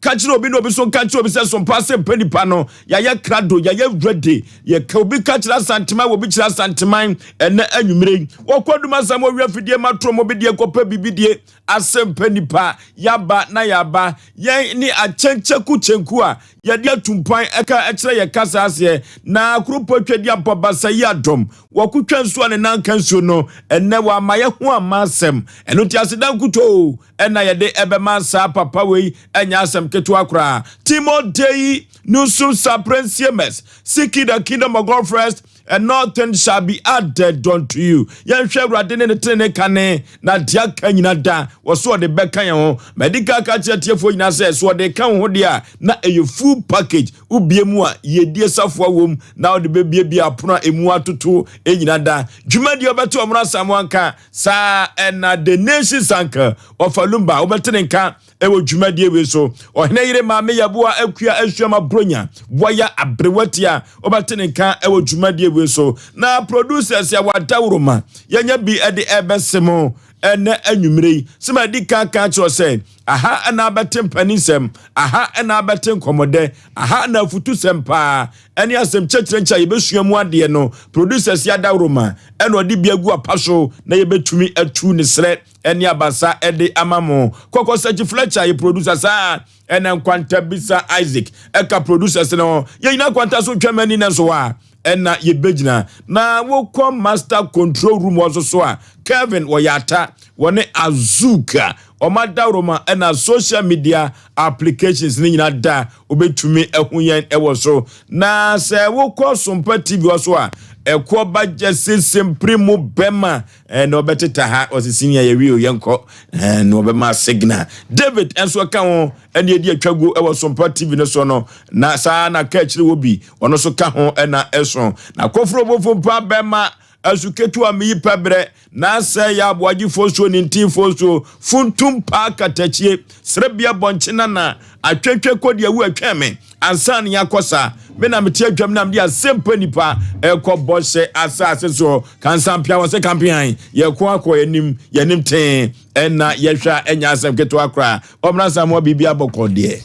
Ka kyerɛ obi na obi so nka kyerɛ obi sɛ sompa sɛ mpɛ nipa no. Yɛayɛ krado, yɛayɛ ready. Yɛka obi ka kyerɛ Asanteman, obi kyerɛ Asanteman ɛnɛ anwummere yi. Wɔkɔ adum asɛm wɔwia fidie ma toro mo bi deɛ kɔpɛ biribi die asɛm pɛ nipa. Yaba na yaba. Yɛn ne akyɛnkyɛku kyɛnku a yɛde atumpan ɛka ɛkyerɛ yɛ kasa aseɛ na kuropɔ twadi abɔ basa yi adɔm. Wɔkotwa nsuo a ne nan ka nsuo no ɛnɛ wɔama yɛ ho ama asɛm. Ɛno nti aseda nkutoo ɛna yɛde ɛbɛma saa papa wei, ɛnyɛ asɛm ketewa koraa. Timotei nusum saprensiames, seek the kingdom of God first and nothing shall be added unto you. Yɛnhwɛ Awurade ne ne tenene kane na deɛ aka nyina da wɔso ɔde bɛka yɛn ho. Mɛdi ka ka kyerɛ tiefoɔ nyinaa sɛ so ɔde ka wo ho deɛ a, na ɛyɛ full package. Wobie mu a, yɛdie safoa wom na wode bɛbiebie apono a ɛmu atoto nyina da. Dwumadie wobɛte ɔmono asamoa nka saa ɛna the nations anka ɔfa lumba wobɛte ne nka ɛwɔ dwumadie wei so. Ɔhene yere maame yɛboa akua asuama bronya wɔyɛ aberewati a wobɛte ne nka ɛwɔ dwumadie wei so. Na producers a wɔadaworoma yɛnya bi ɛde ɛbɛse mo ɛnɛ anwummere yi sɛ madi ka ka kyerɛ sɛ aha ɛna abɛte mpanisɛm, aha ɛna abɛte nkɔmmɔdɛ, aha ɛna afutusɛm paa ɛne asɛm kyerɛkyerɛ a yɛbɛsua mu adeɛ no. Producers yɛ adaworoma ɛna ɔde bi agu apa so na yɛbɛtumi atu ne serɛ ɛne abasa ɛde ama mo. Kɔkɔ Sɛkyi Fletcher yɛ producer saa ɛna Nkwanta Bisa Isaac ɛka producers no. Yɛn nyinaa kwanta so twɛm ani na nso a ɛna yɛbɛgyina na wokɔ master control room wɔ nso so a, Kevin wɔyɛ ata wɔne Azuka ɔma dawroma ɛna social media applications ne nyinaa da wobɛtumi ɛho yɛn ɛwɔ so. Na sɛ wokɔ Sompa TV wɔ so a, ɛkoɔ ba gye sesempere mu bɛma ɛna ɔbɛteta ha ɔsisi nea yɛwie o yɛnkɔ ɛna ɔbɛma signal. David ɛnso ɛka ho ɛna yɛdi atwa gu ɛwɔ Sompa TV no so no. Na saa na ka akyire wɔ bi ɔno nso ka ho ɛna ɛso na kɔforo bofo mpa bɛma asu ketewa meyi pɛbrɛ na sɛ yɛ aboagyefoɔ suo ne ntinfoɔ suo funtum paa katakyie serebea bɔnkye nana atwetwe kɔdi awu atwɛn me ansa ne yɛakɔ saa. Me na mete adwam na mede asɛmpa nipa ɛkɔ bɔhyɛ asase so kansampia wɔ sɛ kampean yɛkɔ akɔ yɛnim yɛnim tee ɛna yɛhwɛ a ɛnyɛ asɛm ketewa koraa. Ɔmmra samoa biribi abɔkɔ deɛ.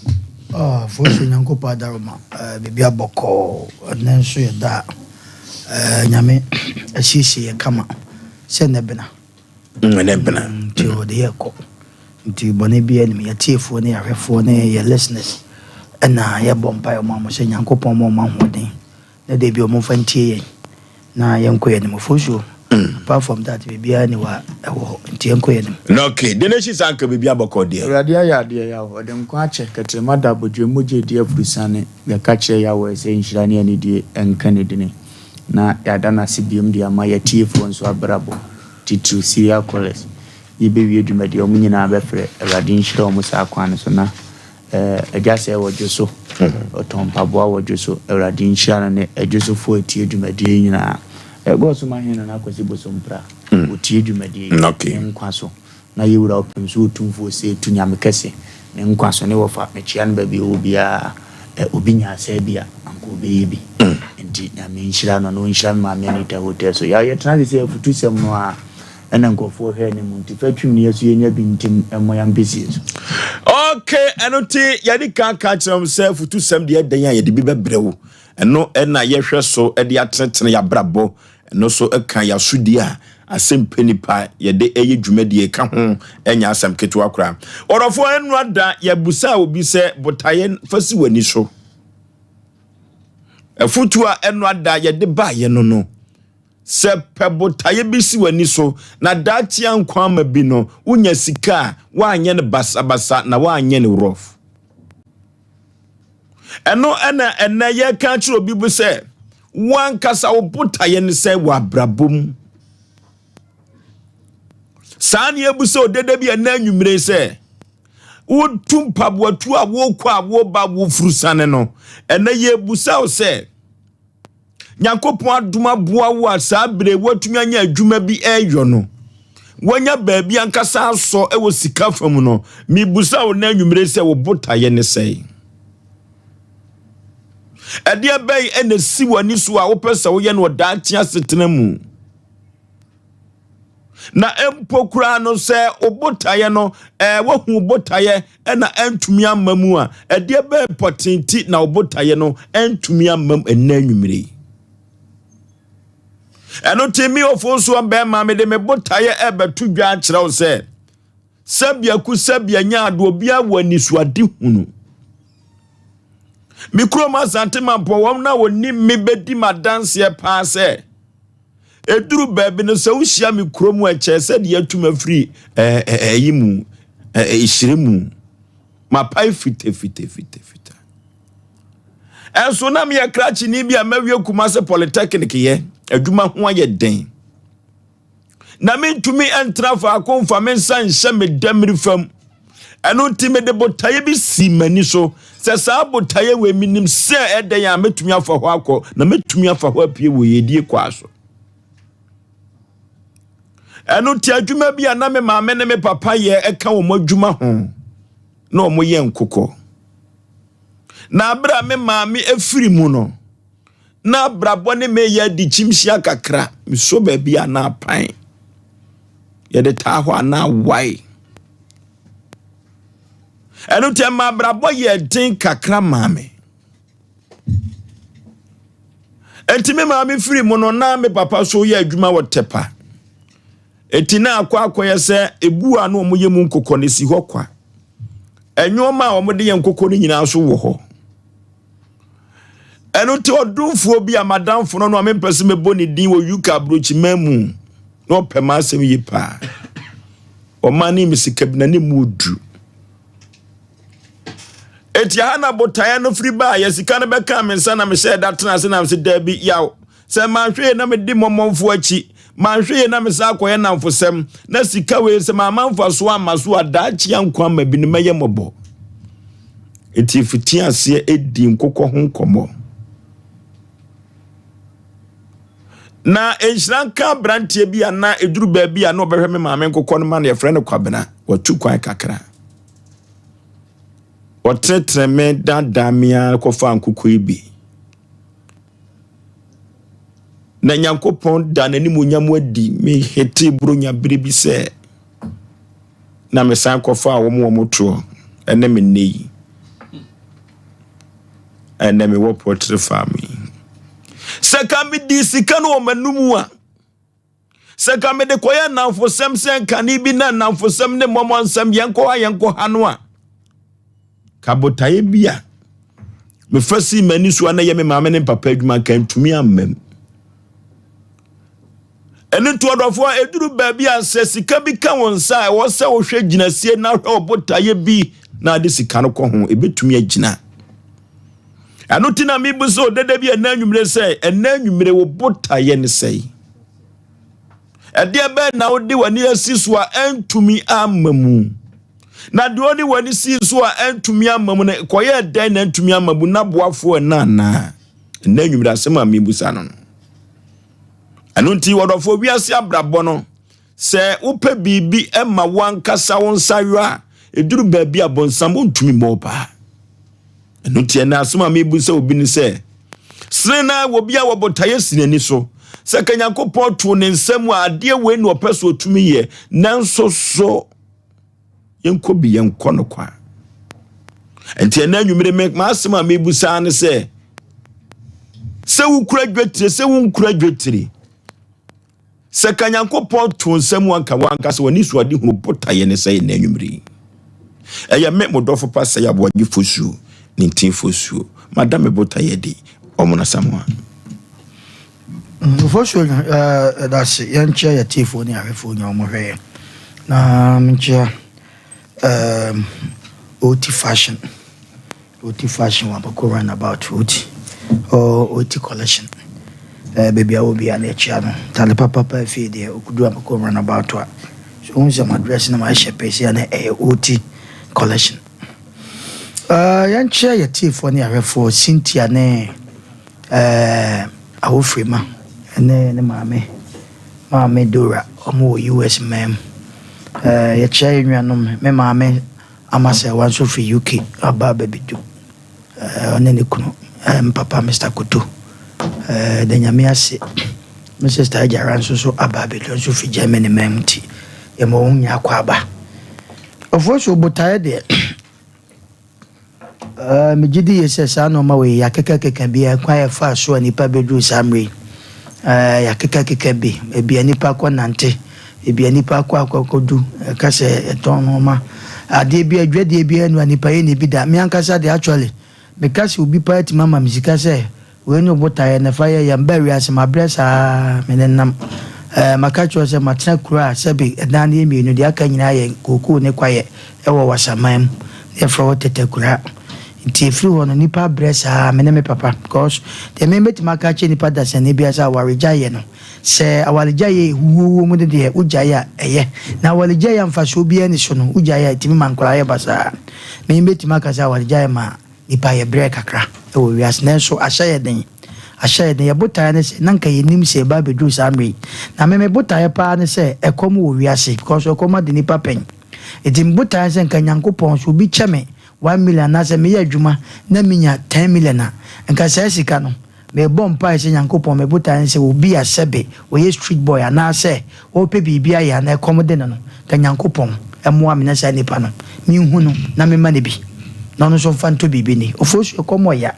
Oh, fo so Nyankopɔn adaroma, biribi abɔkɔɔ. Ɛnɛ nso yɛda a Nyame asiesie yɛ kama sɛ nnɛ bena. Ɛnɛ bena. Nti ɔde yɛ kɔ nti bɔne bi anim. Yɛtiefoɔ ne yɛahwɛfoɔ ne yɛ listeners ɛna yɛbɔ mpaeɛ ma mo sɛ Nyankopɔn ma ɔma ahoɔden na da bi ɔmomfa ntie yɛn na yɛnkɔ yɛn anim. Fosuo, apart from that, biribiara ni wa ɛwɔ hɔ nti yɛnkɔ yɛn anim. Na okay, de n'akyi sa nka biribi abɔkɔ deɛ. Awurade ayɛ adeɛ yaw, ɔde nkwa akyɛ kɛtrɛma da abodwe mogya edi afurusane. Yɛka kyerɛ Yahweh sɛ nhyira ne anidie ɛnka ne dini na yɛada n'ase biom de ama yɛtiefoɔ nso abrabɔ titiriw serial callers. Yɛbɛwie dwumadie, ɔmo nyinaa bɛfrɛ. Awurade nhyira ɔmo saa kwan no so. Na agya sɛ wɔ dwo so ɔtɔn mpaboa wɔ dwo so, Awurade nhyira no ne adwosofoɔ atie dwumadie yi nyinaa. Ɛgɔɔ so ma hene no akɔsi Bosompra wɔtie dwumadie yi. Ne nkwa so na yɛwura ɔpem so ɔtumfoɔ sɛ ɛtu Nyame kɛse ne nkwa so ne wɔfa mekyia no baabi ɔwɔ biara. Obi nya asɛ bi a anka ɔbɛyɛ bi nti Nyame nhyira no na ɔnhyira me maame Anita Hotel so. Yɛtena se sɛ afutusɛm no a ɛna nkurɔfoɔ hwɛ ne mu nti fa twim ne yɛ so yɛnya bi ntim ɛmmɔ yɛmpɛsie so. Okay, ɛno nti yɛde ka kyerɛ m sɛ futusɛm deɛ ɛdɛn a yɛde bi bɛbrɛ wo. Ɛno ɛna yɛhwɛ so ɛde atenetene yɛabrabɔ. Ɛno so ɛka yɛasodie a asɛm pɛ nipa yɛde ɛyɛ dwumadie ka ho, ɛnyɛ asɛm ketewa koraa. Ɔdɔfoɔ, ɛno ada yɛbusa obi sɛ botaeɛ fa si w'ani so. Afutuo a ɛno ada yɛde baayɛ no sɛ pɛ botaeɛ bi si w'ani so na daakye nkwa ama bi no wonya sika a woanyɛ no basabasa na woanyɛ no rough. Ɛno ɛna ɛnɛ yɛka kyerɛ obi bi sɛ wankasa wo botaeɛ no sɛ wɔ abrabɔ mu saa ne yɛbu sɛ odeda bi ɛnɛ anwummere sɛ wotu mpaboatu a wokɔ a woba wofuru sane no. Ɛnɛ yɛbusa wo sɛ Nyankopɔn adom aboa wo a saa bere woatumi anya adwuma bi ɛyɔ no, woanya baabi ankasa asɔ ɛwɔ sika fam no, mebusa wo na anwummere sɛ wo botaeɛ ne sɛe ɛdeɛ bɛn ɛna si w'ani so a wopɛ sɛ woyɛ no ɔdaakye asetena mu. Na mpo koraa no sɛ wo botaeɛ no, ɛɛ woahu wo botaeɛ ɛna ɛntumi amma mu a, ɛdeɛ bɛn pɔtee nti na wo botaeɛ no ɛntumi amma mu ɛnnɛ anwummere yi? Ɛno nti me ofonsoɔ bɛrima mede me botaeɛ ɛbɛto dwa akyerɛ wo sɛ sɛbiaku sɛbia nya ade obiara wɔ anisoade hunu. Me kurom Asante Mampɔn wɔn na wɔnim me bɛdi m'adanseɛ paa sɛ Ɛduru baabi no, sɛ wohyia me kuro mu a, ɛkyɛɛ sɛ deɛ atum afiri ɛyi mu, ɛhyire mu. Mapae fitafitafitafita. Ɛnso na meyɛ krakyeni bi a mawie Kumase Polytechnic yɛ, adwuma ho ayɛ den. Na mentumi ntra faako mfa me nsa nhyɛ me dammiri fam. Ɛno nti mede botaeɛ bi sii m'ani so sɛ saa botaeɛ wei menim sɛ ɛdɛn a mɛtumi afa hɔ akɔ na mɛtumi afa hɔ apue wɔ yɛdie kwaa so. Ɛno nti adwuma bi a na me maame ne me papa yɛ ɛka wɔn adwuma ho na wɔn yɛ nkokɔ. Na abere a me maame afiri mu no, na abrabɔ ne me yɛ adi kyimhyia kakra. Mesɔ baabi a na apan. Yɛde taa hɔ a na awae. Ɛno nti ɛma abrabɔ yɛ den kakra maa me. Enti me maame firi mu no na me papa so yɛ adwuma wɔ Tɛpa. Enti na akɔ akɔyɛ sɛ ebu a na wɔyɛ mu nkokɔ no si hɔ kwa. Nneɛma a wɔde yɛ nkokɔ no nyinaa so wɔ hɔ. Ɛno nti ɔdomfoɔ bi a madamfo no no a mempɛ sɛ mɛbɔ ne din wɔ UK aburokyiman mu na ɔpɛ m'asɛm yie paa. Ɔma ne me sika bi na ne mu du. Eti aha na botaeɛ no firi baa yɛ sika no bɛkaa me nsa na mehyɛɛ da tena ase na mese daabi yaw sɛ manhwɛ yie na medi mmɔmmɔmfoɔ akyi manhwɛ yie na mesan akɔyɛ nnamfosɛm na sika wei sɛ mamma mfasoɔ amma so a daakye ankwa ama bi no mɛyɛ mmɔbɔ. Eti fiti aseɛ edi nkokɔ ho nkɔmmɔ. Na nhyira nka aberanteɛ bi a na ɛduru baabi a na ɔbɛhwɛ me maame nkokɔ no ma no yɛfrɛ no Kwabena. Watu kwan kakra. Ɔtenetene me daadaa me ara kɔfaa nkokɔ yi bi. Na Nyankopɔn da n'animuonyam adi me hetee buronya bere bi sɛ na mesan kɔfaa wɔn wɔn toɔ ɛne me nnɛ yi. Ɛnɛ mewɔ poultry farm yi. Sɛ ka medi sika no wɔ m'anum a, sɛ ka mede kɔyɛ nnamfosɛm sɛ nkane bi na nnamfosɛm ne mmɔmɔ nsɛm yɛnkɔ ha yɛnkɔ ha no a, ka botaeɛ bi a mefa sii m'ani so a na ɛyɛ me maame ne papa adwuma nka ntumi amma mu. Ɛno nti ɔdɔfoɔ ɛduru baabi a sɛ sika bi ka wo nsa a ɛwɔ sɛ wohwɛ gyinasie na hwɛ ɔbotaeɛ bi na ade sika no kɔ ho ɛbɛtumi agyina. Ɛno nti na mebu sɛ ɔdada bi ɛnɛ anwummere sɛ ɛnɛ anwummere wo botaeɛ ne sɛe. Ɛdeɛ bɛn na wode w'ani asi so a ɛntumi amma mu? Na deɛ ɔde w'ani sii so a ɛntumi amma mu no kɔyɛɛ dɛn na ɛntumi amma mu na boafoɔ ɛna anaa? Ɛnɛ anwummere asɛm a mebusa no no. Ɛno nti wɔdɔfoɔ wiase abrabɔ no sɛ wopɛ biribi ma wo ankasa wo nsa yɔ a ɛduru baabi a bonsam wontumi mmɔ wo paa. Ɛno nti ɛnɛ asɛm a mebu sɛ obi ne sɛ sene na wɔ bi a wɔ botaeɛ si n'ani so sɛ ka Nyankopɔn too ne nsa mu a adeɛ wei na ɔpɛ so ɔtumi yɛ nanso so yɛnkɔ bi yɛnkɔ no kwa. Nti ɛnɛ anwummere me m'asɛm a mebu saa ne sɛ sɛ wokura dwetire sɛ wonkura dwetire sɛ ka Nyankopɔn to nsa mu anka wankasa w'ani so ade hunu botaeɛ ne sɛ ɛnɛ anwummere yi ɛyɛ me mo dɔfo pa sɛ yɛaboagye fosuo ne ntin fosuo mada me botaeɛ de ɔmono Asamoah. Fosuo ɛda ase yɛnkyia yɛtiefoɔ ne ahwɛfoɔ nyɛ wɔn hwɛ yɛn na menkyia um, Oti Fashion Oti Fashion wɔ Abako roundabout Oti oh, Oti Collection eh, baabi a wɔ biara na ɛkyia no tale papapa afie deɛ okudu Abako roundabout a so wohu sɛ madress na mahyɛ pɛ si a na ɛyɛ Oti Collection. Uh, yɛnkyia yɛtiefoɔ ne ahwɛfoɔ Cynthia ne uh, Awofrema ne ne maame maame Dora wɔn wɔ US man mu. Uh, yɛkyia yɛn nuanom me maame Amasɛwa nso firi UK aba abɛbɛdu. Uh, ɔne ne kunu uh, me papa Mr. Koto. Uh, da Nyame ase. Me sister Agyara nso so aba abɛduru nso fi Germany man mu nti yɛma wɔn nyinaa kɔ aba. Ofosu botaeɛ deɛ eh, megye di yie sɛ saa nneɛma wei yɛakekakeka bi kwan a yɛfaa so a nnipa bɛduru saa mmerɛ yi eh, yɛakekakeka bi ebi a nnipa kɔ nante ebi a nnipa kɔ akɔkɔdu ɛka sɛ ɛtɔn nneɛma adeɛ bi adwadie bi anu a nnipa yɛ ne bi da. Me ankasa deɛ, actually meka sɛ obi paa tumi ama me sika sɛ wei ne wo botaeɛ na fa yɛ. Yɛn baa wiase mabrɛ saa me nenam ɛɛ maka kyerɛ wo sɛ matena kuro a sɛbe ɛdan no yɛ mmienu deɛ aka nyinaa yɛ kookoo ne kwaeɛ ɛwɔ Wasaman mu na yɛfrɛ hɔ Tɛtɛkura nti ɛfiri hɔ no nipa abrɛ saa me ne me papa because deɛ me mɛtumi aka akyerɛ nipa dasani biara sɛ awaregyaeɛ no sɛ awaregyaeɛ ɛhuhuo mu no deɛ wogyae a ɛyɛ na awaregyaeɛ a mfasoɔ biara ni so no wogyae a ɛtumi ma nkwadaa yɛ basaa. Me mɛtumi aka sɛ awaregyaeɛ ma Nnipa yɛbrɛ kakra wɔ wiase nanso ahyɛ yɛ den. Ahyɛ yɛ den. Yɛ botaeɛ ne sɛ na nka yɛnim sɛ yɛba abɛduru saa mmerɛ yi. Na me me botaeɛ paa ne sɛ ɛkɔm wɔ wiase because ɛkɔm ade nnipa pɛn. Nti me botaeɛ ne sɛ nka Nyankopɔn sɛ obi kyɛ me 1 million anaasɛ meyɛ adwuma na menya 10 million a, nka saa sika no mebɔ mpaeɛ sɛ Nyankopɔn, me botaeɛ ne sɛ obi a sɛbe ɔyɛ street boy anaasɛ ɔrepɛ biribi ayɛ anaa ɛkɔm de no no, nka Nyankopɔn mmoa me na saa nipa no menhu no na memma no bi na ɔno nso mfa ntɔ biribi ni. Ofosu, ɛkɔm ɔya.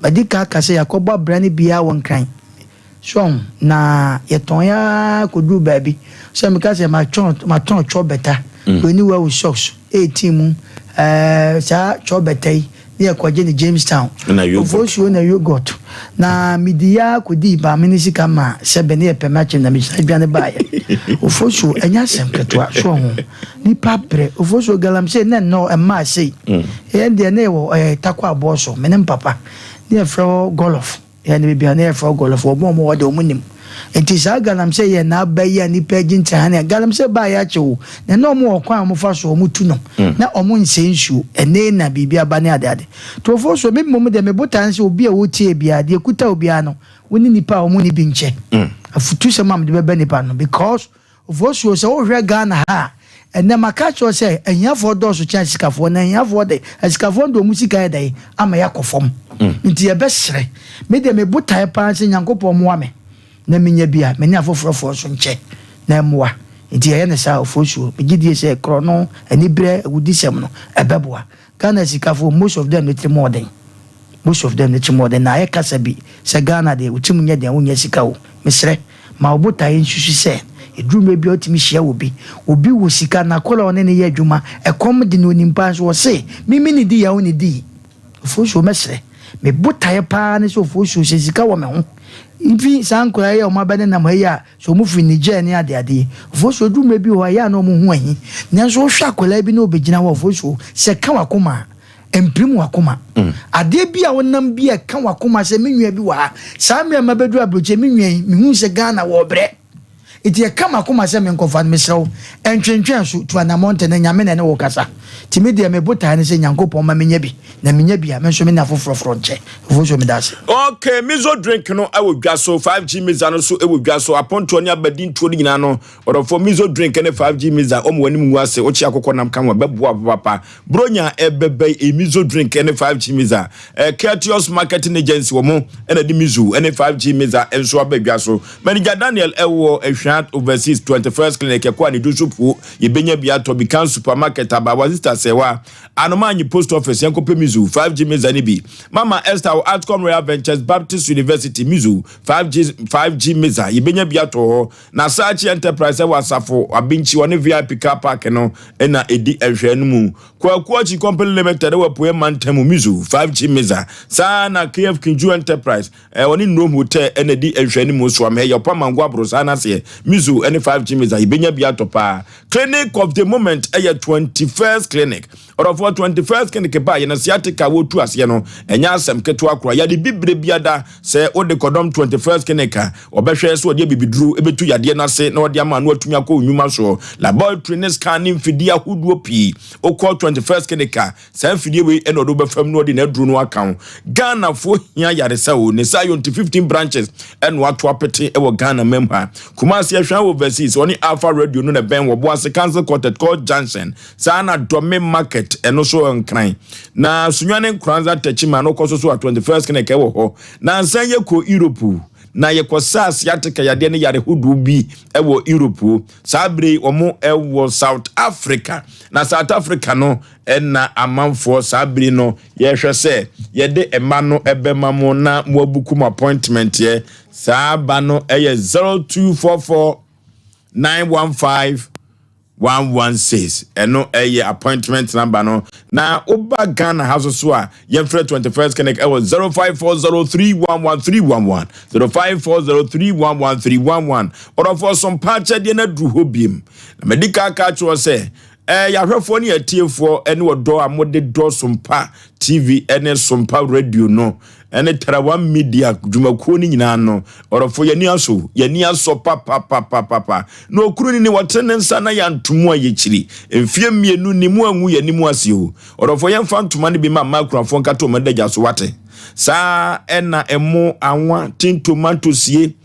Madi ka aka sɛ yɛakɔbɔ abra no biara wɔ Nkran so ɔho na yɛtɔn ya kɔduru baabi sɛ meka sɛ matɔn twɔ bɛta wei ne wawu socks 18 mu saa twɔ bɛta yi ne yɛkɔgye ne Jamestown. Na yogurt. Ofosuo na yogurt na medi ya kɔdii maame ne sika ma sɛ bɛ ne yɛpɛ m'akyɛm na mehyɛ adwane baeɛ. Ofosuo, ɛnyɛ asɛm ketewa so ɔho nipa brɛ. Ofosuo, galamsey ne nnɔ ɛmmaa sei yɛn deɛ ne yɛwɔ Takɔ aboɔ so me ne mpapa ne yɛfrɛ hɔ Gɔlɔf yɛn ne baabi a ne yɛfrɛ hɔ Gɔlɔf wɔn a wɔn wɔ de wɔn nim nti saa galamsey yɛ n'aba yi a nipa agye nkyɛn ha galamsey baa yɛ akyɛ o na ɛna wɔn wɔ kwan a wɔn fa so wɔn tu no na wɔn nsɛ nsuo ɛnɛ na biribi aba ne ade ade tofo so. Mi mmom deɛ, me botan sɛ obi a wotie biara deɛ kuta obiara no wo ne nipa a wɔn ne bi nkyɛ afutu sɛm a mede bɛbɛ nipa no because ofosuo sɛ wohwɛ Ghana ha a, ɛnɛ maka kyerɛ sɛ ahiafoɔ dɔɔso kyɛn asikafoɔ na ahiafoɔ de asikafoɔ de ɔmu sika yɛ dɛn ama yɛakɔ fam. Nti yɛbɛserɛ me deɛ, me botaeɛ paa sɛ Nyankopɔn mmoa me na menya bi a me ne afoforɔfoɔ nso nkyɛ na ɛmmoa. Nti yɛyɛ ne saa, ofosuo, megye die sɛ korɔ no aniberɛ awudisɛm no ɛbɛboa Ghana sikafoɔ. Most of them ne tiri mu ɔden, most of them ne tiri mu ɔden na ayɛ kasa bi sɛ Ghana deɛ wotim nyɛ deɛ wonyɛ sika o. Mesrɛ ma wo botaeɛ nsusu sɛ ɛduru mmerɛ bi a wotumi hyia wɔ bi obi wɔ sika na akɔla ɔne ne yɛ adwuma ɛkɔm de no onimpa nso ɔse mimi ne di yɛ wo ne di. Ofosuo, mɛsrɛ me botaeɛ paa ne sɛ ofosuo sɛ sika wɔ me ho mfi saa nkɔla yi a ɔmo abɛne nam ha yi a sɛ ɔmo firi Niger ne adeade yi. Ofosuo, duru mmerɛ bi wɔ hɔ a ɛyɛ a na ɔmo ho ahi nanso wohwɛ akɔla bi na ɔbɛgyina hɔ. Ofosuo, sɛ ka wakoma a mpirim wakoma adeɛ bi a wonam bi a ɛka wakoma sɛ me nua bi wɔ ha saa mmerɛ ma bɛduru aburokyi me nua yi mehu sɛ Ghana wɔ brɛ nti ɛka makoma sɛ menkɔfa no. Mesrɛ wo, ɛntwentwɛn so tu anammɔ ntɛ na Nyame na ɛne wo kasa. Nti me deɛ, me botae ne sɛ Nyankopɔn ma menya bi na menya bi a me nso me ne afoforɔforɔ nkyɛ. Ofosuo, meda ase. Okay, miso drink no ɛwɔ dwa so, 5G mixer no so ɛwɔ dwa so, apontoɔ ne abadintoɔ no nyinaa no, ɔdɔfoɔ, miso drink ne 5G mixer ɔmo wɔ anim ngu ase, wokye akokɔ nam ka ho ɛbɛboa papa. Bronya ɛbɛbɛ yi, miso drink ne 5G mixer, Curtius Marketing Agency wɔ mo ɛna de miso ne 5G mixer nso aba dwa so. Manager Daniel ɛwɔ Ehwia Overseas 21st Clinic ɛkɔ a ne du so puo yɛbɛnya bi atɔ bi kan supermarket abawa sister sɛwa Anomanyi Post Office. Yɛnkɔpɛ miso 5G mixer ne bi. Mama Esther wɔ Atcom Royal Ventures Baptist University, miso 5G 5G mixer yɛbɛnya bi atɔ hɔ. Na Saakye Enterprise ɛwɔ Asafo Abinkyi, ɔne VIP car park no ɛna ɛdi ɛhwɛ no mu. Kwaku Akyi Company Limited ɛwɔ Apueɛ Mantam mu, miso 5G mixer saa. Na KF Kinju Enterprise ɔne Nnrom Hotel ɛna ɛdi ɛhwɛ no mu so amɛ yɛ ɔpa mango aboro saa n'aseɛ, miso ɛne 5G mixer yɛbɛnya bi atɔ paa. Clinic of the moment ɛyɛ 21st Clinic. Ɔdɔfoɔ, 21st Clinic ba yɛn sciatica wɔtu aseɛ no ɛnyɛ asɛm ketewa kora. Yɛde bibire biada sɛ wode kɔdɔm 21st Clinic a ɔbɛhwɛ sɛ ɔde abibiduro ɛbɛtu yadeɛ no ase na ɔde ama no atumi akɔ nnwuma soɔ. Laboratory ne scan ne mfidie ahodoɔ pii. Wokɔ 21st Clinic a, saa mfidie wei ɛna ɔde wobɛfam na ɔde n'aduro no aka ho. Ghanafoɔ hia yaresa o ne saa yɛ nti 15 branches ɛna wato apete ɛwɔ Ghana mam ha. Kumasi ɛhwɛn wɔ overseas, ɔne Alpha Radio no na ɛbɛn wɔ Boase Council Quarter Court Junction saa na Dɔme Market ɛno so Nkran na Sunyane Nkoranza Tɛkyima no kɔ so so a 21st Clinic ɛwɔ hɔ. Na nsan yɛ kɔ Europe. Na yɛkɔsaa sciatica yadeɛ ne yare hodoɔ bi wɔ Europe o. Saa bere yi wɔn wɔ South Africa. Na South Africa no na amanfoɔ saa bere no yɛhwɛ sɛ yɛde mma no bɛma mo na moabuku mo appointment yɛ. Saa ba no yɛ 0244 915 116 ɛno ɛyɛ appointment number no na woba Ghana ha so so a yɛmfrɛ 21st clinic ɛwɔ 0540311311 0540311311 ɔdɔfoɔ so mpa akyɛdeɛ no aduru hɔ biem na madi ka ka kyerɛ sɛ ɛɛ yɛahwɛfoɔ ne yɛtiefoɔ ɛne ɔdɔ a mode dɔ Sompa TV ɛne Sompa Radio no ɛne Tarawa Media dwumakuo no nyinaa no, ɔdɔfoɔ yɛni asɔ, yɛni asɔ papapapapapa. Na okunu ni ni wɔte ne nsa na yɛanto mu a yɛkyiri. Mfeɛ mmienu ni mu angu yɛni mu ase o. Ɔdɔfoɔ yɛmfa ntoma no bi ma mmaa akunafoɔ nkata wɔn adagya so wate. Saa ɛna ɛmo, anwa, tin tomato sie.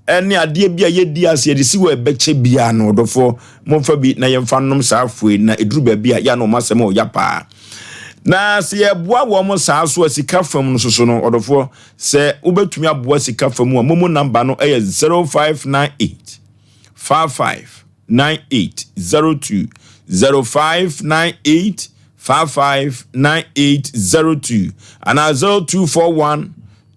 Ɛne adeɛ bi a yɛdi ase yɛde si wɔ ɛbɛkyɛ biara no ɔdɔfoɔ momfa bi na yɛmfa nom saa afoe na ɛduru baabi a yɛ na wɔn asɛm a ɔya paa na sɛ yɛboa wɔn saa so a sika fam no soso no ɔdɔfoɔ sɛ wobɛtumi aboa sika fam a momo namba no ɛyɛ 0598 55 98 02 0598 55 98 02 anaa 0241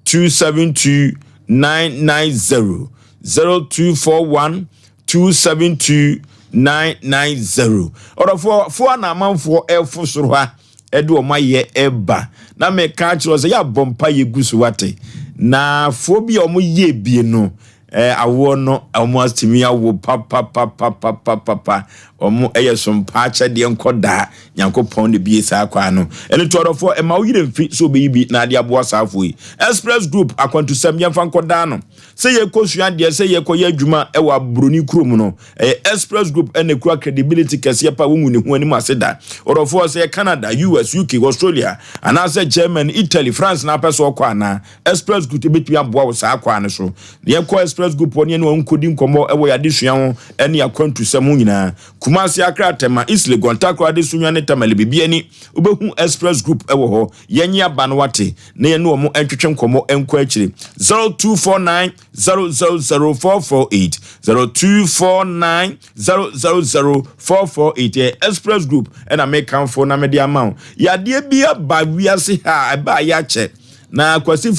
272 990 0241 272 990 ɔdɔfoɔ foɔ na amanfoɔ ɛfo soro ha ɛde wɔn ayɛ ɛba na mɛka akyerɛ sɛ yɛabɔ mpa yɛ gu so wate na foɔ bi a wɔn yɛ bie no ɛɛ awoɔ no wɔn atumi awo papapapapapapa wɔn ɛyɛ so mpa akyɛdeɛ nkɔdaa Nyankopɔn na ebie saa kwan no. Ɛno nti ɔdɔfoɔ, mma wo yerɛ mfi sɛ wobɛyi bi na ade aboa saa afoɔ yi. Express Group akwantusɛm, yɛmfa nkɔdaa no. Sɛ yɛrekɔsua adeɛ, sɛ yɛrekɔyɛ adwuma wɔ aburoni kurom no, ɛyɛ Express Group na ɛkura credibility kɛseɛ pa a wɔngu ne ho anim ase da. Ɔdɔfoɔ, sɛ ɛyɛ Canada, US, UK, Australia, anaasɛ Germany, Italy, France na apɛ sɛ ɔkɔ anaa, Express Group bɛtumi aboa wo saa kwan no so. Na yɛnkɔ Express Group hɔ ne yɛne wɔn nkɔdi nkɔmmɔ wɔ yɛn adesua ho ne yɛn akwantusɛm ho nyinaa. Kumasi, Accra, Tema, East Legon, Takoradi, Sunyani, Tamale, Bibiani, wobɛhu Express Group wɔ hɔ. Yɛnye aba no wate na yɛne wɔn ntwetwe nkɔmmɔ nkɔ akyire. 0249 000 448 0249 000 448 ɛyɛ Express Group ɛna mekamfo na mede ama wo. Yadeɛ bi aba wiase ha a ɛbaa yɛakyɛ. Na Kwasi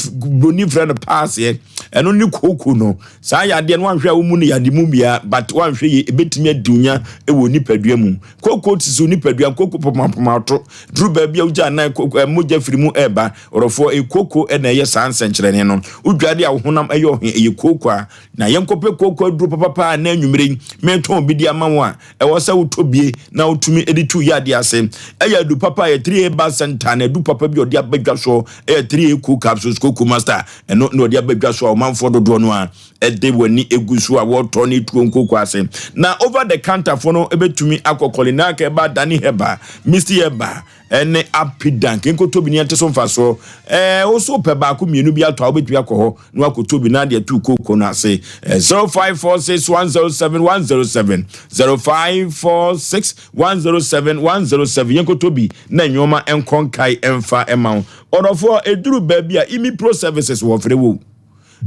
broni frɛ no paaseɛ ɛno ne kooko no saa yadeɛ no wanhwɛ a womu no yade mu bia but wanhwɛ yie ɛbɛtumi adi onya wɔ nipadua mu kooko te sɛ nipadua kooko pomapoma to duru baabi a wogya nan kooko mogya firi mu ɛreba ɔrɔfoɔ ɛyɛ kooko ɛna ɛyɛ saa nsɛnkyerɛnne no wodwade a wo honam ɛyɛ ɔhe ɛyɛ kooko a na yɛnkɔpɛ kooko aduro papapa a na anwummere yi metɔn bi de ama wo a Ɛwɔ sɛ wotɔ bie na wotumi de tu yadeɛ ase. Ɛyɛ adu papa a ɛyɛ 3A Bus Center na adu papa bi a ɔde aba dwa soɔ ɛyɛ 3A Cool Capsules Cocoa Master ɛno na ɔde aba dwa so a ɔmanfoɔ dodoɔ no a ɛde wɔn ani egu so a wɔretɔ ne tuo nkoko ase. Na over the counter foɔ no bɛtumi akɔ Kolinak Herbal, Dani Herbal, Misty Herbal ɛne Apidank nkotɔ bi ne ɛte so mfasoɔ. Ɛɛ woso pɛ baako mmienu bi atɔ a wobɛtumi akɔ hɔ na wakɔtɔ bi na ade atu kooko no ase. 0546 107 107 0546 107 107 yɛnkɔtɔ bi na nneɛma nkɔ nkae ɛmfa ɛma wo. Ɔdɔfoɔ ɛduru baabi a Imi Pro Services wɔfrɛ wo.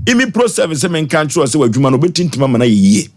Imi Pro Service sɛ menka nkyerɛ sɛ w'adwuma no wobɛtintim ama no ayɛ yie.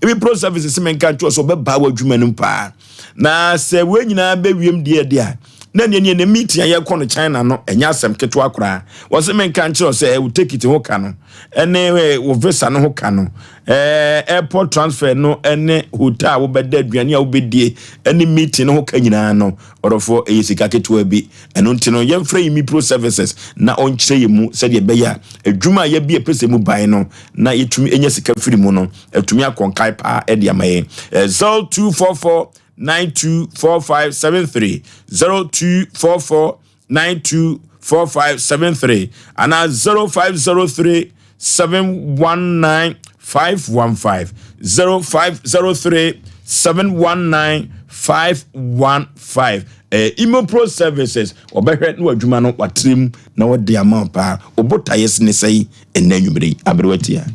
Imi Pro Service sɛ menka nkyerɛ sɛ ɔbɛbaa w'adwuma no mu paa. Na sɛ wei nyinaa bɛwiem deɛ deɛ a na neɛ neɛ ne meeting a yɛkɔ no China no ɛnyɛ asɛm ketewa koraa. Wɔsɛ menka nkyerɛ sɛ wo ticket ho ka no ɛne wo visa no ho ka no airport transfer no ɛne hotel a wobɛda aduane a wobɛdie ɛne meeting no ho ka nyinaa no ɔdɔfoɔ ɛyɛ sika ketewa bi. Ɛno nti no yɛmfrɛ yi Mipro Services na ɔnkyerɛ yɛ mu sɛdeɛ ɛbɛyɛ a adwuma a yɛbi ɛpɛ sɛ mu ban no na yɛtumi anya sika firi mu no atumi akɔnkae paa ɛde ama yɛn. 0244 924573 0244 924573 anaa 0503 719 515 0503 719 515 eh, Imopro Services wɔbɛhwɛ na w'adwuma no watrem na wɔde ama wo paa. Wo botaeɛ ne sɛn ɛnnɛ anwummere yi aberewa tia?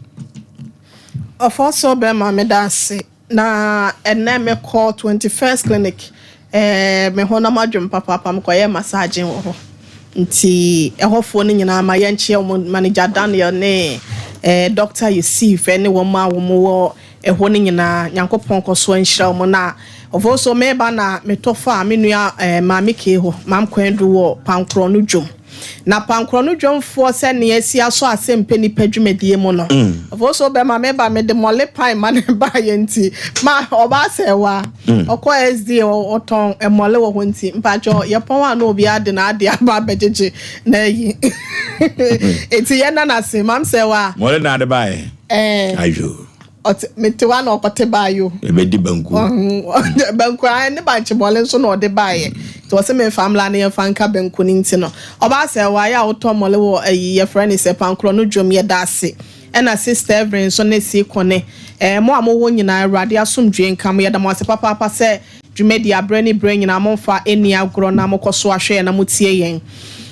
Ɔfɔsɔ bɛma meda ase. Na ɛnɛ mekɔ 21st clinic eh, me honam adwom papaapa mekɔyɛ massaging wɔ hɔ nti ɛhɔfoɔ no nyinaa ma yɛnkyea wɔn manager Daniel ne eh, Dr. Yusuf ne wɔn a wɔn wɔ ɛhɔ no nyinaa Nyankopɔn kɔ so nhyira wɔn na ɔfo so meba na metɔ fa me nua eh, maame kee hɔ maam kwan du wɔ pankorɔ no dwom na pankorɔ no dwomfoɔ sɛ nea asi aso asɛmpɛ nipa dwumadie mu no ɔfo so bɛma meba mede mɔle pan ma ne baayɛ nti ma ɔbaa sɛ wa ɔkɔ SDA ɔtɔn ɛmɔle wɔ hɔ nti mpatsɔ yɛpɔn a na obi ade na ade aba abɛgyegye na ayi eti yɛn nana se mam sɛ wa. Mɔle na ade baayɛ. Ɛɛ ayo. Ɔte mete wa na ɔkɔte baayo. Ebedi banku. Banku a ne bankye mɔle nso na ɔde baayɛ nti ɔsɛ mɛnfa mmla ne yɛnfa nka banku ne nti no ɔbaa sɛ wa yɛ a wotɔ mɔle wɔ ayi yɛfrɛ ne sɛ pankorɔ no dwom yɛ da ase ɛna sister Evelyn nso ne si kɔne ɛɛ mo a mowɔ nyinaa Awurade asomdwe nka mo yɛda mo ase papaapa sɛ dwumadi abrɛ ne brɛ nyinaa momfa ɛni agorɔ na mokɔ so ahwɛ yɛn na motie yɛn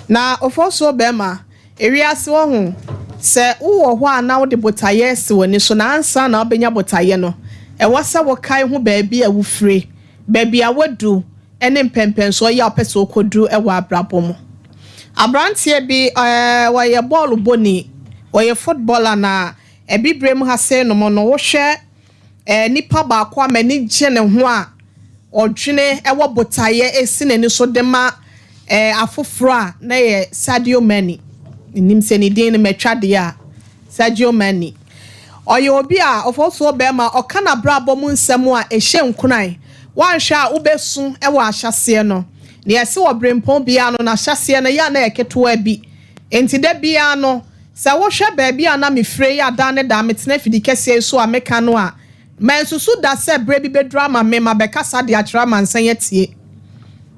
na ɔfɔsoɔ bɛrima ewiase wɔ ho sɛ wowɔ hɔ a na wode botaeɛ si w'ani so na ansa na wobɛnya botaeɛ no ɛwɔ sɛ wokae ho baabi a wofire baabi a wadu ne mpɛmpɛnsoɔ yi a wopɛ sɛ wokɔduru wɔ abrabɔ mu. Aberanteɛ bi ɛɛ wɔyɛ bɔɔlo bɔni, wɔyɛ footballer na abibirem ha sei nom no wohwɛ ɛɛ nipa baako a m'ani gye ne ho a ɔdwene ɛwɔ botaeɛ esi n'ani so de ma ɛɛ afoforɔ a na yɛ Sadio Mane. Nim sɛ ne din no mɛtwa deɛ a Sadio Mane. Ɔyɛ obi a ɔfɔsoɔ bɛrima ɔka n'abrabɔ mu nsɛm a ɛhyɛ nkuran. Wanhwɛ a wobɛsu ɛwɔ ahyɛseɛ no. Nea ɛsi wɔ berempɔn biara no n'ahyɛseɛ no yɛ a na yɛ ketewa bi. Nti da biara no sɛ wohwɛ baabi a na mefire yi ada ne da metena afidi kɛseɛ yi so a meka no a mansusu da sɛ berɛ bi bɛduru ama me ma bɛkasa de akyerɛ amansan atie.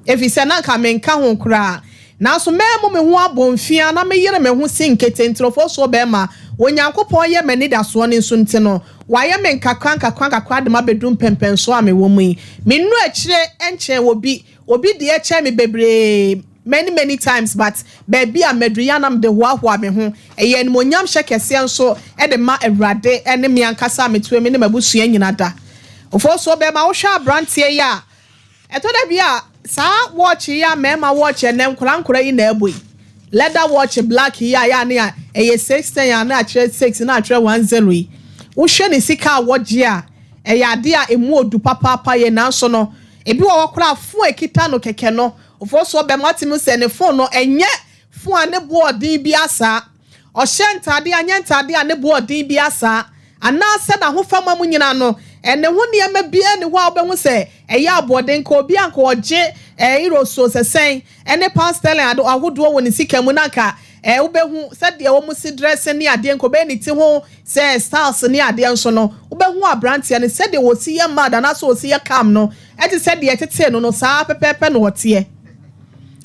Ɛfiri sɛ na nka menka ho koraa. Nanso mɛmu me ho abɔ mfia na meyere me ho si nkete ntorɔfoɔ soɔ bɛrima Onyankopɔn yɛ m'anidasoɔ no nso nti no wayɛ me nkakra nkakra nkakra de ma bɛduru mpɛmpɛnsoɔ a mewɔ mu yi. Mennu akyire nkyɛn wɔ bi obi deɛ kyɛn me bebree many many times but baabi a maduru yɛ anam de hoahoa me ho ɛyɛ animonyam hyɛ kɛseɛ nso ɛde ma Awurade ɛne me ankasa a metuo me ne m'abusua nyina da. Ofosuo bɛrima wohwɛ aberanteɛ yi a ɛtɔ da bi a saa watch yi a mmarima watch ɛnɛ nkora nkora yi na ɛbɔ yi leather watch black yi a yɛ ane a ɛyɛ 610 a na akyerɛ 6 na akyerɛ 10 yi wohwɛ ne sika a wɔgye a ɛyɛ ade a emu odu papaapa yɛ nanso no ebi wɔ hɔ koraa phone ekita no kɛkɛ no ofosuo bɛrima atumi sɛ ne phone no ɛnyɛ phone a ne bo ɔden bi asa ɔhyɛ ntaade a nyɛ ntaade a ne bo ɔden bi asa anaasɛ n'ahofama mu nyinaa no ɛne ho nneɛma biara ne hɔ a wobɛhu sɛ ɛyɛ aboɔden nka obi a nka ɔgye ɛɛ euros sɛsɛn ɛne pound sterling ado ahodoɔ wɔ ne sika mu na nka ɛɛ wobɛhu sɛdeɛ wɔn si dress ne adeɛ nka ɔbɛyɛ ne ti ho sɛ styles ne adeɛ nso no wobɛhu aberanteɛ no sɛdeɛ wɔsi yɛ mad anaasɛ wɔsi yɛ calm no ɛte sɛdeɛ ɛtete no no saa pɛpɛɛpɛ na wɔteɛ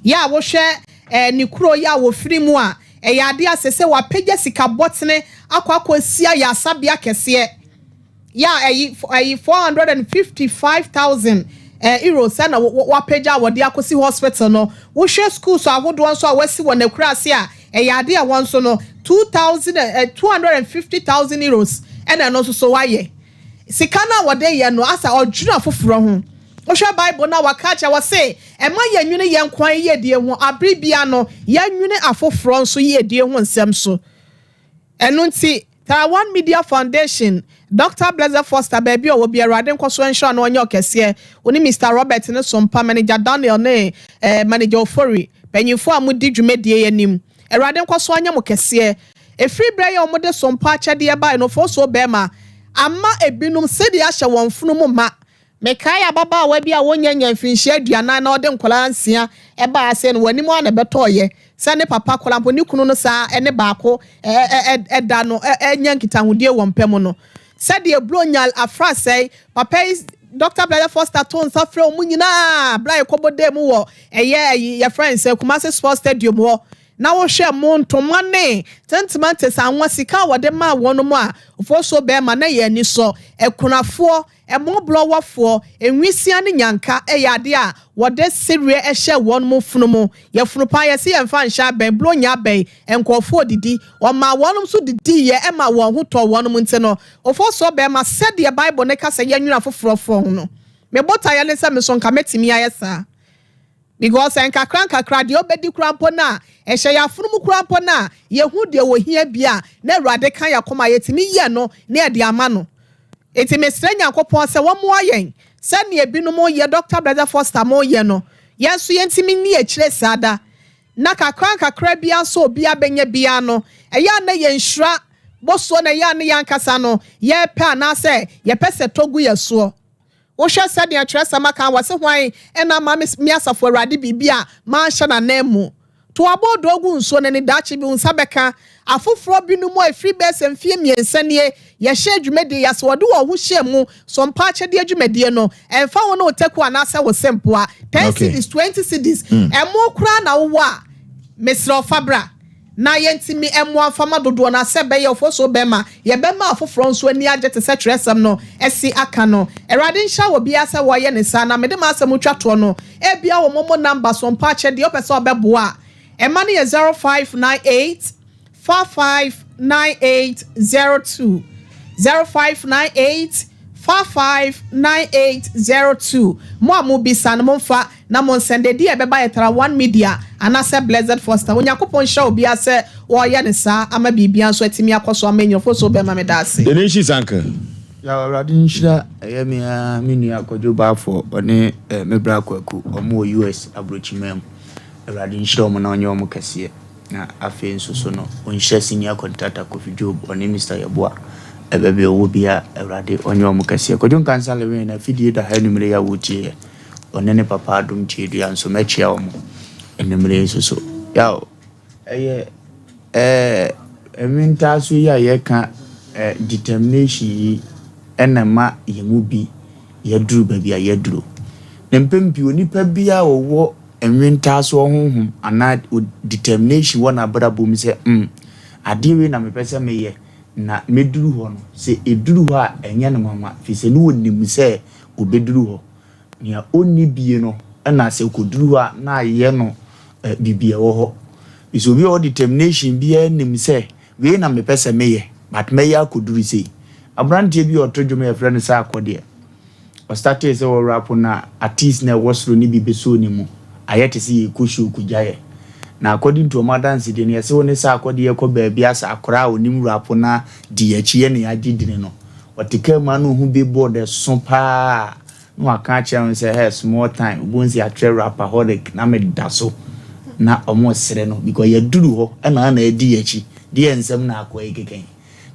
yɛ a wohwɛ ɛɛ ne kuro yɛ a wɔfiri mu a ɛyɛ adeɛ asɛ sɛ wapagya sika bɔtene akɔ akɔsi ayɛ asabea kɛseɛ yɛ a ɛyi ɛyi 455,000 euros ɛna wapagya a wɔde akɔsi hospital no. Wohwɛ schools ahodoɔ nso a wɔasi wɔ n'akuraase a ɛyɛ adeɛ a wɔn nso no two thousand €250,000 ɛna ɛno nso so wayɛ sika no a wɔde yɛ no asa ɔdwene afoforɔ ho. Wohwɛ Bible na waka kyerɛ wɔ se ɛma yɛnwene yɛn kwan yiedie ho abere bia no yɛnwene afoforɔ nso yiedie ho nsɛm so. Ɛno nti Taiwan Media Foundation, Dr. Blessed Foster, baabi a ɔwɔ bi Awurade nkɔ so nhyira na ɔnyɛ ɔkɛseɛ. Oni Mr. Robert ne Sompa, Manager Daniel ne Manager Ofori, mpanyinfoɔ a modi dwumadie anim, Awurade nkɔ so anyɛ mo kɛseɛ. Efiri berɛ yɛ wɔde Sompa akyɛdeɛ baa no so bɛrima ama ebinom sɛdeɛ ahyɛ wɔn funu mu ma. Mekae ababaawa bi a wɔnya nya mfinhyia 40 na ɔde nkwadaa 6 ɛbaa ase no wɔn anim a na ɛbɛtɔɔyɛ sɛ ne papa akwadaa mpo ne kunu no saa ɛne baako ɛda no ɛnya nkitahodie wɔ mpɛ mu no sɛdeɛ buronya afrasɛe papa yi Dr. Blessed Foster to nsa frɛ wɔn nyinaa bla yɛkɔbɔ dan mu wɔ ɛyɛ ɛyi yɛfrɛ nsɛ Kumasi Sports Stadium hɔ na wohwɛ mo ntoma ne tentema ntesa sika a wɔde maa wɔn mu a ofosuo bɛrima na yɛ ani sɔ ɛkunafoɔ ɛmɔborɔwɔfoɔ enwisia ne nyanka ɛyɛ adeɛ a wɔde sereɛ ɛhyɛ wɔn mu funu mu yɛfunu paa yɛsi yɛn fa nhyɛ abɛn buronya abɛn nkurɔfoɔ didi ɔmaa wɔn nso didi yɛ ɛma wɔn ho tɔ wɔn mu nti no ofosuo bɛrima sɛdeɛ Bible ne kasa yɛn nwura foforɔ fɔ ho no mebɔ taeɛ ne sɛ me so nka mɛtumi ayɛ saa. Because nkakra nkakra deɛ ɔbɛdi kora mpo no a ɛhyɛ yɛn afono mu kora mpo no a yɛhu deɛ wɔhia bi a na Awurade ka yɛn akoma yɛtumi yɛ no na yɛde ama no. Enti mesrɛ Nyankopɔn sɛ wɔmmoa yɛn sɛnea ebinom yɛ Dɔkta Brother Foster mo yɛ no, yɛn nso yɛntumi nni akyire saa da. Na kakra nkakra biara nso obiara bɛnya biara no, ɛyɛ a na yɛn nhyira bɔsoɔ na ɛyɛ a na yɛn ankasa no yɛpɛ anaasɛ yɛpɛ sɛ ɛtɔ gu yɛn soɔ. Wohwɛ sɛdeɛ twerɛsɛm aka a, wɔse, Hwan na ama me asafo Awurade biribi a manhyɛ n'ananmu? To aboodoo gu nsuo no ani, daakye bi wo nsa bɛka. Afoforɔ binom a ɛfiri bɛyɛ sɛ mfeɛ mmiɛnsa nie yɛhyɛɛ dwumadie yi ase, wɔde wɔn ho hyɛɛ mu, so mpa akyɛdeɛ dwumadie no, ɛmfa ho ne wo taku anaasɛ wo sempoa, ten cedis, 20 cedis, ɛmo koraa na wowɔ a, mesrɛ wo fa bra na yɛntumi mmoa mfa ma dodoɔ no ara sɛ ɛbɛyɛ ɔfosuo bɛma yɛbɛma afoforɔ nso ani agye te sɛ twerɛsɛm no asi aka no. Awurade nhyira obiara sɛ wɔyɛ ne saa. Na mede m'asɛm retwa toɔ no, ebia wo momo number so mpo akyɛ deɛ wopɛ sɛ ɔbɛboa a, ɛma no yɛ 0598 459802, 0598 459802. Mo a mobisa no, momfa na monsɛnde. Din a ɛbɛba yɛ Tara One Media anaasɛ Blessed Foster. Onyankopɔn nhyira obiara sɛ ɔreyɛ no saa ama biribiara nso atumi akɔ so ama anyina. Ofosuo bɛma meda ase. Dene nhyira sanka. Yaw Awurade nhyira ɛyɛ me ara me nua Kwadwo Baffour ɔne me bra Kwaku ɔmo wɔ US abrokyiman mu Awurade nhyira ɔmo na ɔnyɛ ɔmo kɛseɛ na afei nso so no ɔnhyira senior contractor Kofi Job ɔne Mister Yeboah ɛbɛbi ɔwɔ bia Awurade ɔnyɛ ɔmo kɛseɛ Kwadwo Nkansah Lewin na afidie da ha anwummerɛ yi a wotie yɛ ɔne ne papa Adom Tiedua nso mɛkyea ɔmo anwummerɛ yi nso so Yaw Ɛyɛ ɛɛ nwentaaso yi a yɛka ɛ determination yi na ɛma yɛn mu bi yɛduru baabi a yɛaduru. Na mpɛn pii onipa biara a ɔwɔ nwentaasoɔ honhom anaa determination wɔ n'abrabɔ mu sɛ mm adeɛ wei na mepɛ sɛ meyɛ na mɛduru hɔ no, sɛ ɛduru hɔ a ɛnyɛ no nwanwa firi sɛ na ɔnim sɛ ɔbɛduru hɔ. Nea onni bie no na sɛ ɔkɔduru hɔ a na ayɛ no biribi a ɛwɔ hɔ. Sɛ obi a ɔwɔ determination biara nim sɛ wei na mepɛ sɛ meyɛ but mɛyɛ akɔduru sei. Aberanteɛ bi a ɔto dwom a yɛfrɛ no Sarkɔ deɛ, ɔstartee sɛ ɔrapo na artiste no a ɛwɔ soro no bi bɛsɔɔ ne mu. Ayɛ te sɛ yɛrekɔ show kɔgyaeɛ. Na according to wɔn adansedie no, yɛse wo ne Sarkɔ deɛ kɔ baabi a sɛ akwadaa a ɔnim rapo no di yɛn akyi yɛ na yɛagye dini no, Ɔte kaa mu a na ohu billboard ɛso paa na waka akyerɛ me sɛ hey small time wobɛhu sɛ yɛatwerɛ rapaholic na meda so na ɔmo resere no because yɛaduru hɔ ɛna na adi yɛn akyi deɛ nsɛm na akoa yi keka yi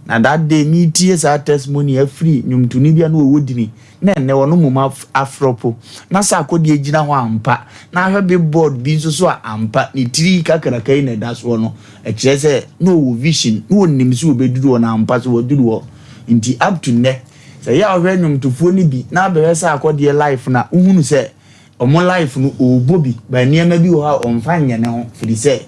na that day metie saa testimony afiri nnwomtoni bi a na ɔwɔ dini na ɛnnɛ ɔno mmom afrɔpo na sɛ akɔdeɛ gyina hɔ ampa na ahwɛ billboard bi nso so a ampa ne tiri kakraka yi na ɛda soɔ no ɛkyerɛ sɛ na ɔwɔ vision na ɔnim sɛ ɔbɛduru hɔ na ampa so waduru hɔ. Nti up to nnɛ sɛ yɛ a wohwɛ nnwomtofoɔ no bi na abɛhwɛ sɛ akɔdeɛ life no a wohunu sɛ ɔmo life no ɔɔbɔ bi but nneɛma bi wɔ hɔ a ɔmfa nyɛ ne ho firi sɛ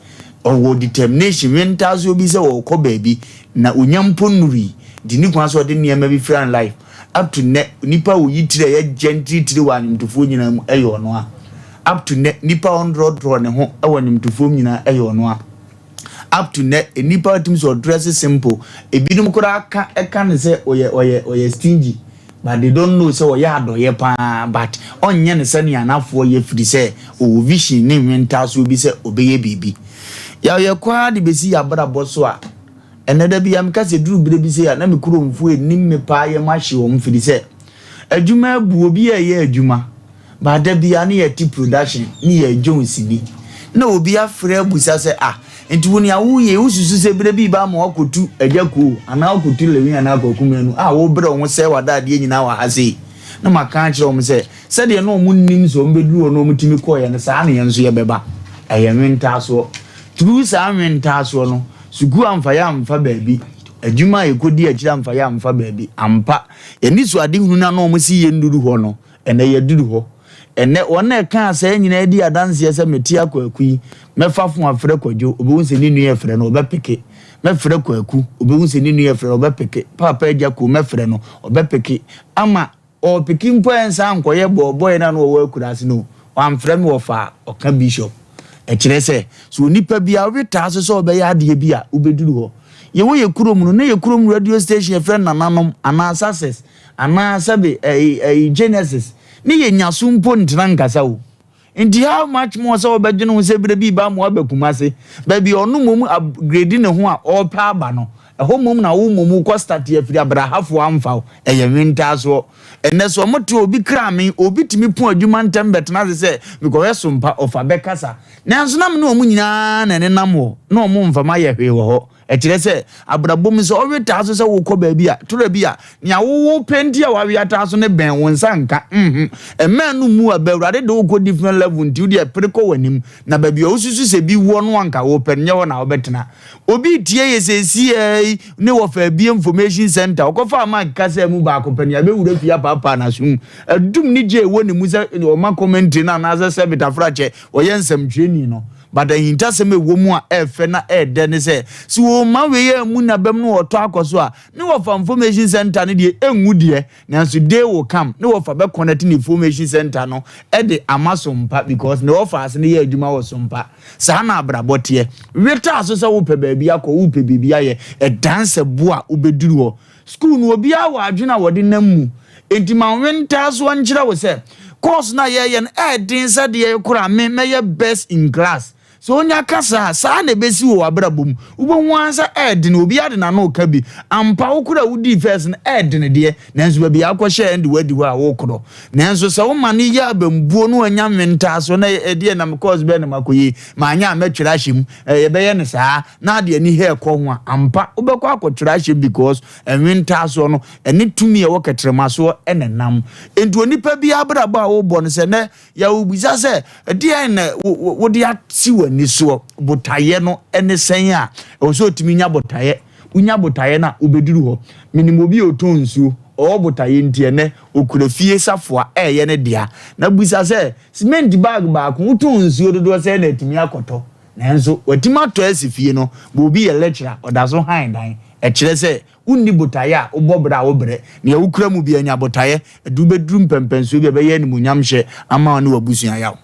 ɔwɔ determination wentaasoɔ bi sɛ ɔɔkɔ baabi na ɔnya mpo nnurui nti ne kwan sɛ ɔde nneɛma bi fira no life up to nnɛ nipa a ɔyi tiri a ɛyɛ gyɛntiritiri wɔ anwomtofoɔ nyinaa mu ɛyɛ ɔno a up to nnɛ nipa a ɔndrɔdrɔ ne ho wɔ anwomtofoɔ mu nyinaa ɛyɛ ɔno a. Up to nnɛ nnipa tumi sɛ ɔdrɛse simple ebinom koraa ka ɛka no sɛ ɔyɛ ɔyɛ ɔyɛ stingy but they don't know sɛ ɔyɛ adɔyɛ paa but ɔnyɛ no sɛnea anafoɔ yɛ firi sɛ ɔwɔ vision ne nwentaasoɔ bi sɛ ɔbɛyɛ biribi. Yaw yɛkɔ ara de bɛsi yɛn abrabɔ so a ɛnɛ da bi a meka sɛ duru berɛ bi sei a na me kuromfoɔ nnim me paa yam ahye wɔn firi sɛ adwuma abu obi a ɛyɛ adwuma But da biara ne yɛte production ne yɛ Jones ni na obi afrɛ abusa sɛ ah nti wo nea woyɛ yi wosusu sɛ berɛ bi reba ama woakɔtu Agya Kuo anaa woakɔtu Lewin anaa Kwaku Manu a wobrɛ wo ho sɛe w'adaadeɛ nyinaa wɔ ha sei na maka akyerɛ wɔn sɛ sɛdeɛ na wɔn nnim sɛ wɔn bɛduru hɔ na wɔn tumi kɔeɛ no saa na yɛn nso yɛbɛba ɛyɛ nwentaasoɔ through saa nwentaasoɔ no sukuu amfa yɛ amfa baabi adwuma a yɛkɔdi akyire amfa yɛ amfa baabi ampa yɛn anisoadehunu no a na wɔn si yɛnnuru hɔ no Ɛnnɛ yɛaduru hɔ. Ɛnnɛ wɔn a ɛkaa saa nyinaa di adanseɛ sɛ mete akwaku yi, mɛfa fon afrɛ Kwadwo, ɔbɛhu sɛ ne nua refrɛ no, ɔbɛpeke. Mɛfrɛ Kwaku, ɔbɛhu sɛ ne nua refrɛ no, ɔbɛpeke. Paapa Agya Koo, mɛfrɛ no, ɔbɛpeke. Ama ɔrepeke mpo a ɛnsan nkɔyɛ bɔɔlbɔe no a na ɔwɔ akuraase no o, wamfrɛ me wɔfa a, ɔka Bishop. Ɛkyerɛ sɛ, sɛ onipa biara wotaa so sɛ ɔbɛyɛ adeɛ bi a, wobɛduru hɔ. Yɛwɔ yɛn kurom no, na yɛn kurom radio station yɛfrɛ no Nananom anaa Success. Anaa sɛbe ɛyi ɛyi Genesis ne yɛ nya so mpo ntena nkasa o. Nti how much more sɛ wobɛdwene ho sɛ berɛ bi reba ama woaba Kumasi, baabi a ɔno mmom upgrade ne ho a ɔrepɛ aba no, ɛhɔ mmom na wo mmom wokɔ start afiri abrahafoɔ amfa wo, ɛyɛ nwentaasoɔ. Ɛnnɛ sɛ wɔte obi kra me, obi tumi pɔn adwuma ntɛm bɛtena ase sɛ mekɔhwɛ Sompa, ɔfa bɛkasa. Nanso na me ne wɔn nyinaa na ɛnenam hɔ, na wɔn mfa mayɛ hwee wɔ hɔ. Ɛkyerɛ sɛ, abrabɔ mu sɛ ɔwe taa so sɛ wokɔ baabi a, toro bi a, nea wowɔ pɛ nti a wawe ataa so no bɛn wo nsa nka. Nhu. Ɛmɛn no mmu aba, Awurade de wo kɔ different level nti wodeɛ pere kɔ w'anim. Na baabi a wosusu sɛ bi wɔ no anka wopɛ no, nyɛ hɔ na wobɛtena. Obi retie yɛ seesei yi ne wɔfa abie information center, ɔkɔfaa mic kasaa mu baako pɛ, nea bɛwura fie apaapaa n'aso mu. Adum ne gye a ɛwɔ ne mu sɛ ɔma commentary no anaasɛ sɛ Betafrakyɛ ɔyɛ nsɛmtwerɛni no. But ahintasɛm a ɛwɔ mu a ɛɛfɛ na ɛɛdɛ ne sɛ, sɛ wɔma wei ammu n'abam na wɔtɔ akɔ so a, ne wɔfa information center no deɛ ɛnwu deɛ, nanso day will come ne wɔfa bɛ connect ne information center no de ama Sompa because ne wɔfa ase no yɛ adwuma wɔ Sompa. Saa na abrabɔ teɛ. Wetaa so sɛ wopɛ baabi akɔ, wopɛ biribi ayɛ, ɛdan sɛ bo a wobɛduru hɔ. Sukuu no, obiara wɔ adwene a wɔde nam mu. Enti ma wo ntaasoɔ nkyerɛ wo sɛ, course no a yɛreyɛ no, ɛyɛ den sɛ deɛ koraa me mɛyɛ best in class. Sɛ onya ka saa a, saa na ɛbɛsi wɔ w'abrabɔ mu. Wobɛhu ara sɛ ɛyɛ den, obiara de n'ano reka bi. Ampa, wo koraa a wodii first no, ɛyɛ den deɛ, nanso baabi a wokɔhyɛɛ no de woadi hɔ a worekorɔ. Nanso sɛ woma no yɛ abambuo na wanya ntaasoɔ na ɛdeɛ na me course bɛn na makɔyɛ yi, manyɛ a mɛtwerɛ ahyɛ mu, yɛbɛyɛ no saa, na ade ani hɛ kɔ ho a, ampa wobɛkɔ akɔtwerɛ ahyɛ because ɛnwentaasoɔ no ɛne tumi a ɛwɔ kɛtrɛma soɔ ɛna nam. Enti onipa bi abrabɔ a wobɔ no sɛ nɛ yɛwobisa sɛ ɛdeɛn na wode asi w'ani soɔ, botaeɛ no ɛne sɛn a, ɛwɔ sɛ ɔtumi nya botaeɛ. Wonya botaeɛ no a wobɛduru hɔ. Menim obi a ɔtɔn nsuo, ɔwɔ botaeɛ nti ɛnɛ ɔkura fie safoa ɛɛyɛ ne dea. Na bisa sɛ cement bag baako wotɔn nsuo dodoɔ sɛn na atumi akɔtɔ? Nanso watumi atɔ asi fie no, ma obi yɛ lecturer a, ɔda so hann dan. Ɛkyerɛ sɛ wonni botaeɛ a wobɔ berɛ a wobrɛ. Nea wokura mu biara, nya botaeɛ. Ɛde wo bɛduru mpɛnpɛnsoɔ bi a ɛbɛyɛ animuonyamhyɛ ama wo ne w'abusua yaw.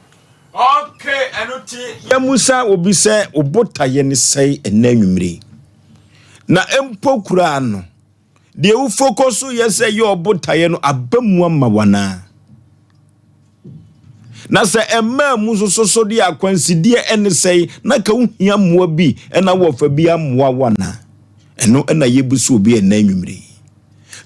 Ok, ɛno nti yɛmmisa obi sɛ wo botaeɛ ne sɛn ɛnnɛ anwummere yi? Na mpo koraa no, Deɛ wo focus yɛ sɛ yɛ ɔbotaeɛ no aba mu ama wo anaa? Na sɛ ɛmaa mu nso so so deɛ akwansideɛ ɛne sɛe na ka wohia mmoa bi ɛna wɔfa bi amoa wo anaa? Ɛno ɛna yɛbu so obi ɛnɛ anwummere yi.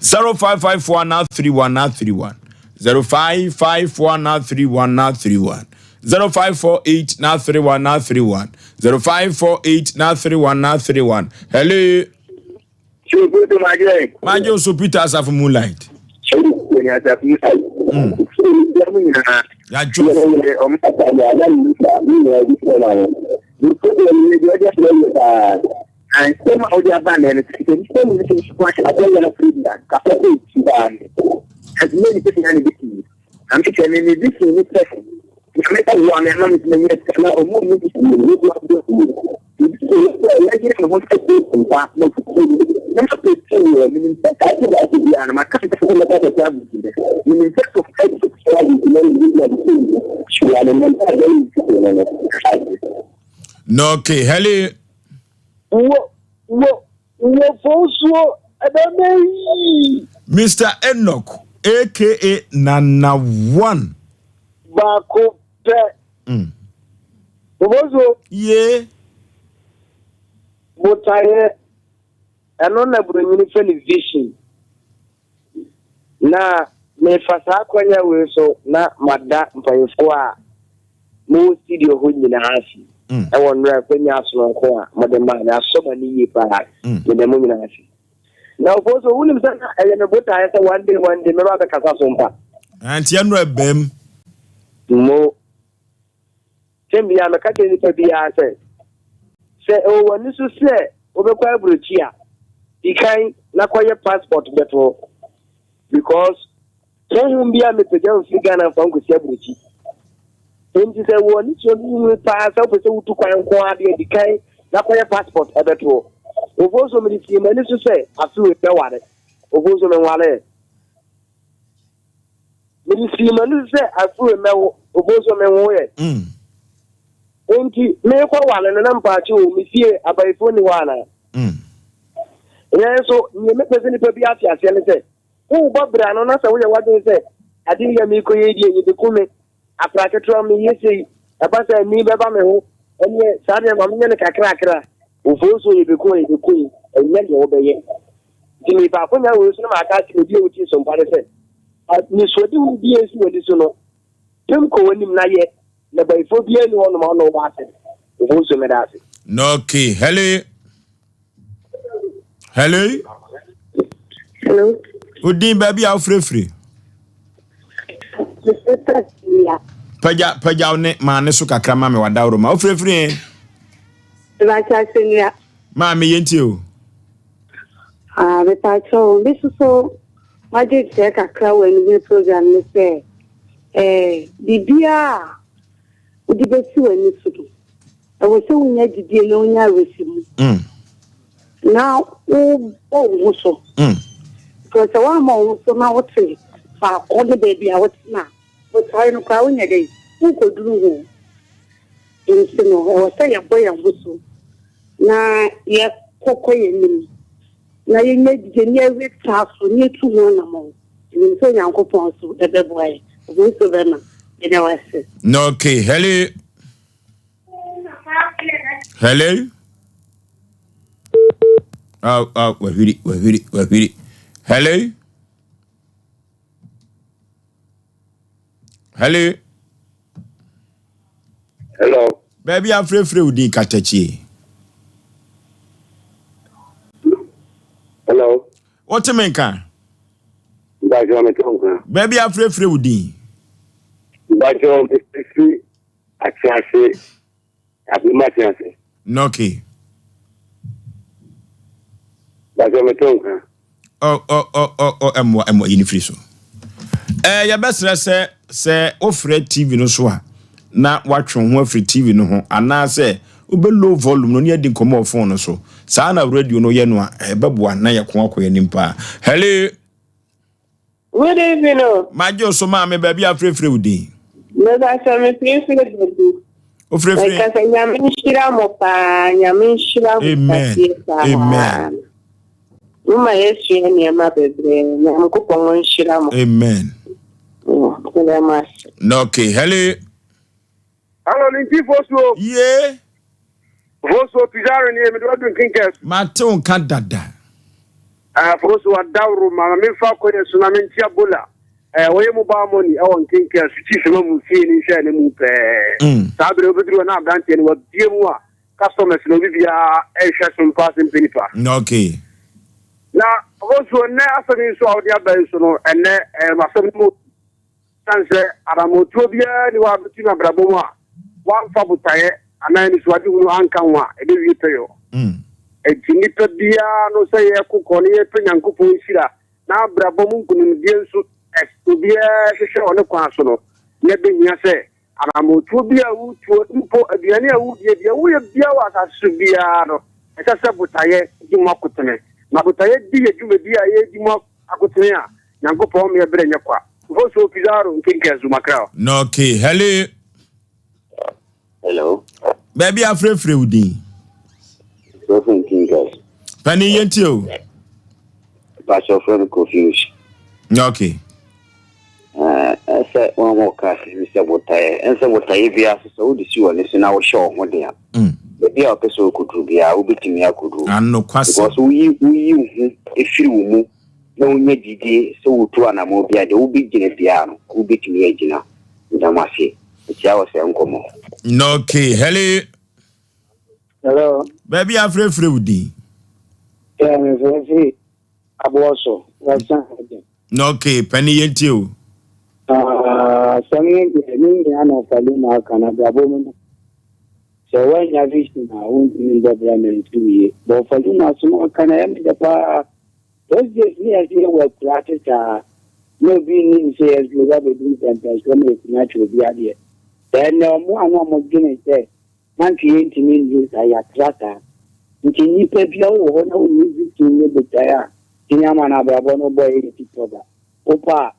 0554 931 931 0554 931 931 0548 931 931 0548 931 931 Hello. Magye nso Peter Asafo Moonlight. Yadwo. Nsɛm a wode aba nnɛ no, sɛ nnipa mu no sɛ akɔyɛ no firi bi a, kasa sɛ ɛti baa no. Ɛsɛ nipa nyinaa na ɛbɛtumi. Na mekyɛ me me vision ne sɛ Nyame boa me ama me tumi anya sika na ɔmo mu bi ne bi abɔ mu. Ebi sɛ yɛ sɛ yɛyere me ho sɛ sɛ mpa na fufuo mu na ma pɛ ti wɔ menim sɛ saa ti baako biara no maka sɛ sɛ mɛka sɛ sɛ abusu dɛ menim sɛ so ɛde sɛ abusu na menim sɛ abusu mu hyia no na mpa bɛyɛ nsuo no no. No, okay, hello. Wo wo wo fosuo ɛbɛmɛ yi. Mr. Enoch aka Nana One. Baako pɛ. Fosuo. Yee. Botaeɛ ɛno na buronyini fɛ ne vision. Na mefa saa akwanya wei so na mada mpanyinfoɔ a mowɔ studio hɔ nyinaa ase ɛwɔ nnora akwanya asononko a mode maa me asɔ m'ani yie paa meda mo nyinaa ase. Na ɔfo so wonim sɛ na ɛyɛ me botaeɛ sɛ one day one day mɛba abɛkasa so mpa. Nti ɛno ɛbɛm. Mo Tɛm biara meka kyerɛ nipa biara sɛ, sɛ ɛwɔ w'ani so sɛ wobɛkɔ aburokyi a, di kan na kɔyɛ passport bɛto hɔ. Because honhom biara mmepagya wo mfiri Ghana mfa nkɔsi aburokyi. Enti sɛ wɔ ani so mu paa sɛ wopɛ sɛ wotu kwan nko ara deɛ, di kan na kɔyɛ passport ɛbɛto hɔ. Ofo nso mede sii m'ani so sɛ afe wei mɛware. Ofo nso menwaree. Mede sii m'ani so sɛ afei mɛwo, obo nso menwoeɛ. Enti merekɔ ware no na mpaakye o, me fie abayifoɔ nni hɔ anaa? Nanso nea mepɛ sɛ nipa bi ate aseɛ ne sɛ, worebɔ bra no na sɛ woyɛ w'adwene sɛ adeɛ yi a merekɔyɛ yi deɛ yɛbɛku me. Akora ketewa meyɛ sei, ɛba sɛ ani bɛba me ho, ɛneɛ saa deɛ ma menyɛ no kakrakra. Ofosuo yɛbɛku a yɛbɛku yi, ɛnyɛ deɛ wobɛyɛ. Nti mefa akonya wei so na maka akyerɛ obi a wotie sompa no sɛ, anisoadehunu bi a ɛsi w'ani so no, pem kɔ w'anim na yɛ, na bayifoɔ biara nni hɔnom a ɔne wo wɔ asɛm. Ofosuo meda ase. Okay, hello. Hello. Hello. Odin baabi a wofirefiri. Pagya pagya wo ne maa ne so kakra ma me wadaworo ma wofirefiri ɛ. Mepakyɛ Maa me yɛntie o. Ah, mepakyɛ o, me soso magye kyerɛ kakra wɔ anibere program ne sɛ eh, biribiara a wode bɛsi w'ani so no, ɛwɔ sɛ wonya gyidie na wonya awerɛhyɛmu na wobɔ wo ho so. Because sɛ woammɔ wo ho so na wote faako ne baabi a wotena a, botae no koraa wonyɛ dɛn, wonkɔduru ho. Nti no, ɛwɔ sɛ yɛbɔ yɛn ho so na yɛkɔkɔ yɛn anim na yɛnya gyidie na yɛwe taa so na yɛtu ho anammɔn. Menim sɛ Onyankopɔn nso bɛboa yɛn. Obi nso bɛma. Meda wo ase. Okay, hello. Hello. Oh, oh, wahwiri, wahwiri, wahwiri. Hello. Hello. Hello. Baabi afrɛfrɛ wo din katakyie. Hello. Wote me nka? Mpakyɛw mete wo nka. Baabi afrɛfrɛ wo din. Mpakyɛw mefiri Atease, Abrem Atease. Okay. Mpakyɛw mete wo nka. Ɔ ɔ ɔ ɔ ɔ ɛmoa ɛmoa yi ne firi so. Ɛɛ yɛbɛsrɛ sɛ sɛ wofrɛ TV no so a na watwe wo ho afiri TV no ho anaasɛ wobɛ low volume no ne adi nkɔmmɔ wɔ phone no so. Saa na radio no yɛ no a ɛbɛboa na yɛko akɔ yɛn anim paa. Hello. Good evening o. Magye wo so maame baabi a frɛfrɛ wo din. Mebasa me frɛfrɛ baabi. Ofrɛfrɛ. Mekasa nyame nhyira mo paa nyame nhyira mo Amen. kɛseɛ paa. Amen. Mo ma yɛsua nneɛma bebree Nyankopɔn nhyira mo. Amen. Meda mo ase. Okay, hello. Hello, Linti Fosuo. Ye. Fosuo Pizarro ni mede wadu nkenkɛs. Mate wo nka dada. Uh, Fosuo adaworo ma ma memfa kɔyɛ so na mentia bola. Uh, wɔyɛ mobile money ɛwɔ nkenkɛs chief ma mu fie ne nhyɛ ne mu pɛɛ. Saa berɛ wobɛduru hɔ na aberanteɛ no wabie mu a customers na obi biara ɛhwɛ so mpa ase mpɛ nipa. Okay. Na Fosuo nnɛ asɛm yi nso a wode aba yi so no ɛnnɛ ɛyɛ asɛm no mu Esiane sɛ anammɔntuo biara nni hɔ a bɛtu no abrabɔ mu a woamfa botaeɛ anaa anisoadehunu anka ho a, ɛbɛwie pɛyɔ. Enti nnipa biara no sɛ yɛko kɔ na yɛpɛ Nyankopɔn nhyira na abrabɔ mu nkonimdie nso obiara hwehwɛ wɔ ne kwan so no, na ɛbɛhia sɛ anammɔntuo bi a wotuo, mpo aduane a wodie, deɛ woyɛ biara wɔ asase so biara no, ɛsɛ sɛ botaeɛ di mu akotene. Na botaeɛ di yɛ dwumadi a yɛredi mu akotene a, Nyankopɔn me ɛberɛ nyɛ kwa. Mfosuo Pizarro nkenken Zuma kra. Okay, hello. Hello. Baabi afrɛfrɛ wo din. Frɛfrɛ nkenken. Pani yɛntie o. Pastor frɛ me Kofi Osi. Okay. Ɛsɛ wɔn a wɔka asɛm bi sɛ botaeɛ ɛnsɛ botaeɛ biara so sɛ wode si w'ani so na wohyɛ wo ho den a baabi a wopɛ sɛ wokɔduru biara wobɛtumi akɔduru. Anokwasɛm. Because woyi woyi wo ho firi wo mu na wonya gyidie sɛ wotu anamɔn bi a, deɛ wobɛgyina biara no, wobɛtumi agyina. Meda mo ase. Mekyia wɔ sɛ nkɔmmɔ. Okay, hello. Hello. Baabi afrɛfrɛ wo din. Yeah, me frɛfrɛ aboɔ so, Western Region. Okay, pani yɛntie o. Ah, asɛm no deɛ ne nua na ɔfali na aka na abrabɔ mu no. Sɛ woannya vision a wontumi mbɔ bra na nsi wo yie. But ɔfali na asɛm aka na ɛyɛ me dɛ paa. Those days ne yɛse yɛwɔ akuraase saa, na obi nnim sɛ yɛn nso yɛba abɛdu mpɛnpɛnsoɔ ma yɛtumi akyɛ obi adeɛ. Sɛ ɛnnɛ ɔmo a na ɔmo dwene sɛ na anka yɛntumi nnuru saa, yɛatra saa. Nti nnipa biara wowɔ hɔ na wonni vision ne botaeɛ a, tumi ama no abrabɔ no bɔ yɛ ti tɔ da. Wopɛ a,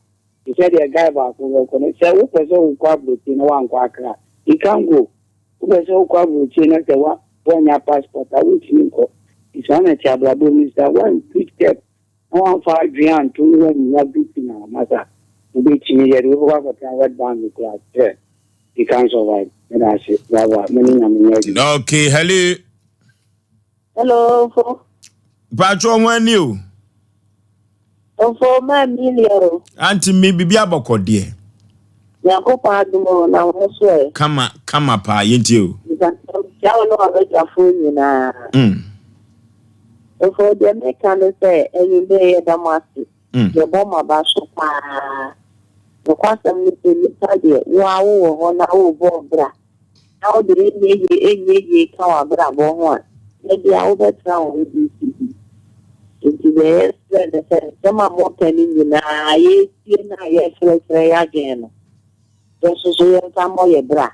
te sɛ deɛ guy baako bɛkɔ no, sɛ wopɛ sɛ wokɔ aburokyire na woankɔ Accra, you can't go. Wopɛ sɛ wokɔ aburokyire na sɛ woannya passport a, wontumi nkɔ. Nti saa na ɛte abrabɔ mu. Sɛ woantu step na woamfa adwene anto na woannya vision a, masa, wobɛtumi yɛde wobɛkɔ akɔtena World Bank koraa kyerɛ. You can't survive. Meda ase. Bye bye. Mo ne Nyame nyɛ adwuma. Okay, hello. Hello, mfo. Mpatsɔ ho ani o. Mfo ma Amelia o. Auntie mi bibi abɔkɔ deɛ. Nyankopɔn adom o, na wo so ɛ? Kama kama paa yɛntie o. Mekyia wo ne w'abadwafoɔ nyinaa. Mm. Mfo deɛ meka ne sɛ anwummerɛ yɛda mo ase. Mm. Yɛbɔ mo aba so paa. Nokwasɛm ne sɛ nnipa deɛ wo ara wowɔ hɔ na worebɔ bra na wode ɛnyɛ yie ɛnyɛ yie ka w'abrabɔ ho a, da biara wobɛtra wo ho BCB. Nti deɛ yɛsrɛ ne sɛ nsɛm a moka no nyinaa yɛretie no a yɛrekyerɛkyerɛ yɛn adwene no, yɛn nso so yɛmfa mmɔ yɛn bra.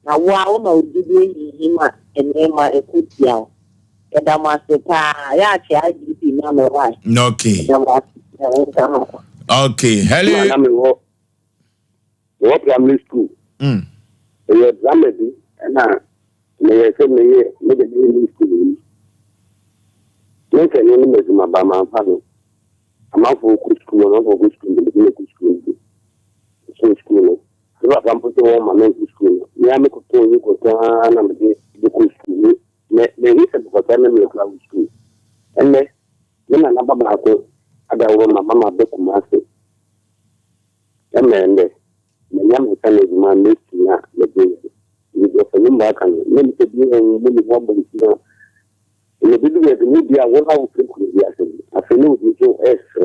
Na wo ara woma wo gyidie hinhim a nneɛma ɛko tia wo. Yɛda mo ase paa. Yɛ akyɛ IGP ma me why. Okay. Yɛda mo ase. Nyame nka mo ho. Okay. Hello. Na mewɔ mewɔ primary school. Mm. Ɛyɛ drama bi ɛna meyɛ sɛ meyɛ mede meyɛ ne school mu. Me nsɛnni ne m'adwuma ba mamfa no. Amanfoɔ kɔ school amanfoɔ kɔ school mede mekɔ school no bi. So school no. Me papa mpo sɛ wɔn ma menkɔ school no. Me ara mekɔtɔn yi kɔtɔn ara na mede de kɔ school. Me me mehu sɛ mekɔtɔn na mekura wɔ school. Ɛnnɛ me nana ba baako adaworo ma mama bɛ Kumasi. Ɛmɛ ɛnnɛ manya me nsa no adwuma a mɛsi na mede yɛ. Nti deɛ ɔpanin mu aka no, na nipa bi nhu ne ho abɔnten a, na ɛbɛdu baabi no bi a wɔn a wɔfiri kuro bi ase no, afei na obi nso ɛresrɛ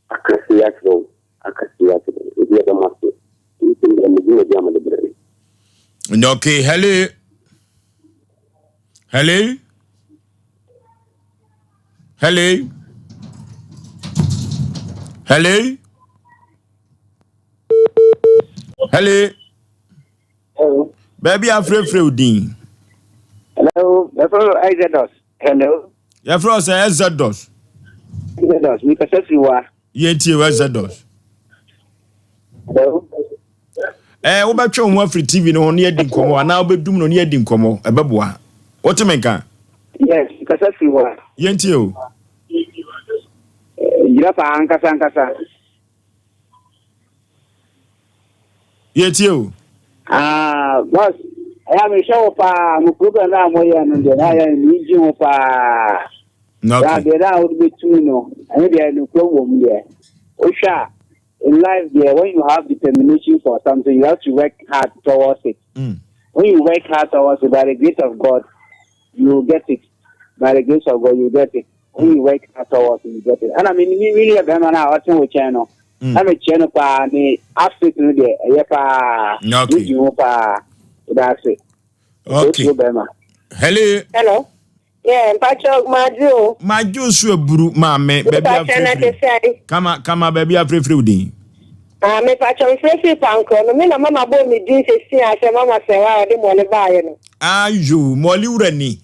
aka sei akyerɛ wo, aka sei akyerɛ wo. Nti yɛda mo ase. Nti mmerɛ mo dwumadi a mode brɛ me. Okay, hello. Hello. Hello. Hello. Hello. Hello. Baabi afrɛfrɛ wo din. Hello, yɛfrɛ wo Exodus. Hello. Yɛfrɛ wo sɛ Exodus. Exodus, mekasa firi wa. Yɛntie wo Exodus. Hello. Eh, wobɛtwe wo ho afiri TV no ho ne yɛadi nkɔmmɔ anaa wobɛdum no ne yɛadi nkɔmmɔ ɛbɛboa. Wote me nka? Yes, mekasa firi wa. Yɛntie o. Gyina paa ankasa ankasa. Yɛtie o. Ah, boss, ɛyà mi hwɛ wo paa, mo program náà mo yɛ no deɛ náà yɛ mi gye ho paa. Okay. Na deɛ náà wode bɛtumi no, ɛno deɛ nokorɛ wɔ mu deɛ. Wohwɛ a, in life deɛ, when you have determination for something, you have to work hard towards it. Mm. When you work hard towards it, by the grace of God, you will get it. By the grace of God, you will get it. When you work hard towards it, you get it. Ɛna me me me nua bɛrima no a ɔte wo kyɛn no, Mm. na mekyerɛ no paa ne outfit no deɛ ɛyɛ paa. Okay. Megye ho paa. Ɛda ase. Okay. Osuro bɛrima. Hello. Hello. Yeah, mpakyɛ madwo o. Madwo so aburu maame baabi Mepakyɛ na te afrɛfrɛ. sɛn? Kama kama baabi afrɛfrɛ wo din. Ah, mepakyɛ mfrɛfiri pankorɔ no. Me na mama bɔɔ me din sɛsi a sɛ mama sɛ wa ɔde mɔle baeɛ no. Ayo, mɔle wura ni.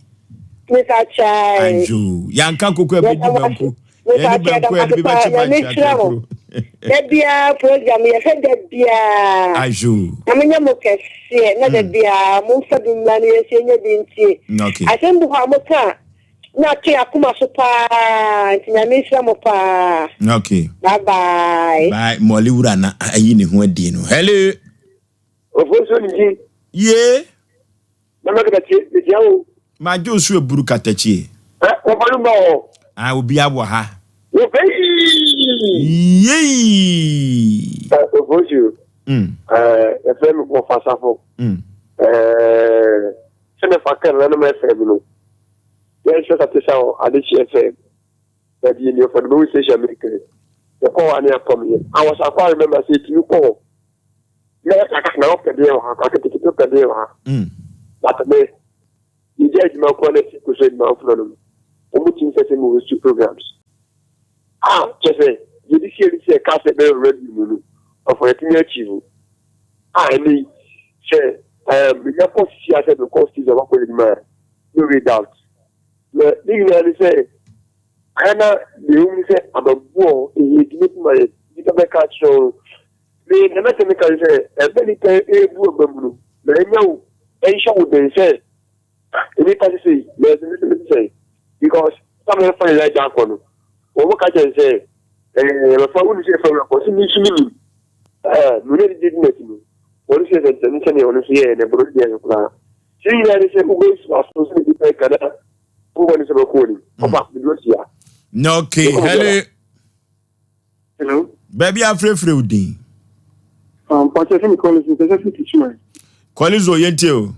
Mepakyɛ. Ayo, yanka koko abɛdi Yɛda mo ase. banku. Yɛne Mepakyɛ yɛda banku mo a yɛde ase bi paa. bɛkye Nyame bankye nhyira mo. akrakuro. Da biara program yɛhwɛ da biara. Ayo. Nyame nyɛ mo kɛseɛ na da biara momfa bi mmra na yɛnso yɛnyɛ bi ntie. Okay. Asɛm bi hɔ a moka a na ato yɛn akoma so paa nti Nyame nhyira mo paa. Okay. Bye bye. Bye. Mɔle wura na ayi ne ho adi no. Hello. Ofosuo ne din. Ye. Mama katakyie, mekyia wo. Madwo so aburu katakyie. Ɛ wɔfa no ba hɔ. Ah, obi awɔ ha. Wɔfɛ yii. Yei. Ɛ Ofosuo. Mm. Ɛɛ yɛfrɛ me wɔfa safo. Mm. Ɛɛ sɛ mefa kɛn na no mɛfrɛ mi no. Yɛnhyɛ sate sa wɔ adekyeɛ fɛ. Baabi yɛ ni ɔfa no bɛhu station mekɛ. Yɛkɔ hɔ a ne apam yɛ. I was akɔ remember sɛ ɛtumi kɔ hɔ. Na na ɔpɛ deɛ wɔ ha, aketekete ɔpɛ deɛ wɔ ha. Mm. But me, yɛgya adwuma kɔ na ti kɔ so adwuma foforɔ no mu. Wɔn ti nsɛ sɛ mo host programs. Ah, kyɛ sɛ yɛde si yɛde si ɛka sɛ ɛbɛyɛ radio mu no, ɔfɔ yɛtumi achieve. Ah, ɛnɛ yi, sɛ ɛɛ menya kɔ sisi asɛ mekɔ sisi ɔbɛkɔ adwuma a, no way doubt. Na ne nyinaa ne sɛ, ayɛ na deɛ ɛwɔ mu ne sɛ ababuo ɛyɛ adwuma bi ma yɛ nnipa bɛka akyerɛ wo. Me deɛ mɛtɛ meka ne sɛ ɛbɛ nnipa ɛrebu aba mu no na ɛnya wo ɛnhyɛ wo den sɛ nnipa sese yi na ɛsɛ sɛ mete sɛ because sɛ mɛfa yɛ agya akɔ no wɔn ka kyɛn sɛ ɛɛ yɛbɛfa wo ne sɛ ɛfa wura kɔ sɛ me nso menim ɛɛ me ne de di n'akyi no. Wɔn nso yɛ sɛnkyerɛnne sɛdeɛ ɔno nso yɛɛ no, ɛboro deɛ no koraa. Ti nyinaa ne sɛ wobɛsi aso sɛ nnipa yi ka na wobɔ ne sɛ bɛkɔ anim. Ɔfa mede asia. Na okay, hello. Hello. Baabi afrɛfrɛ wo din. Mpakyɛ sɛ me kɔlɛs mpɛ sɛ fiti suma. Kɔlizo yɛntie o.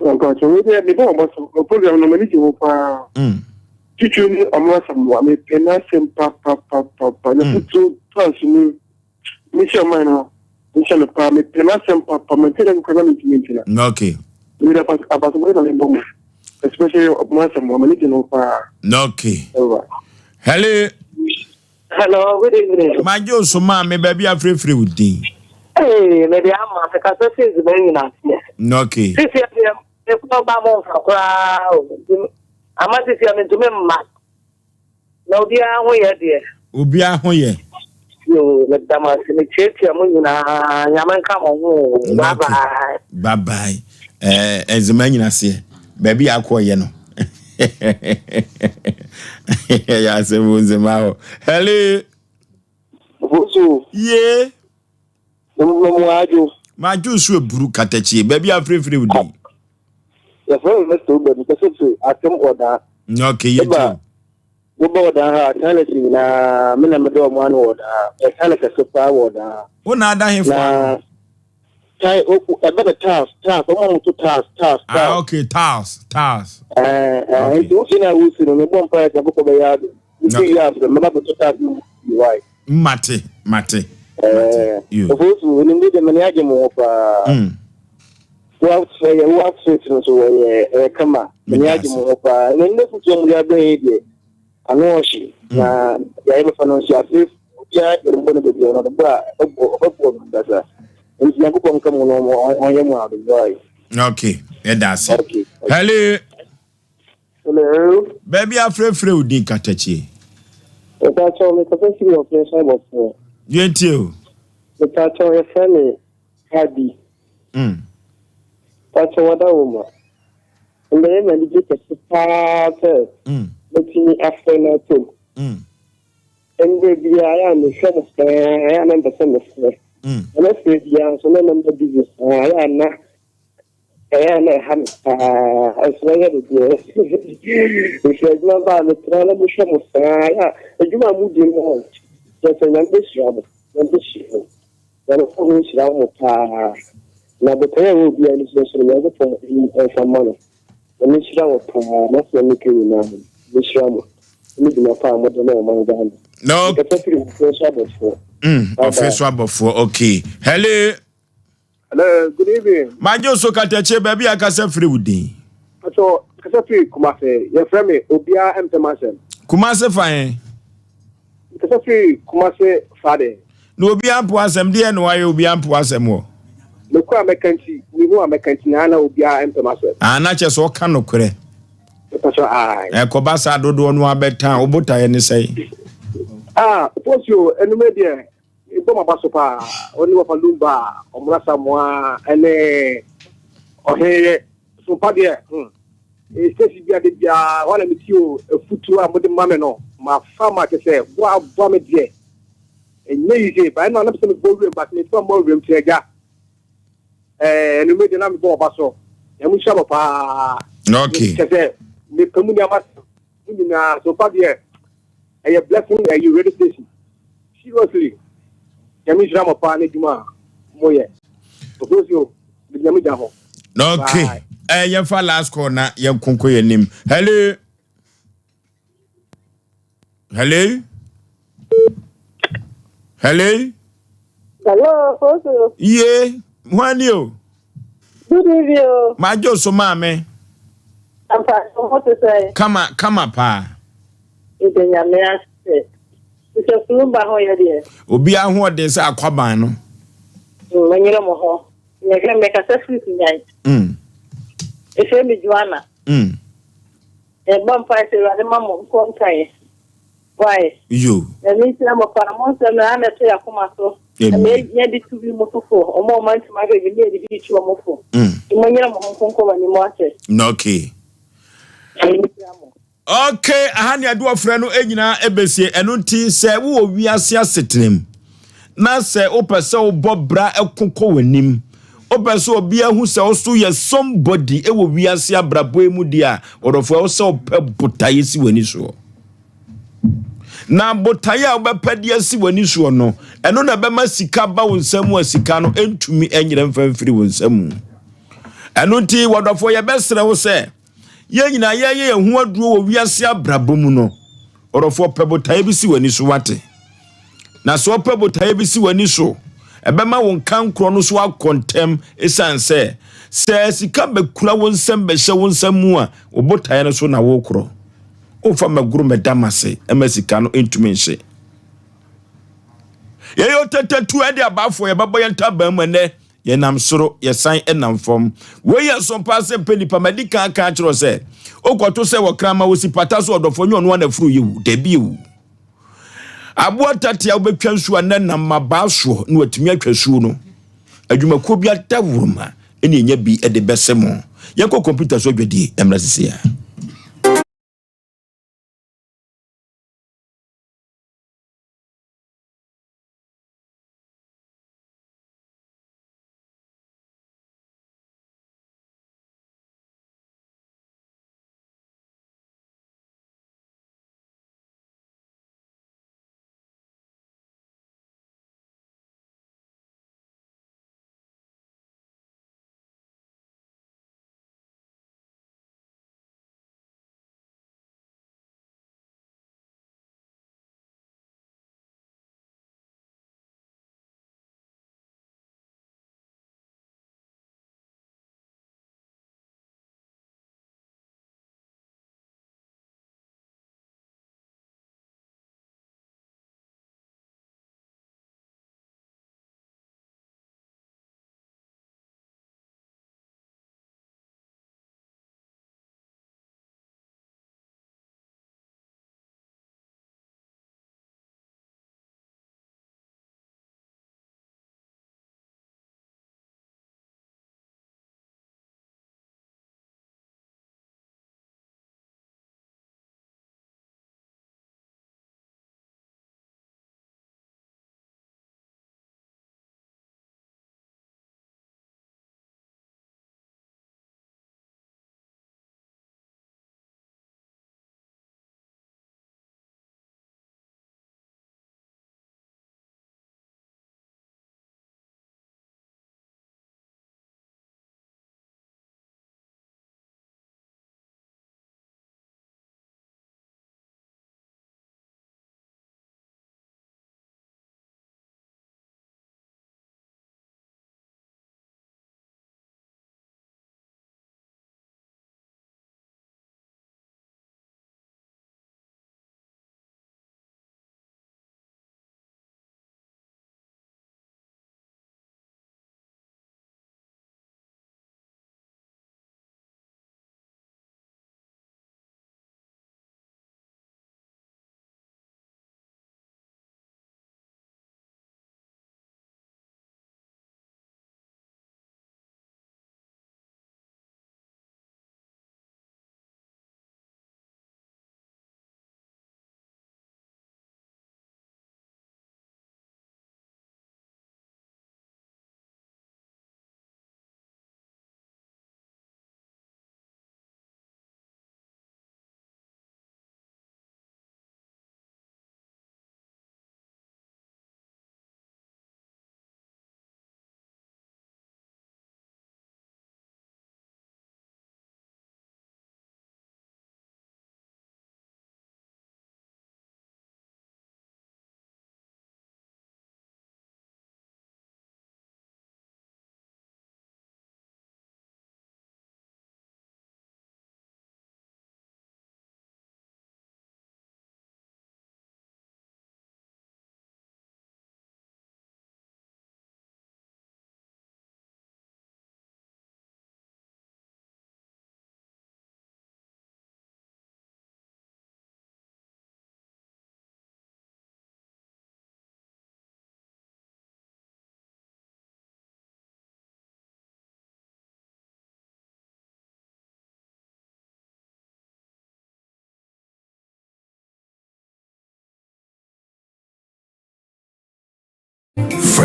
Mpakyɛ wo deɛ mebɔ wɔn so program no m'ani gye ho paa. Titiri ne ɔmo asɛm wa mepɛ n'asɛm papapapapa na fotuo plans mu mehyɛ ɔman no mehyɛ no paa mepɛ n'asɛm papa mente dɛ nkora na mentumi ntina. Okay. Mede abasobɔde na mebɔ mo especially ɔmo asɛm wa m'ani gye ho paa. Okay. Hello. Hello, good evening. Magye wo so maame baabi afrɛfrɛ wo din. Ee, mede ama me kasa fi nzema nyina aseɛ. Okay. Sisi adeɛ mekɔ ba mo nfa koraa o. Ama sisi a mentumi mma. Na obiara ho yɛ deɛ. Obiara ho yɛ. Yoo, meda mo ase mekyiakyia mo nyinaa. Nyame nka mo ho o. Bye bye. Bye bye. Eh, nzema nyina aseɛ. Baabi a akɔ yɛ no. Yɛ asɛm o nzema hɔ. Hello. Obosu. Ye. Mo adwo. Madwo so eburu katakyie. Baabi a frɛfrɛ wo din. Yɛfrɛ me Mr. Obed, mepɛ sɛ firi Atem Ɔdaa. Okay, yɛ tie. Woba Ɔdaa ha, toilet nyinaa, me na mede ɔmo ano wɔ Ɔdaa. Ɛsan kɛse paa wɔ Ɔdaa. Wo na ada he fo ano? Tai, ɛbɛ no tiles, tiles, ɔmo a wɔto tiles, tiles, ah, tiles. Ah, okay, tiles, tiles. Ɛɛ, ɛɛ, nti wofi na wosi no, mebɔ mpa yɛ sɛ nkokɔ bɛyɛ ado. Wosi yɛ afɛ, mɛba bɛtɔ tiles no mu why. Mate, mate. Ɛɛ, ofosu, enim de deɛ mani agye mo ho paa. Wo afɛ yɛ, wo outfit no so ɛyɛ ɛyɛ kama. Mani agye mo ho paa. Na ndɛ futu ɔmo de abɛn yi deɛ, ano ɔhye. Na deɛ yɛbɛfa no nso afe obiara deɛ ɔbɔ no baabi a ɔno bɔ a ɔbɛbɔ ɔbɛbɔ no ankasa. Nti Nyankopɔn nka mo no ɔnyɛ mo adom. Okay, yɛda ase. Okay. Hello. Hello. Baabi afrɛfrɛ wo din katakyie. Mepakyɛw mekasa firi ɔfrɛ so abɔfoɔ. Yɛntie o. Mepakyɛw yɛfrɛ me Abi. Mm. Pakyɛw wada wo ma. Mbɛyɛ m'anigye kɛse paa sɛ mm. mɛtumi afrɛ no atom. Mm. Mmerɛ biara yɛ a mehwɛ mo saa yɛ a na mpɛ sɛ mefrɛ. Mm. Na mɛfrɛ biara nso na namba busy saa yɛ a na Ɛyɛ a na ɛha me paa, nso mɛyɛ no deɛ. Mefiri adwuma ba a, metra na mehwɛ mo saa. Yɛ a adwuma a modi no, kyerɛ sɛ Nyame bɛhyira mo, Nyame bɛhyira mo. Nyankopɔn nhyira mo paa. Na botaeɛ a ɛwɔ obiara ani so nso no, Nyankopɔn mfa mma no. Nyame nhyira mo paa, m'asɛm a meka nyinaa no, Nyame nhyira mo ne dwuma pa a mode ma ɔman Ghana. No. Mekasa firi Ɔfeso Abɔfoɔ. Mm, Ɔfeso Abɔfoɔ, okay. Hello. Hello, good evening. Magye so katakyie baabi a kasa firi wo din. Pacho, kasa firi Kumase. Yɛfrɛ me obiara mpɛ m'asɛm. Kumase fa he? Kasa firi Kumase Fade. Na obiara mpo asɛm deɛ na wayɛ obiara mpo asɛm wɔ. Mekɔ a mɛka nti, mehu a mɛka nti na na obiara mpɛ m'asɛm. Ah, na kyɛ sɛ ɔka nokorɛ. Pacho, ae. Ɛkɔba saa dodoɔ no abɛtan, wo botaeɛ ne sɛe? Ah, Posio, enume deɛ Mebɔ m'aba so paa. Ɔne Papa Lumba, Ɔmena Samoa ɛne Ɔhene yɛ sompa deɛ hmm. Station bi ade biara hɔ na metie o afutuo a mode ma me no mafa ma kyɛ sɛ boa aboa me deɛ ɛnyɛ yi se ba ɛno a na pɛ sɛ mebɔ wuram but mefa mmɔ wuram ti agya ɛɛ ɛno me deɛ na mebɔ ɔba so na mo nhyira mo paa okay kyɛ sɛ mepɛ mu nneɛma mo nyinaa sompa deɛ ɛyɛ blessing ɛyɛ radio station seriously nyame nhyira mo paa ne dwuma a moyɛ ofosuo mede nyame gya hɔ okay eh, yɛmfa last call na yɛnkonko yɛn anim hello hello hello Hello, Fosu. Ye, hwan ni o? Good evening o. Madwo so maame. Ampa, ho te sɛ. Kama, kama paa. Meda Nyame ase. Sɛ Fulumba ho yɛ deɛ. Obi ahoɔden sɛ akwaban no. Manyere mo ho. Yɛhwɛ mekasa firi Kunyan. Efie me Joanna. Yɛbɔ mpae sɛ Awurade ma mo nkɔ nkaeɛ. Why? Yo. Nyame nhyira mo paa. Mo nsɛm no ana ɛtɔ yɛ akoma so. Amen. Ɛma yɛde tu bi mo so fo. Ɔmo a ɔmo antumi ahwɛ bi ne yɛde bi tu ɔmo fo. Nti mo nyere mo ho nkonko wɔ anim ase. Okay. Nyame nhyira mo. Okay, aha ne ɛde ɔfrɛ no nyinaa ɛbɛsie. Ɛno nti sɛ wowɔ wiase asetena mu. Na sɛ wopɛ sɛ wobɔ bra ko kɔ w'anim, wopɛ sɛ obiara hu sɛ wo so yɛ somebody wɔ wiase abrabɔ yi mu deɛ a, ɔdɔfoɔ, ɛwɔ sɛ wopɛ botaeɛ si w'ani soɔ. Na botaeɛ a wobɛpɛ de asi w'ani soɔ no, ɛno na ɛbɛma sika ba wo nsa mu a sika no ntumi nyerɛ mfa mfiri wo nsa mu. Ɛno nti, wɔdɔfoɔ, yɛbɛsrɛ wo sɛ yɛn nyinaa yɛyɛ yɛn ho aduro wɔ wiase abrabɔ mu no, ɔdɔfoɔ, pɛ botaeɛ bi si w'ani so wate. Na sɛ ɔpɛ botaeɛ bi si w'ani so, ɛbɛma wo nkankorɔ no so akɔ ntɛm ɛsiane sɛ sɛ sika bɛkura wo nsam bɛhyɛ wo nsa mu a, wo botaeɛ no so na wokorɔ. Womfa mmɛgoro mmɛda m'ase mma sika no ntumi nhye. Yɛyɛ ɔtatatu ɛde abaafoɔ yɛbɛbɔ yɛn ntaban mu ɛnɛ yɛnam soro yɛsan nam fam. Wei yɛ so paa sɛ mpɛ nipa madi kan aka akyerɛ sɛ wokɔto sɛ wɔkra ma wosi pata so ɔdɔfoɔ nyɛ ɔno ana afuru yɛ wu dabi ewu. Aboa tatea wobɛtwa nsuo a nɛ nam mabaa soɔ na watumi atwa suo no. Adwumakuo bi adaworoma ɛne ɛnya bi de bɛsɛ mo. Yɛnkɔ kɔmputa so adwadie mmra sisi a.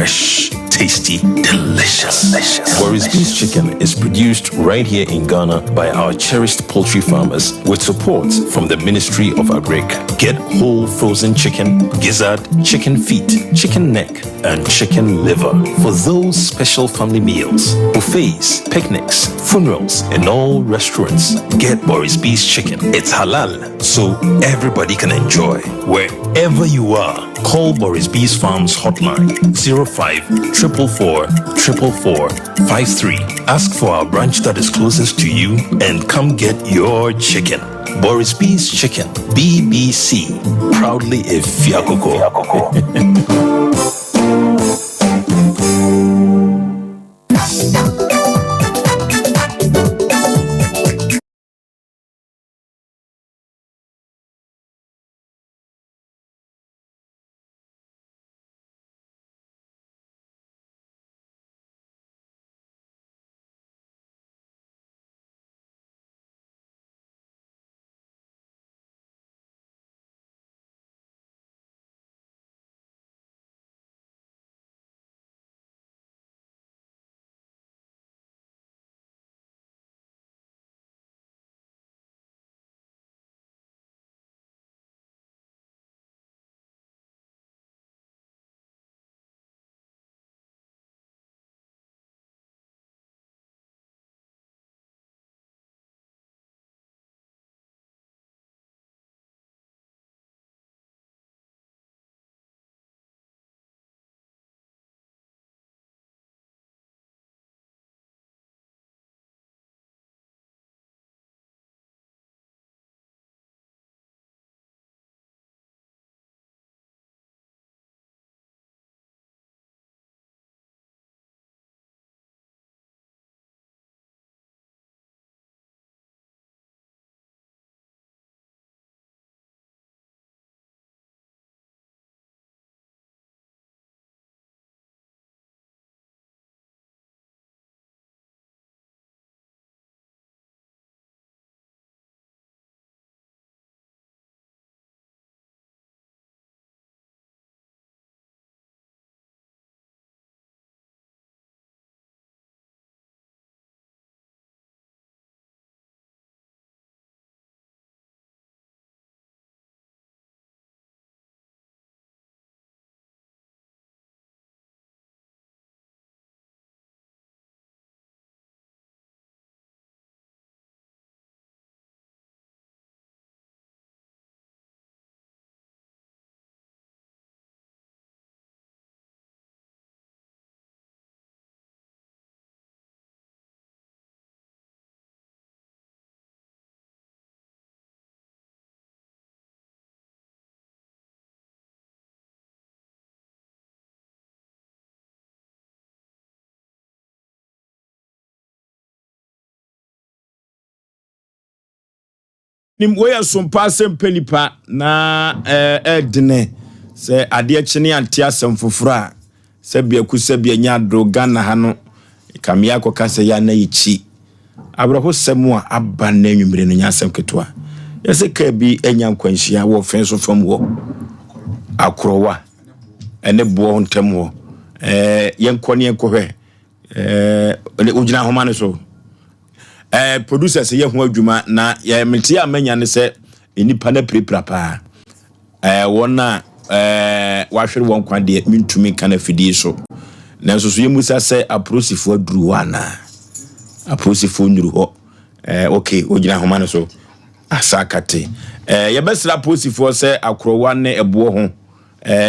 Fresh, tasty, delicious. delicious. Boris B's chicken is produced right here in Ghana by our cherished poultry farmers with support from the Ministry of Agric. Get whole frozen chicken, gizzard, chicken feet, chicken neck, and chicken liver for those special family meals, buffets, picnics, funerals, and all restaurants. Get Boris B's chicken. It's halal, so everybody can enjoy. Wherever you are, call Boris B's Farms hotline 05 444 444 53. Ask for our branch that is closest to you and come get your chicken. Boris B's Chicken, BBC, proudly a Fiakoko. Nim wei yɛ sompa asɛm pɛ nipa na ɛɛdene sɛ adeɛ kye ne ante asɛm foforɔ a sɛ biako sɛ bia nya ado Ghana ha no kamea akɔka sɛ yɛ ana yɛkyi awerɛhosɛm a aba nnɛ anwummere no nyɛ asɛm ketewa yɛsɛ kaa bi anya nkwanhyia wɔ fɛn so fam hɔ akorɔwa ɛne boɔ ntam hɔ ɛɛ yɛnkɔ ne yɛnkɔhwɛ ɛɛ wogyina ahoma no so ɛɛ producers yɛ ho adwuma na yɛ mete a manya ne sɛ nnipa no apirapira paa ɛɛ wɔn a ɛɛ wahwere wɔn kwan deɛ mentumi nka no afidie so nanso so yɛmusa sɛ apolisifoɔ aduru hɔ anaa apolisifoɔ nnuru hɔ ɛɛ ok wogyina ahoma no so asakate ɛɛ yɛbɛsrɛ apolisifoɔ sɛ akorɔwa ne ɛboɔ ho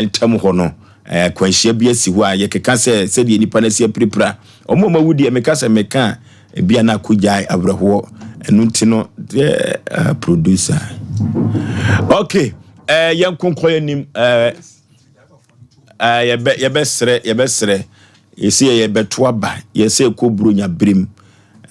ntam hɔ no, akwanhyia bi asi hɔ a yɛkeka sɛ sɛdeɛ nnipa no asi apirapira. Wɔn a wɔawu deɛ meka sɛ meka a, ebi a na akɔgyae awerɛhoɔ. Ɛno nti no, deɛ uh, producer. Okay, uh, yɛn nkonkɔ yɛn nim. Uh, uh, yɛbɛ yɛbɛsrɛ yɛbɛsrɛ yɛsɛ yɛbɛto aba yɛsɛ ɛkɔ buronya birim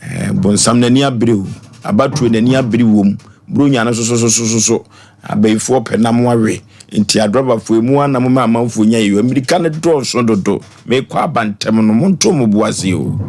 Eh, bonsam n'ani abere o. Abatoɔ n'ani abere wom. Buronya no sososososo. Abayifoɔ pɛ nam awe. Nti adrɔbafoɔ emu ana mo ma amanfoɔ nya yɛ. Mmirika no dɔɔso dodo. Mekɔ aba ntɛm no, monto mo bo ase o.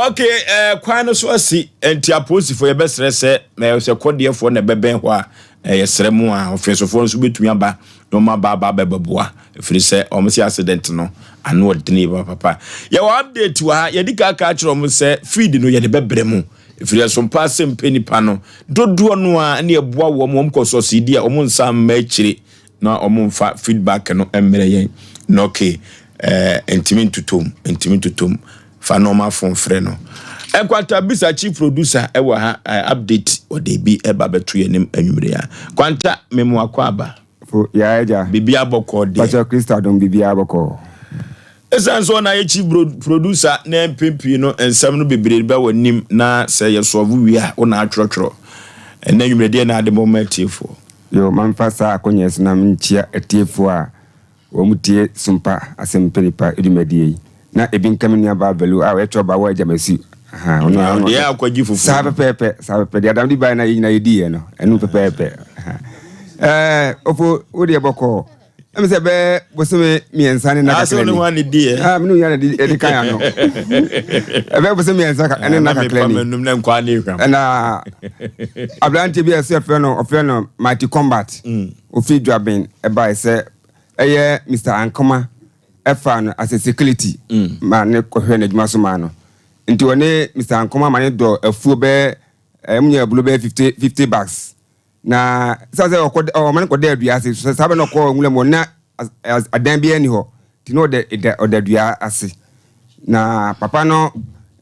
Okay, eh, kwan no so asi. Nti apolisifoɔ yɛbɛsrɛ sɛ, eh, sɛ kɔdeɛfoɔ na ɛbɛbɛn hɔ a, Yɛsrɛ mo a, ɔfeesofoɔ nso bɛtumi aba na wɔn aba aba abɛbɛboa ɛfiri sɛ wɔn sɛ accident no ano ɔdene papapa. Yɛwɔ update wɔ ha, yɛdi ka ka kyerɛ wɔn sɛ feed no yɛde bɛbrɛ mu ɛfiri ɛso mpa asɛm pɛ nipa no dodoɔ no a ne ɛboa wɔn wɔn kɔ sɔsidi a wɔn nsa mma akyire na wɔn mfa feedback no mmerɛ yɛn na okay ɛɛ ntumi ntotom ntumi ntotom Fa nɔɔma fon frɛ no. Nkwanta bisa chief producer ɛwɔ ha update ɔde bi ɛba bɛto yɛn anim anwummere a. Kwanta memo akɔ aba. Fo yaa agya. Biribiara bɔkɔɔ deɛ. Pakyɛ Kristo adom biribiara bɔkɔɔ. Ɛsiane sɛ ɔna yɛ chief producer na mpɛn pii no nsɛm no bebree ba w'anim na sɛ yɛ sɔɔvo wie a wo na atwerɛtwerɛ. Ɛnɛ anwummere deɛ na ade bɔ ma atiefoɔ. Yoo mamfa saa akonya yi so na menkyia atiefoɔ a Wɔn tie sumpa asɛm pɛ nipa dwumadie yi na ebi nka me nua baa Velu a ɔyɛ trɔba wɔ Agyamasu ahaa ɔno a ɔno deɛ akɔgye fufuo saa pɛpɛɛpɛ saa pɛpɛ deɛ Adam de baeɛ na yɛ nyinaa yɛdi yɛ no ɛno pɛpɛɛpɛ ahaa ɛɛ ofo wo deɛ bɔkɔɔ ɛmi sɛ bɛɛ bosome mmiɛnsa ne nna kakra ni ah mene onua na ɛde kan ano ɛbɛɛ bosome mmiɛnsa ne nna kakra ni ɛna aberanteɛ bi a ɛsɛ ɔfrɛ no ɔfrɛ no Mighty Combat mm. Ofi Dwaben bae sɛ ɛyɛ Mister Ankoma faa no as a security ma ne kɔhwɛ n'adwuma so maa no. Nti ɔne Mister Ankoma ma ne dɔ afuo bɛyɛ ɛɛ wɔn nyɛ aburo bɛyɛ 50 50 bags. Na sɛ sɛ ɔkɔ ɔma no kɔda dua ase so saa bɛ na ɔkɔ nwura mu na adan biara ni hɔ nti na ɔda ɔda dua ase. Na papa no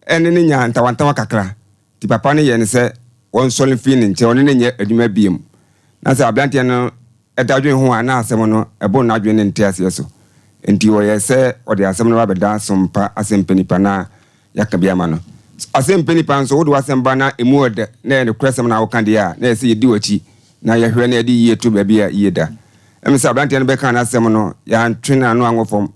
ɛne ne nya ntawantawa kakra. Nti papa no yɛɛ no sɛ wɔnsɔre mfiri ne nkyɛn, ɔne no nyɛ adwuma bio. Na sɛ aberanteɛ no da dwene ho a, na asɛm no boro n'adwene ne nteaseɛ so. Enti ɔyɛɛ sɛ ɔde asɛm no ba bɛda Sompa Asɛmpɛ Nipa na yɛaka bi ama no. Asɛmpɛ Nipa nso, wode w'asɛm ba na ɛmu ɔdɛ na ɛyɛ nokorɛsɛm na woka deɛ a, na ɛyɛ sɛ yɛdi w'akyi na yɛhwɛ na yɛde yie to baabi a yie da. Ɛm sɛ aberanteɛ no bɛkaa n'asɛm no, yɛantwe n'ano ango fam.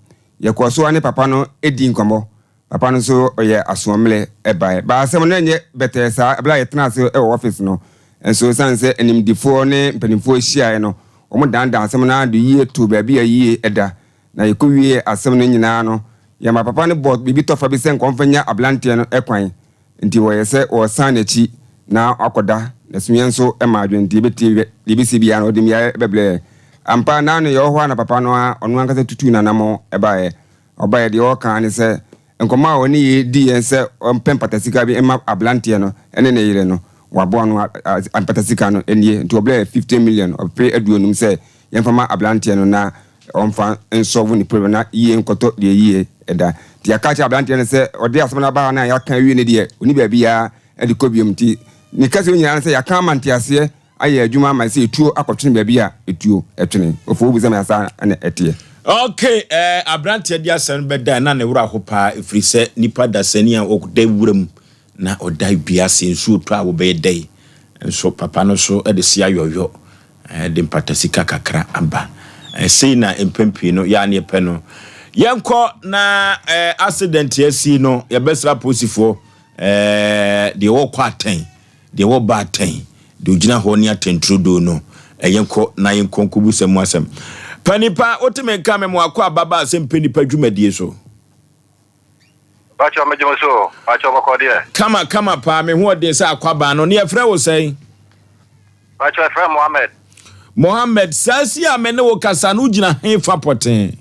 Yɛkɔɔ so ara ne papa no dii nkɔmmɔ. Papa no nso ɔyɛ asoɔmmerɛ baeɛ. But asɛm no ɛnyɛ bɛtɛɛ saa. Berɛ a yɛtenaa ase wɔ office no nso, ɛsiane sɛ animdefoɔ ne mpanimfoɔ hyiaeɛ no, wɔdandan asɛm no ara de yie too baabi a yie da. Na yɛkɔwiee asɛm no nyinaa no, yɛmaa papa no bɔɔ biribi tɔfa bi sɛ nka ɔmfa nnya aberanteɛ no kwan. Nti wɔyɛ sɛ wɔresan n'akyi na wakɔda. Na sumiiɛ nso maa adwene nti yɛbɛtie deɛ ɛbɛsi biara no, ɔde mmuaeɛ bɛbrɛ yɛn. Ampa, na ano yɛwɔ hɔ ara na papa no ara, ɔno ankasa tutuu n'anammɔn baeɛ. Ɔbaeɛ deɛ ɔreka ara ne sɛ nkɔmmɔ a ɔne yei diiɛ sɛ ɔmpɛ mpatasika bi mma abranteɛ no ne ne yere no, waboa no a mpatasika no nie. Nti ɔbrɛɛ 15 million, ɔpere aduonum sɛ yɛmfa ma abranteɛ no na ɔmfa nsɔlvo ne problem na yie nkɔtɔ deɛ yie da. Nti yɛaka akyerɛ abranteɛ no sɛ ɔde asɛm no aba ha no a yɛaka awie no deɛ ɔnni baabiara de kɔ biom. Nti ne kɛseɛ nyinaa ne sɛ yɛaka ama nteaseɛ ayɛ adwuma ama sɛ etuo akɔtwene baabi a etuo twene. Ofo wobisa me a saa na ɛteɛ. Ok eh, abranteɛ de asɛm no bɛdae na ne werɛ aho paa ɛfiri sɛ nipa dasani a ɔda wuram na ɔda dua ase nsuo tɔ a wobɛyɛ dɛn nso papa no so de se ayɔyɔ eh, de mpata sika kakra aba eh, sei na mpɛn pii no yɛ a ne yɛpɛ no yɛnkɔ na eh, accident asi no yɛbɛsra apolisifoɔ eh, deɛ wɔkɔ atɛn Deɛ wɔba atɛn, deɛ ɔgyina hɔ ne atɛnturodoo no, yɛnkɔ na yɛnkɔ nkɔbusa mu asɛm. Pa nipa, wote me nka me mo akɔ aba ba asɛm pɛ nipa dwumadie so. Pakyɛ megye mo so o, pakyɛ bɔkɔ deɛ. Kama kama paa, me ho ɔden sɛ akwaban no, ne yɛfrɛ wo sɛn? Pakyɛ yɛfrɛ me Mohammed. Mohammed, saa si a me ne wo kasa no wogyina he fa pɔtee?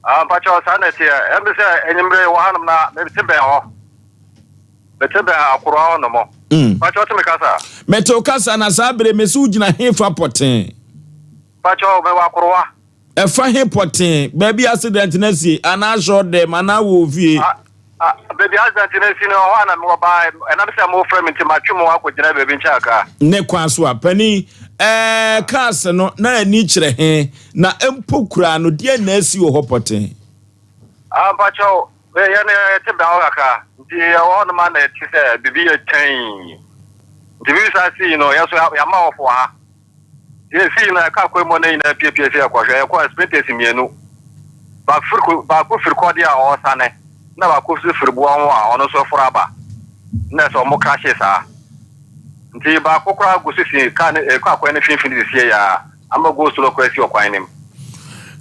Ah, mpakyɛ saa na ɛteɛ, ɛmbi sɛ enyimire wɔ hanom na mete bɛn hɔ. Mete bɛn akoroa hɔ nom. Mpakyɛ wote me kasa? Mete wo kasa na saa bere mese wo gyina he fa pɔtee? Mpakyɛ mewɔ akoroa. Ɛfa he pɔtee? Baabi accident no asie anaa asɔɔdɛm anaa wɔ ofie? Baabi accident no asi no ɛhɔ a na mewɔ baa ɛnam sɛ mofrɛ me nti matwe mo akɔgyina baabi nkyɛn kakra. Ne kwan so a panin ɛɛ cars no na ani kyerɛ he na mpo koraa no deɛn na asi wɔ hɔ pɔtee? Ah mpakyɛw yɛn yɛte bɛn hɔ kakra nti yɛwɔ hɔ nom a na yɛte sɛ biribi yɛ kyɛn nti biribi saa sii no yɛn so yɛama ɔfo wɔ ha nti yɛsii no ɛka kwan mu no nyinaa piepie sɛ yɛkɔhwɛ yɛkɔ sprinters mmienu baako firi kɔde a ɔresane na baako nso firi boɔ ho a ɔno nso foro aba na sɛ ɔmo krahye saa nti baako koraa gu so si kaa no ɛkɔ akwan no mfimfini sisi yɛ a Ama go slow koraa si ɔkwan no mu.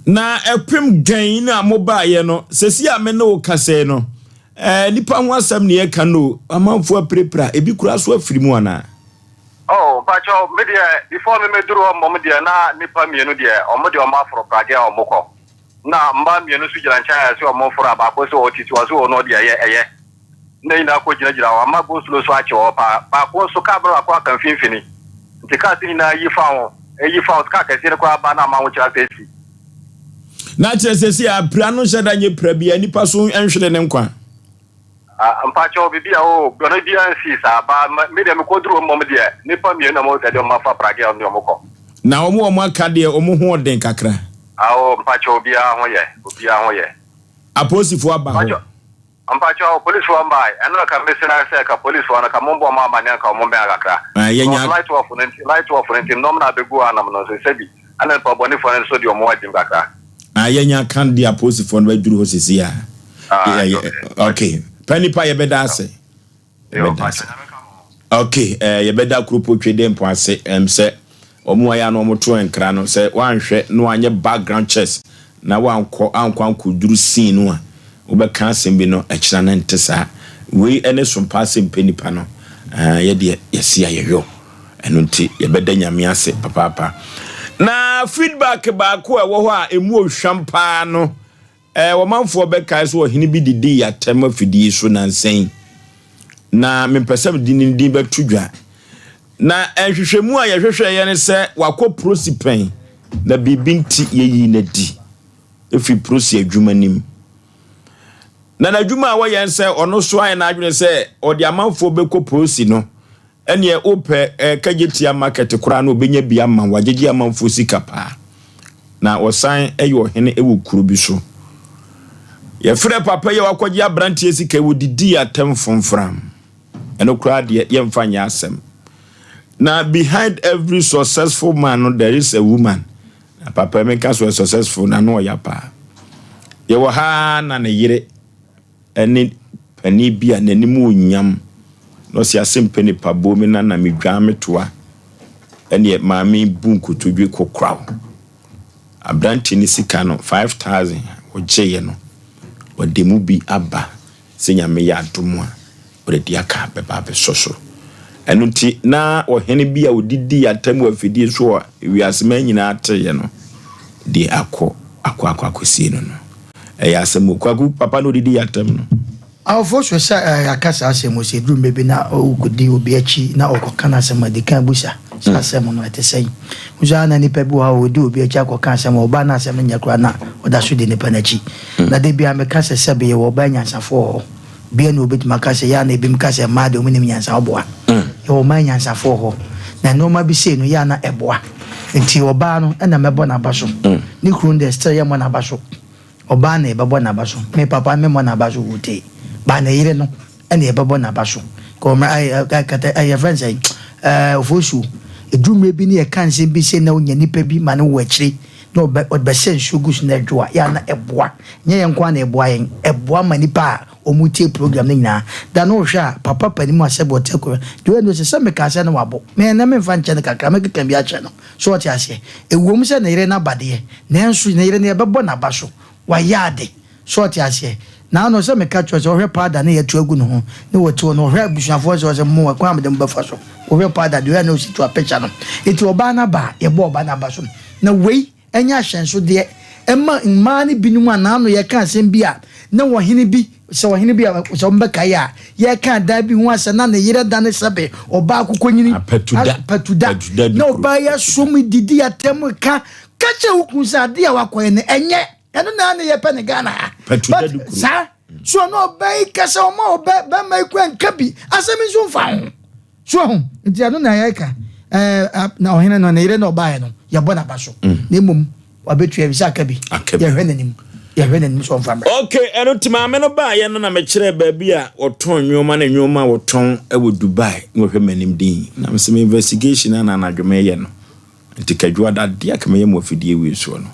Na ɛpem gɛn no a mobaeɛ no, sɛsi a me ne wo kasa yi no, eh, nnipa ho asɛm ne yɛka no o, amanfoɔ apirapira, ebi koraa so afiri mu anaa? Oh mpakyɛw me deɛ before me mɛduru hɔ mmom deɛ na nnipa mienu deɛ ɔmo deɛ ɔmo aforo pragea a ɔmo kɔ na mmaa mienu nso gyina nkyɛn a yɛse ɔmo mforo a baako se ɔtiti ɔse ɔno deɛ ɛyɛ ɛyɛ na nyinaa kɔ gyina gyina hɔ ama go slow so akye hɔ paa baako nso kaa bɛrɛ baako aka mfimfini nti cars nyinaa yi fa ho eyi fa ho kaa kɛseɛ no koraa ba na ama ahokyere asɛ asi. Na kyerɛ sɛ sɛ apira no nhyɛ da nyɛ pira bia nipa so nhwere ne nkwa. Ah mpakyɛw bibi a oh bɔne biara nsii saa ba me deɛ mekɔ duru hɔ mmom deɛ nipa mienu na mo deɛ ɔmo afa pragea ɔmo deɛ ɔmo kɔ. Na ɔmo a ɔmo aka deɛ ɔmo ho ɔden kakra. Ah oh mpakyɛw obiara ho yɛ obiara ho yɛ. Apolisifoɔ aba hɔ. Mpakyɛw polisifoɔ mbae ɛno na ka mesrɛ sɛ ka polisifoɔ no ka mo mbɔ ɔmo amaneɛ nka ɔmo mbɛn kakra Ah because yɛnya. light off no nti light off no nti nnɔm na abegu hɔ anom no nso sɛbi ɛna nipa bɔnefoɔ no nso deɛ ɔmo agyim kakra. Ah yɛnya kan deɛ apolisifoɔ no bɛduru hɔ sisi a. Ah, Yeah, okay. okay. Pɛ nipa yɛbɛda ase. Yɛbɛda ase. Okay, eh, yɛbɛda kuropo twe de mpo ase ɛm sɛ wɔn ayɛ ano wɔn to nkra no sɛ wɔanhwɛ na wɔanyɛ background checks na wɔankɔ ankɔ ankɔduru scene no a wobɛka asɛm bi no ɛkyena no nte saa. Wei ɛne sompa asɛm pɛ nipa no. Eh, yɛdeɛ yɛsi a yɛyɔ. Ɛno nti yɛbɛda Nyame ase papaapa. Na feedback baako a ɛwɔ hɔ a emu ohwam paa no Ɛɛ, ɔmanfoɔ bɛkae sɛ ɔhene bi didii atɛm afidie so nnansa yi, na mempɛ sɛ mede ne din bɛto dwa. Na nhwehwɛmu a yɛhwehwɛeɛ ne sɛ wakɔ prosi pɛn, na biribi nti yɛyii no adi firi prosi adwuma no mu. Na n'adwuma a wɔyɛ ne sɛ ɔno nso ayɛ n'adwene sɛ ɔde amanfoɔ bɛkɔ prosi no Ɛneɛ wopɛ eh kagyetia market koraa no ɔbɛnya bi ama wo, wagyegye amanfoɔ sika paa. Na ɔsan yɛ ɔhene wɔ kuro bi so. Yɛfrɛ papa yi a wakɔgye abranteɛ sika yi, wɔdidii atɛm fomfram. Ɛno koraa deɛ yɛmfa nyɛ asɛm. Na behind every successful man no there is a woman. Na papa yi menka so ɔyɛ successful na ano ɔya paa. Yɛwɔ ha na ne yere ne panin bi a n'anim wɔ nyam na ɔse ase mpɛ nipa boo me na na medwaa me toa ɛneɛ maame bu nkotodwe kokoraw aberanteɛ ne sika no 5000 ɔgyeeɛ no ɔde mu bi aba sɛ Nyame yɛ adom a ɔde de aka bɛba abɛsɔ so. Ɛno nti, na ɔhene bi a ɔdidii atɛm wɔ afidie so a wiaseman nyinaa teeɛ no deɛ akɔ akɔ akɔ akɔsie no no. Ɛyɛ asɛm o. Kwaku, papa na ɔdidii atɛm no. Awofo so sɛ yɛaka saa asɛm yi, sɛ ɛduru mmerɛ bi na wokɔdi obi akyi na ɔkɔka n'asɛm a, di kan bisa saa asɛm no, ɛte sɛn? Wo nso a na nnipa bi wɔ hɔ a wɔdi obi akyi akɔka asɛm a, ɔbaa na asɛm no nyɛ koraa na ɔda so di nnipa no akyi. Na da biara meka sɛ sɛbe yɛwɔ ɔbaa nyansafoɔ wɔ hɔ. Bia na obetumi aka sɛ, yɛ a na ebinom ka sɛ mmaa deɛ wɔnnim nyansa, ɔboa. Yɛwɔ mmaa anyansafoɔ hɔ, na nneɛma bi sei no, yɛ a na ɛboa. Nti ɔbaa no na mɛbɔ n'aba so. Ne kunu no deɛ still yɛmmɔ n'aba so. Ɔbaa na yɛbɛbɔ n'aba so. Me papa memmɔ n'aba so wotee. But ne yere no na yɛbɛbɔ n'aba so. Kɔ ɔmmra ɛɛ ɛ kata ɛ yɛfrɛ no sɛn ɛɛ ofosuo. Ɛduru mmerɛ bi ne yɛka nsɛm bi sei na wonya nipa bi ma no wɔ akyire na ɔbɛ ɔbɛsɛ nsuo gu so na ɛdwo a, yɛ a na ɛboa. Nyɛ yɛn nko ara na ɛboa yɛn, ɛboa ma nnipa a wɔtie program no nyinaa. Da no wohwɛ a, papa panin mu a sɛbe ɔte akonnwa, deɛ ɔyɛ no sɛ, sɛ mekaa sɛ na wabɔ me ɛnnɛ memfa nkyɛ no kakra, mɛkeka bi akyerɛ no. So ɔte aseɛ? Ɛwom sɛ ne yere no aba deɛ, nanso ne yere no yɛbɛbɔ n'aba so. Wayɛ ade. So ɔte aseɛ? Naano sɛ meka kyerɛ wo sɛ wohwɛ powder ne yɛto agu ne ho ne wɔte hɔ no, ɔhwɛ abusuafoɔ sɛ ɔsɛ mo ɛkwan a mede mo bɛfa so. Wohwɛ powder deɛ ɔyɛ a na ɔsi to a picture no. Enti ɔbaa no aba a, yɛbɔ ɔbaa no aba so. Na wei nyɛ ahyɛnsodeɛ mma mmaa no binom a naano yɛka asɛm bi a na ɔhene bi, sɛ ɔhene bi a sɛ wɔbɛkae a, yɛreka adan bi ho asɛm na ne yere dane sɛbe ɔbaa akokɔnyini, Apatuda. apatuda, Apatuda na bi kuro. ɔbaa yi asom didi atɛm ka, ka kyerɛ wo kunu sɛ adeɛ a wakɔyɛ no ɛnyɛ. Ɛno na ne yɛpɛ ne Ghana ha. Patu But da du kuro. saa so ɔno ɔbaa yi kasa ɔma ɔbɛ bɛma yi kura nka bi asɛm nso nfa ho. So ho nti ɛno na yɛka ɛɛ na ɔhene no ne yere na ɔbaeɛ no yɛbɔ n'aba so. Na mmom wabetua bi sɛ aka bi. Aka bi. Yɛhwɛ n'anim yɛhwɛ n'anim sɛ ɔmfa mmra. Okay, ɛno nti maame no baeɛ no na mekyerɛɛ baabi a wɔtɔn nneɛma ne nneɛma a wɔtɔn wɔ Dubai na wɔhwɛ m'anim din na mesɛ me investigation a na anadwo meyɛ no Nti Kadwoada adeɛ a kɛmɛyɛ mo afidie wei soɔ no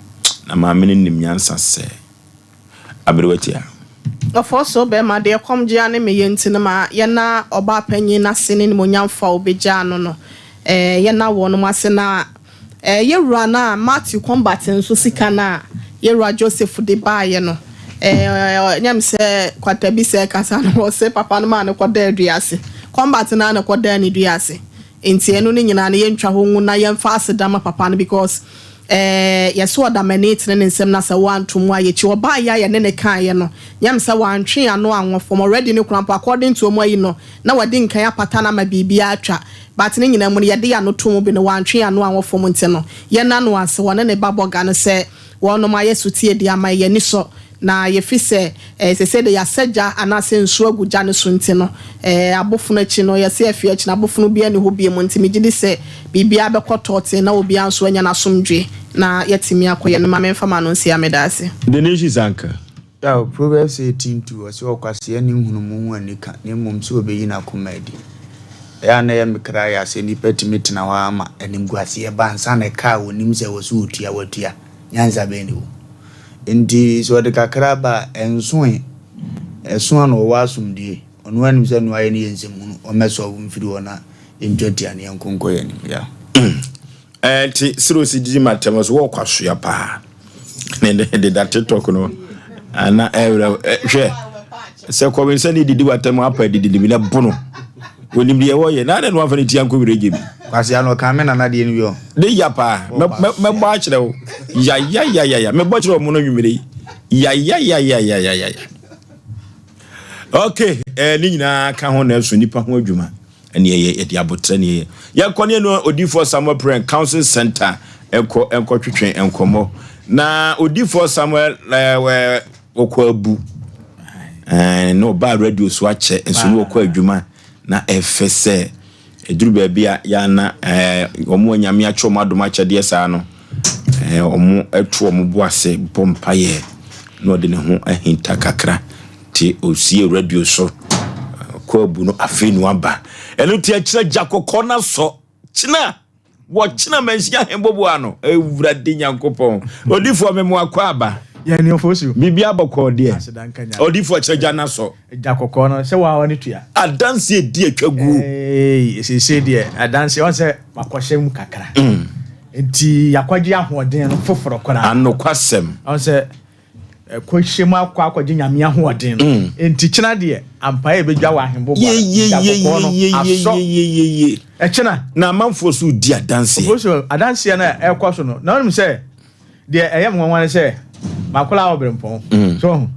na maame no nim nyansa sɛ aberewa tia. Ɔfɔɔ so bɛɛma deɛ kɔm gyea ne meyɛ nti no ma yɛna ɔbaa panyin no ase ne nimonyamfoɔ a ɔbɛgyaa no no eh yɛna wɔnom ase na eh yɛwura no a Matthew Combat nso sika no a yɛwura Joseph de baeɛ no eh nyɛ me sɛ Kwatabi sɛ kasa no ɔse papa no maa no kɔdaa dua ase Combat no ara na ɛkɔdaa ne dua ase. Nti ɛno no nyinaa no yɛntwa hɔ ngu na yɛmfa aseda ma papa no because eh, yɛse ɔdamani tene ne nsam na sɛ woanto mu a yɛkyi. Ɔbaeɛ a yɛne no kaeɛ no, nyɛ me sɛ wantwe ano anwɔ fam already no koraa mpo according to ɔmo ayi no na wadi nkan apata no ama biribiara atwa but ne nyinaa mu no yɛde yɛano too mu bi no wantwe ano anwɔ fam nti no yɛnna no ase wɔne ne ba bɔga no sɛ wɔnom ayɛ sotie de ama yɛn ani sɔ Na yɛfi sɛ eh, sesei de yɛasɛ gya anaasɛ nsuo agu gya no so nti no, eh, abofono akyi no, yɛse afie akyi no, abofono biara nni hɔ biom nti megye di sɛ biribiara bɛkɔ tɔɔtee na obiara nso anya n'asomdwoe na yɛatumi akɔ yɛn Ma memfa m'ano nsia, meda ase. The Nations anka. Yaw, Proverbs 18:2, ɔse ɔkwasea nni nhunumu ho anika, na mmom sɛ obeyi n'akoma adi. Ɛyɛ a na ɛyɛ me kra ya sɛ nnipa tumi tena hɔ ara ma animguaseɛ ba ansa na ɛka a wɔnim sɛ ɛwɔ sɛ wɔtua wɔatua. Nyansa bɛn na ɛwɔ mu? Enti sɛ ɔde kakra ba a, ɛnso ɛ. Ɛso a na ɔwɔ asomdwoe. Ɔno ara nim sɛ nea wayɛ no yɛ nsɛmhunu. Ɔmmɛsɔlve mfiri hɔ na yɛntwa tia na yɛnko nkɔ yɛn anim. Yeah. Ɛɛ nti soro si didi ma tɛm so wɔkɔ asoa paa. Ne de de da TikTok no. Ana ɛwura hwɛ. Sɛ kɔwensɛ ne didi watam apa didi bi na bono. Onim deɛ wɔyɛ na adɛn na wamfa ne ti ankɔ werɛ gye bi. Kwasi ano ɔka me nana deɛ no bi ɔ. De ya paa mɛbɔ akyerɛ wo yayayayaya mɛbɔ kyerɛ ɔmo no nwumere yi yayayayayaya ok eh, ne nyinaa ka ho na ɛso nipa ho adwuma ɛne ɛyɛ yɛde abotrɛ ne ɛyɛ yɛkɔ ne ɛno odifoɔ Samuel Prɛn Council Center ɛkɔ ɛnkɔ twetwe nkɔmmɔ na odifoɔ Samuel ɛɛ Ɔkɔ abu ɛɛ na ɔbaa radio so akyɛ nso na ɔkɔ adwuma na ɛfɛ sɛ ɛduru baabi a yɛana ɛɛ wɔn a nyame akyɛ wɔn adom akyɛdeɛ saa no ɛɛ wɔn ɛto wɔn bo ase bɔ mpaeɛ na ɔde ne ho ahinta kakra te osie radio so kɔ abu no afei no aba ɛno ti akyerɛ gya kɔkɔɔ no asɔ kyena Wɔkyena manhyia ahembobo ano. Awurade Nyankopɔn. Odifoɔ me mo akɔ aba. Yɛn ni ofosu. Biribi abɔkɔɔ deɛ. Odifoɔ kyerɛ gya na sɔ. Gya kɔkɔɔ no sɛ waa ne tua. Adanseɛ di atwa guo. Ee seesei deɛ adanseɛ wɔn sɛ wakɔhyɛ mu kakra. Mm. Nti yakɔgye ahoɔden no foforɔ koraa. Anokwasɛm. Wɔn sɛ Ɛkɔhyɛ mu akɔ akɔgye Nyame ahoɔden no. Mm. Enti kyena deɛ, ampa yɛ bɛdwa wɔ ahembo bɔ gya kɔkɔɔ no asɔ. Ɛkyena. Na amanfoɔ so di adanseɛ. Ofosu adanseɛ no a ɛkɔ so no, na wonim sɛ deɛ ɛyɛ me nwanwa ne sɛ makɔla wɔ berempɔn. Mm. So ho.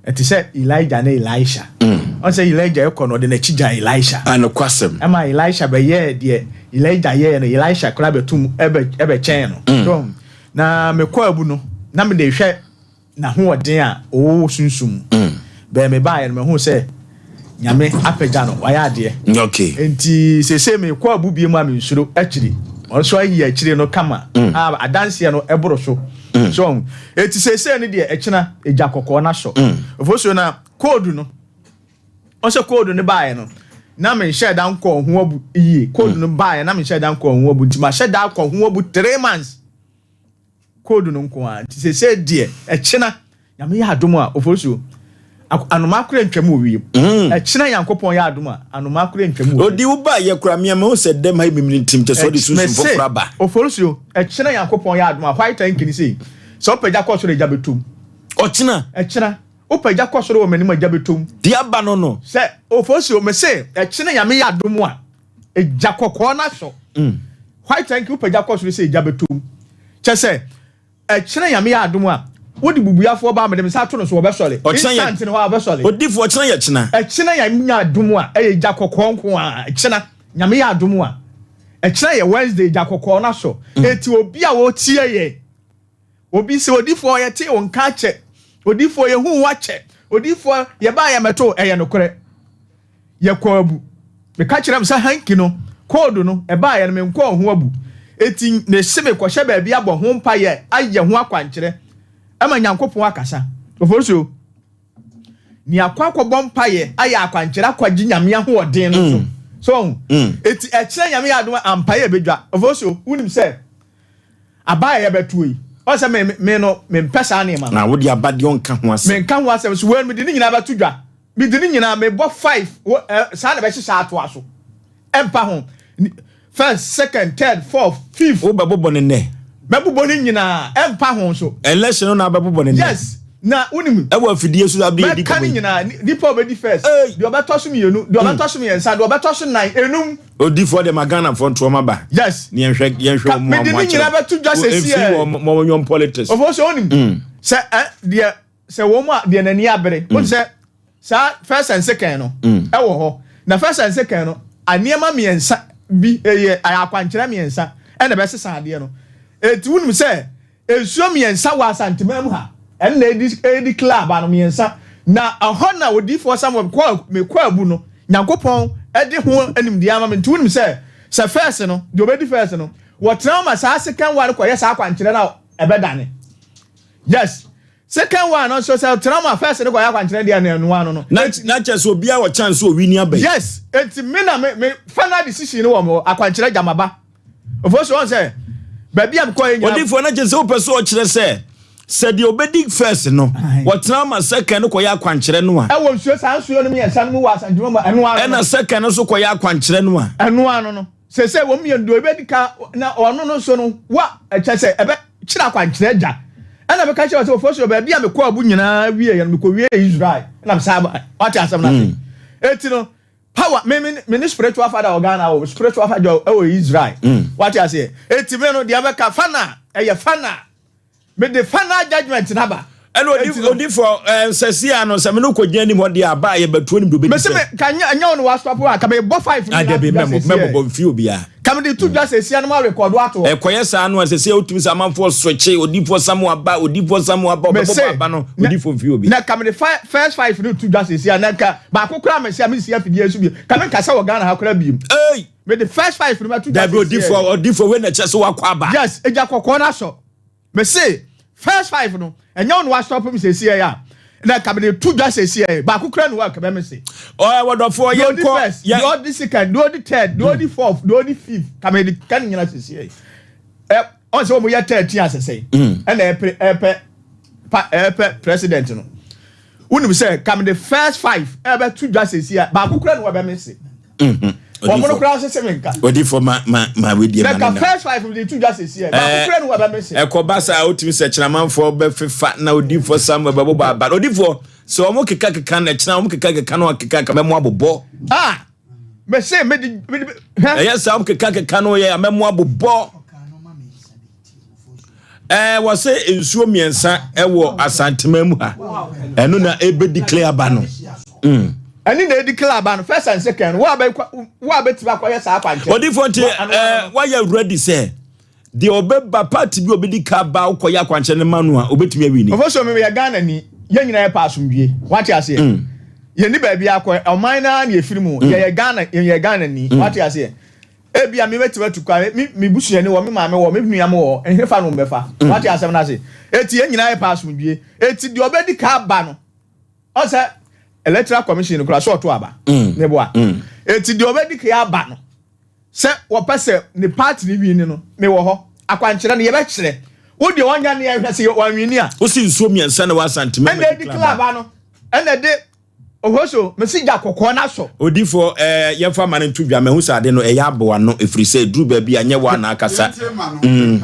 Ɛte sɛ Elijah ne Elisha. Mm. Ɔn sɛ Elijah ɛkɔ no ɔde n'akyi gya Elisha. Anokwasɛm. Ɛma Elisha bɛyɛɛ deɛ Elijah yɛɛ no, Elisha koraa bɛtum ɛbɛkyɛn no. Mm. So ho. Na mekɔɔ abu no, na mede rehwɛ n'ahoɔden a ɔwɔ wɔ sunsum mu. Mm. Bɛɛ mebaeɛ no, mahuu sɛ Nyame apagya no, wayɛ adeɛ. Okay. Nti seesei mekɔ abu bie mu a mensuro akyiri. Ɔno nso ayi akyire no kama. Mm. A adanseɛ no ɛboro so. Mm. So, eti seesei no deɛ ɛkyena egya kɔkɔɔ no asɔ. Mm. Ofosuo na koodu no. Ɔsɛ koodu no baeɛ no, na menhyɛɛ da nkɔɔ ho abu yie. Koodu no baeɛ na menhyɛɛ da nkɔɔ ho abu nti mahyɛ da akɔ ho abu 3 months. Koodu no nko ara nti seesei deɛ ɛkyena Nyame yɛ adom a Ofosuo anomaa kora ntwam wɔ wiem. Ɛkyena Nyankopɔn yɛ adom a anomaa kora ntwam wɔ wiem. Odi wo baeɛ koraa me ama hu sɛ dɛm ha yi memene ntim kyɛ sɛ ɔde sunsum foforɔ aba. Ofosuo ɛkyena Nyankopɔn yɛ adom a white tank ni sei sɛ wopagya kɔ soro a egya bɛtɔ mu. Ɔkyena. Ɛkyena. Wopagya kɔ soro wɔ m'anim a gya bɛtɔ mu. Deɛ aba no no. Sɛ Ofosuo, mese ɛkyena Nyame yɛ adom a, egya kɔkɔɔ no asɔ. White tank wopagya kɔ soro sɛ egya bɛtɔ mu. Kyɛ sɛ ɛkyena Nyame yɛ adom a, wode bubuafoɔ ba a mede me nsa ato no so wɔbɛsɔre. Ɔkyena yɛ. Instant no hɔ a wɔbɛsɔre. Odifoɔ ɔkyena yɛ kyena. Ɛkyena Nyame yɛ adom a, ɛyɛ gya kɔkɔɔ nko ara. Ɛkyena Nyame yɛ adom a, ɛkyena yɛ Wednesday gya kɔkɔɔ no asɔ. Enti obi a ɔretie yɛn. Obi sɛ, Odifoɔ, yɛtee wo nka akyɛ. Odifoɔ, yɛhuu wo akyɛ. Odifoɔ, yɛbaa yɛmmɛtoo wo. Ɛyɛ nokorɛ. Yɛkɔɔ abu. Meka kyerɛɛ mo sɛ hanky no, koodu no, ɛbaeɛ no, menkɔɔ ho abu. Enti mese mekɔhyɛ baabi abɔ ho mpaeɛ ayɛ ho akwankyerɛ ama Nyankopɔn akasa. Oforisuo, nea akɔ akɔbɔ mpaeɛ ayɛ akwankyerɛ akɔgye Nyame ahoɔden no so. So wahu? Enti ɛkyerɛ Nyame yɛ adom a, ampaeɛ bɛdwa. Oforisuo, wonim sɛ Aba a yɛbɛtoɔ yi, ɔn sɛ me, me no, mempɛ saa nneɛma no. Na wode aba deɛ ɔnka ho asɛm. Menka ho asɛm. So wei no, mede ne nyinaa bɛto dwa. Mede ne nyinaa, mebɔ five, wo, ɛ, saa na ɛbɛhyehyɛ atoa so. Ɛmpa ho. First, second, third, fourth, fifth. Wobɛbobɔ no nnɛ? Mɛbobɔ ne nyinaa. Ɛmpa ho nso. Election no na wobɛbobɔ no nnɛ? Yes. Na wonim. Ɛwɔ afidie so abere yɛdi Mɛka kɔmɔ ne yi. nyinaa. Nipa a ɔbɛdi first, deɛ ɔbɛtɔ so mmienu, deɛ ɔbɛtɔ so mmiɛnsa, deɛ ɔbɛtɔ so nnan, enum. Odifoɔ deɛ ma Ghanafoɔ ntoɔ ma ba. Yes. Ne yɛnhwɛ yɛnhwɛ Ka wɔn a mede wɔn ne nyinaa akyerɛ. bɛto dwa sɛsi Mfiri ɛ. wɔn wɔn wɔn politics. Ofo so wonim. Sɛ ɛ deɛ sɛ wɔn a deɛ n'ani abere. Wonim sɛ saa first and second no ɛwɔ hɔ. Na first and second no nneɛma mmiɛnsa bi ɛyɛ ɛyɛ akwankyerɛ mmiɛnsa ɛna ɛbɛsesa adeɛ no. Eti wonim sɛ Nsuo mmiɛnsa wɔ Asanteman mu ha, ɛno na ɛdi ɛdi kla aba no mmiɛnsa. Na ɛhɔ na odiyifoɔ Samuel kɔɔ mekɔɔ abu no, Nyankopɔn de ho nimdeɛ ama me. Nti wonim sɛ, sɛ first no, deɛ ɔbɛdi first no, wɔtena hɔ ma saa second one no kɔyɛ saa akwankyerɛ no a ɛbɛdane. Yes. Second one no nso sɛ ɔtena hɔ ma first no kɔyɛ akwankyerɛ deɛ no ɛno ano no. Na na kyerɛ sɛ obiara wɔ chance sɛ ɔwini aba yi. Yes. Enti me na me me final decision no wɔ me hɔ, akwankyerɛ gya maba. Ofosu ɔn sɛ baabi a mekɔ yɛ nyinaa. Odifoɔ no kyerɛ sɛ wopɛ sɛ ɔkyerɛ sɛ sɛ deɛ ɔbɛdi first no wɔtena ma second no kɔyɛ akwankyerɛ no a. Ɛwɔ nsuo saa nsuo no mmiɛnsa no mu wɔ Asantuma mu ɛno ano no. Ɛna second no nso kɔyɛ akwankyerɛ no a. Ɛno ano no sese wɔn mmienu deɛ ɔbɛdi ka na ɔno no nso no wa ɛkyɛ sɛ ɛbɛ kyerɛ akwankyerɛ gya ɛna meka kyerɛ sɛ ofosu baabi a mekɔ abu nyinaa wie yɛ no mekɔ wie Israel ɛna mesa aba wate asɛm no ase eti no. Power me me me ne spiritual father wɔ Ghana o spiritual father wɔ Israel mm. wate aseɛ eti me no deɛ bɛka fana ɛyɛ fana me de fana judgement naba. Ɛna odi odifo ɛɛ sɛsi ano sɛ me no kɔ gyina anim hɔ deɛ aba a yɛbɛtuo nim de obedi sɛ. Mesi me ka nyɛ nyɛ wɔn wa stop a ka me bɔ five. Adabi mɛmɔ mɛmɔ bɔ nfi obiara. Ka me de tu dwa sɛsi ano ma rekɔdo ato. Ɛkɔyɛ saa no a sɛsi a wotumi sɛ amanfoɔ sɔkye odifoɔ samu aba odifoɔ samu aba ɔbɛbɔ aba no odifo nfi obi. Na ka me de first five no tu dwa sɛsi a na nka baako koraa mesi a mensi afidie so bio ka me nkasa wɔ Ghana ha koraa bio. Ei! Me de first five no bɛto dwa Dabi odifoɔ odifoɔ wei na ɛkyɛ sɛ wakɔ aba. Yes egya kɔkɔɔ no asɔ. Mese first five no ɛnyɛ wo na wa stop me sɛsi ɛyɛ a na ka mede to dwa sɛsi ɛyɛ baako kura ne wa ka bɛ me se. Ɔyɛ wɔdɔfoɔ yɛn kɔ. First, deɛ ɔdi second, deɛ ɔdi third, deɛ ɔdi fourth, deɛ ɔdi fifth ka mede ka ne nyina sɛsi ɛyɛ. Ɛ ɔn sɛ wɔn yɛ 13 asɛsɛn ɛna ɛpɛ ɛpɛ pa ɛpɛ president no. Wonim sɛ ka mede first five ɛbɛ to dwa sɛsi a baako kura ne wa bɛ me se. Mhm. Wɔn no koraa sese me nka. Odifo ma ma ma wedie ma ne na. First five de tu dwa sese ɛ. Baako kura no wɔ bɛ me se. Ɛkɔba saa otumi sɛ kyerɛmanfoɔ bɛfefa na odifo Samuel bɛbobɔ aba. Odifo sɛ wɔn keka keka na kyerɛ wɔn keka keka na wɔkeka keka mɛmo abobɔ. Ah me se me de me de. Ɛyɛ saa wɔn keka keka no yɛ mɛmo abobɔ. Ɛɛ wɔsɛ nsuo mmiɛnsa ɛwɔ Asantema mu ha. Ɛno na ɛbɛdi clear aba no. Mm. Ɛne na ɛdi clear aba no first and second wo a bɛ wo a bɛtumi akɔyɛ saa akwankyerɛ. Odifoɔ nti ɛɛ wayɛ ready sɛ deɛ ɔbɛba party bi ɔbɛdi ka ba wokɔyɛ akwankyerɛ no ma no a ɔbɛtumi awi ni. Ɔfɔ so mi yɛ Ghana ni yɛn nyinaa yɛ pa asomdwie wate aseɛ. Mm. Yɛn ni baabi akɔ ɔman naa na yɛfiri mu mm. yɛyɛ Ghana yɛyɛ Ghana ni mm. wate aseɛ. Ebia me mɛtumi atu kwan, me me busuani wɔ, me maame wɔ, me nua mo wɔ, ɛhefa na wɔbɛfa? Mm. Wate asɛm no ase? Eti yɛn nyinaa yɛ pɛ asomdwie. Eti deɛ ɔbɛdi ka aba no, ɔsɛ electoral commission no koraa sɛ ɔto aba. Mm. Ne boa. Mm. Eti deɛ ɔbɛdi ka aba no, sɛ wɔpɛ sɛ ne party ne wini no, mewɔ hɔ. Akwankyerɛ no yɛbɛkyerɛ. Wo deɛ ɔnya ne ɛhwɛ sɛ wɔnwini a. Wosi nsuo mmiɛnsa na wɔasantema. Ɛna edi club ano, ɛna de Ohoso, mesi gya kɔkɔɔ no asɔ. Odifoɔ, ɛɛ, yɛmfa ma no nto dwa. Mahu sɛ ade no, ɛyɛ aboa no, ɛfiri sɛ ɛduru baabi a, nyɛ wo ara na akasa. Mm.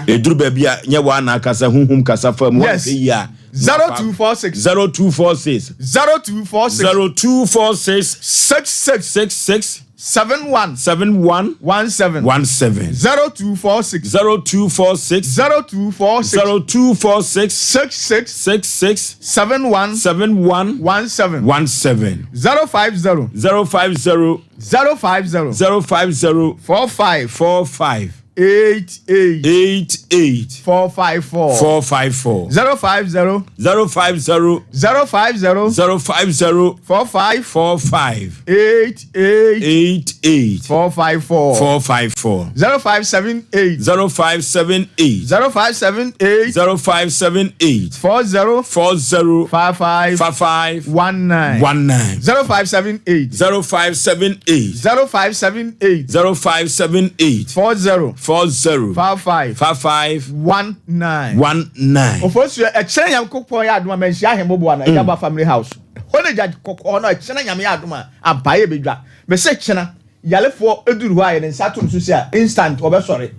Ɛduru baabi a, nyɛ wo ara na akasa. Honhom kasa fa mu. Yes. Woanhwɛ yie a. 0246. 0246. 0246. 0246. 66. 66. 71. 71. 17. 17. 0246. 0246. 0246. 0246. 66. 66. 71. 71. 17. 17. 050. 050. 050. 050. 45. 45. 88. 88. 454. 454. 050. 050. 050. 050. 45. 45. 88. 88. 454. 454. 0578. 0578. 0578. 0578. 40. 40. 55. 55. 19. 19. 0578. 0578. 0578. 0578. 40. 40. 55. 55. 19. 19. Ofosu ɛkyerɛ Nyankopɔn yɛ adom a manhyia ahemmoboa no ɛgya ba family house hɔ ne gya kɔkɔɔ no ɛkyerɛ Nyame yɛ adom a ampa yɛ bɛdwa mese kyena yalefoɔ ɛduru hɔ a yɛde nsa tom so si a instant wɔbɛsɔre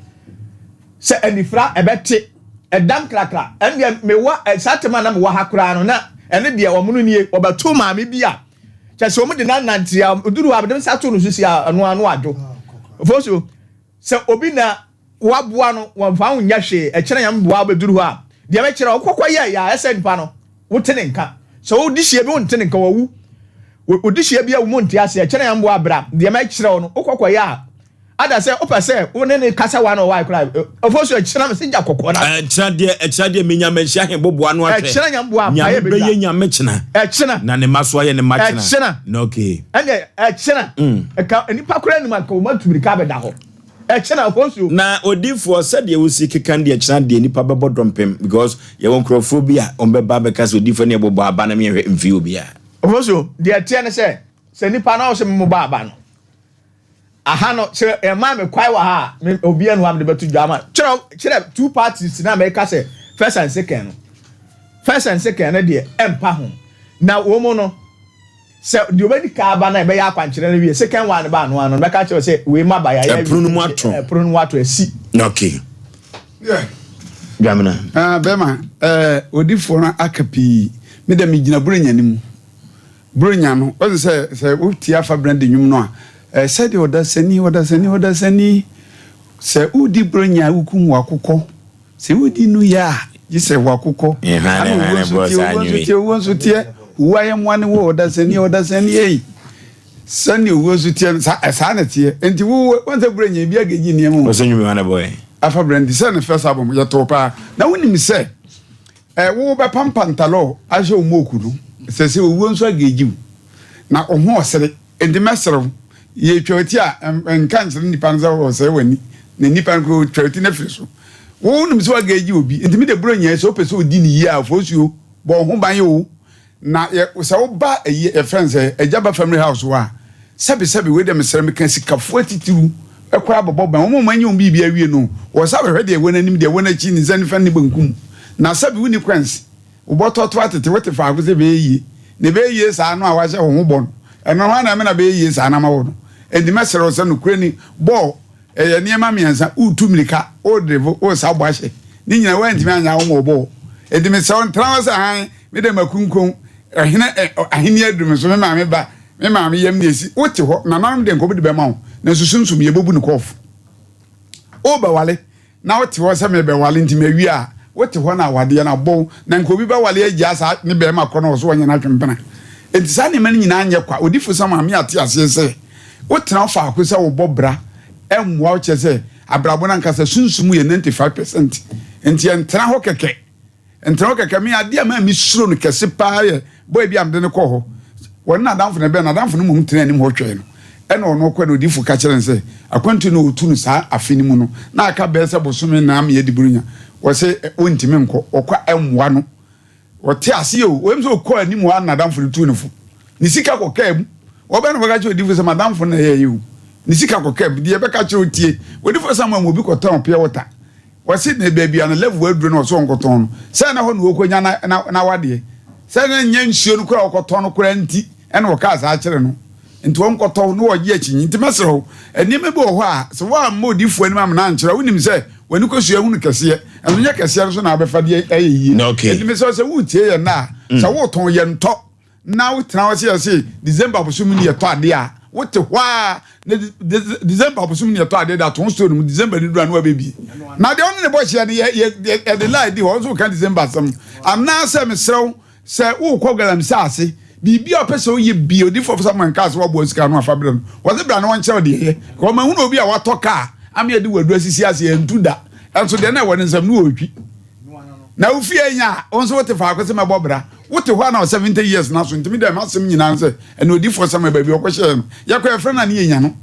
sɛ anifira ɛbɛte. Ɛdam krakra. Ɛndeɛ mewɔ saa tɛm a na mewɔ ha koraa no na ɛno deɛ wɔn no nie wɔbɛto maame bi a kyɛ sɛ wɔn de no anante a oduru hɔ a mede nsa to no so si a ɛno ano adwo. Ofosuo sɛ obi na waboa no wɔmfa ho nyɛ hwee ɛkyerɛ nyame boa wobɛduru hɔ a deɛ mɛkyerɛ wokɔkɔ yɛ yɛ a ɛsɛ nipa no wote ne nka sɛ wodi hyia bi wonte ne nka wawu wodi hyia bi a wo mu nte aseɛ ɛkyerɛ nyame boa bra deɛ mɛkyerɛ wo no wokɔkɔ yɛ a Ada sɛ wopɛ sɛ wo ne ne kasa wa na ɔwae koraa ɔfo so ɛkyerɛ me sɛ gya kɔkɔɔ na. Ɛkyerɛ deɛ ɛkyerɛ deɛ menya manhyia he boboa no ahwɛ. Ɛkyerɛ nyame boa apaeɛ bɛdwa. Nyame bɛyɛ nyame kyena. Ɛkyena. Na ne mma so ayɛ ne mma kyena. Ɛkyena. Na okay. Ɛnɛ ɛkyena. Ɛka nipa koraa nim anka wɔn atu mirika abɛda hɔ. Ɛkyena ɔfo so. Na odifoɔ sɛdeɛ wosi keka no deɛ kyena deɛ nipa bɛbɔ dɔmpem because yɛwɔ nkurɔfoɔ bi a wɔn bɛba abɛka sɛ odifoɔ ne yɛbɔbɔ aba na meɛhwɛ mfii obiara. Ɔfo so deɛ ɛteɛ ne sɛ sɛ nipa no a ɔsɛ mebɔ aba no. Aha no sɛ ɛmaa me kwae wɔ ha a me obiara nu a mede bɛto dwa ama kyerɛ kyerɛ two parties na mɛka sɛ first and second no first and second no deɛ ɛmpa ho na wɔn mu no sɛ deɛ ɔbɛdi ka aba na ɛbɛyɛ akwankyerɛ no wie second one ba ano ano mɛka kyerɛ sɛ wei ma ba yɛ ɛpono no mu ato ɛpono no mu ato asi. Okay. Yeah. Dwamena. Ah, bɛma ɛɛ eh, odifoɔ no aka pii me dɛ megyina buronya no mu. Buronya no, ɔse sɛ sɛ wotie Afa Brandy nnwom no a, ɛɛ sɛdeɛ ɔdasani, ɔdasani, ɔdasani, sɛ wodi Buronya a wokum w'akokɔ, sɛ wodi Nuya a gye sɛ w'akokɔ, ana owuo nso teɛ, owuo nso teɛ, owuo nso teɛ, owuo ayɛmmoa ne wo, ɔdasani, ɔdasani ei, sɛdeɛ owuo nso teɛ no, saa saa na ɛteɛ. Enti wo, wɔn sɛ Buronya ebi agegye nneɛma o. Ɔsɛ nnwom yi hwan na ɛbɔeɛ? Afa Brandy, sɛ ne first album, yɛtoo paa. Na wonim sɛ. Ɛ, wobɛpam pantalɔ ahyɛ wo moku no, ɛsɛ sɛ owuo nso ageegye wo, na wo ho ɔsere, enti mɛsere wo. Yɛtwa wo ti a, nka nkyerɛ nnipa no sɛ ɔresɛe w'ani, na nnipa no koraa ɔtwa wo ti no afiri so. Wonim sɛ woageegye obi, enti me de Buronya yi, sɛ wopɛ sɛ ɔdi no yie a, Ofosuo, bɔ wo ho ban o. Na yɛ sɛ woba ayi yɛfrɛ no sɛ agya ba family house hɔ a, sɛbe sɛbe wei deɛ mesrɛ meka sikafoɔ atitiriw koraa bɛbɔ ban, wɔn a wɔanya wɔn biribi awie no, wɔ sɛ bɛhwɛ deɛ ɛwɔ n'anim, deɛ ɛwɔ n'akyi, ne nsa nifa ne ne benkum. Na sɛbe wonni kwɛns, wobɔtɔ to atete, wote faako sɛ ɛbɛyɛ yie, na ɛbɛyɛ yie saa no a woahyɛ wo ho bɔ no, ɛno hwan na ɛma na ɛbɛyɛ yie saa no ama wo no? Enti mɛsrɛ wo sɛ nokorɛ ni, bɔ Ɛyɛ nneɛma mmiɛnsa, woretu mmirika, woredrive, woresa bɔ ahyɛ. Ne nyinaa woantumi anyɛ a woma ɔbɔɔ. Enti mesrɛ wo ntena hɔ sɛ hann, me deɛ makunkun, ɔhene ɛ, ahenni aduru me so, me maame ba, me maame yam na esi. Wote hɔ, nananom deɛ nka wɔde bɛma wo, nanso sunsum yɛbɛbu no kɔɔfo. Worebɛwale na wote hɔ sɛ merebɛwale nti mawie a, wote hɔ na awadeɛ no abɔ wo, na nka obi bɛwale agyaa saa ne barima korɔ no wɔ so ɔnyɛ n'atwempena. Enti saa nneɛma no nyinaa nyɛ kwa. Odifo Samuel me ate aseɛ sɛ Wotena faako sɛ wobɔ bra mmoa wo kyerɛ sɛ abrabɔ no ankasa sunsum yɛ 95% nti ɛntena hɔ kɛkɛ ɛntena hɔ kɛkɛ me adeɛ a maa me suro no kɛse paa yɛ boy bi a mede no kɔɔ hɔ wɔne n'adamfo no ɛbɛn n'adamfo no mmom tena anim hɔ twɛn no ɛna ɔno ɔkɔ na odifo ka kyerɛ no sɛ akwantu no ɔtu no saa afe no mu no na aka bɛyɛ sɛ bosome na ama yɛadi buronya wɔsɛ wɔntumi nkɔ ɔkɔ ɛmmoa no Ɔte aseɛ o, wɔnim sɛ ɔkɔɔ anim hɔ a na n'adamfo no tuu no fo. Ne sika kɔkaa mu. Wɔbɛn no bɛka kyerɛ odifo sɛ m'adamfo no na ɛyɛeɛ o. Ne sika kɔkaa mu. Deɛ ɛbɛka kyerɛ wo tie. Odifo Samuel ma obi kɔtɔn pure water. Wɔse ne baabi a ne level aduru no ɔsɛ ɔnkɔtɔn no. Sɛ na hɔ na ɔkɔnya n'awadeɛ. Sɛ na nyɛ nsuo no koraa a ɔkɔtɔn no koraa nti ɛna ɔkaa saa kyerɛ no. Nti ɔnkɔtɔ na ɔgye akyinnye. Nti mɛsrɛ wo, nneɛma bi wɔ hɔ a, sɛ woamma odiyifoɔ anim amena ankyerɛ a, wonim sɛ w'ani kɔsua hunu kɛseɛ, ɛno nyɛ kɛseɛ no so na wobɛfa de ayɛ yie. Okay. Nti mesrɛ wo sɛ woretie yɛn nnɛ a, sɛ woretɔn yɛntɔ na wotena hɔ sɛ yɛse December bosom ni yɛtɔ adeɛ a, wote hɔ ara na December bosom ni yɛtɔ adeɛ de ato wo store no mu, December no duru a na wabɛbie. Na deɛ ɔne ne bɔ hyeɛ no, yɛ, yɛ, yɛde lie di hɔ, wo nso woka December asɛm. Anaasɛ mesrɛ wo, Sɛ worekɔ galamsey ase, biribi a ɔpɛ sɛ ɔyɛ bi, odifo Samuel nkaa sɛ waboa sika ano afa brɛ no. Wɔse bra na wɔnkyerɛ wo deɛ ɛyɛ. Ka ɔma hunu obi a watɔ kaa ama yɛde wadu asisi ase antu da. Ɛnso deɛ na ɛwɔ ne nsam no ɔretwi. Na wo fie anya a, wo nso wote faako sɛ mɛbɔ bra. Wote hɔ a na 70 years na so. Ntimi dɛ m'asɛm nyinaa ne sɛ ɛne odifo Samuel baabi ɔkɔhyɛɛ no. Yɛkɔ yɛfrɛ no a ne yɛnya no.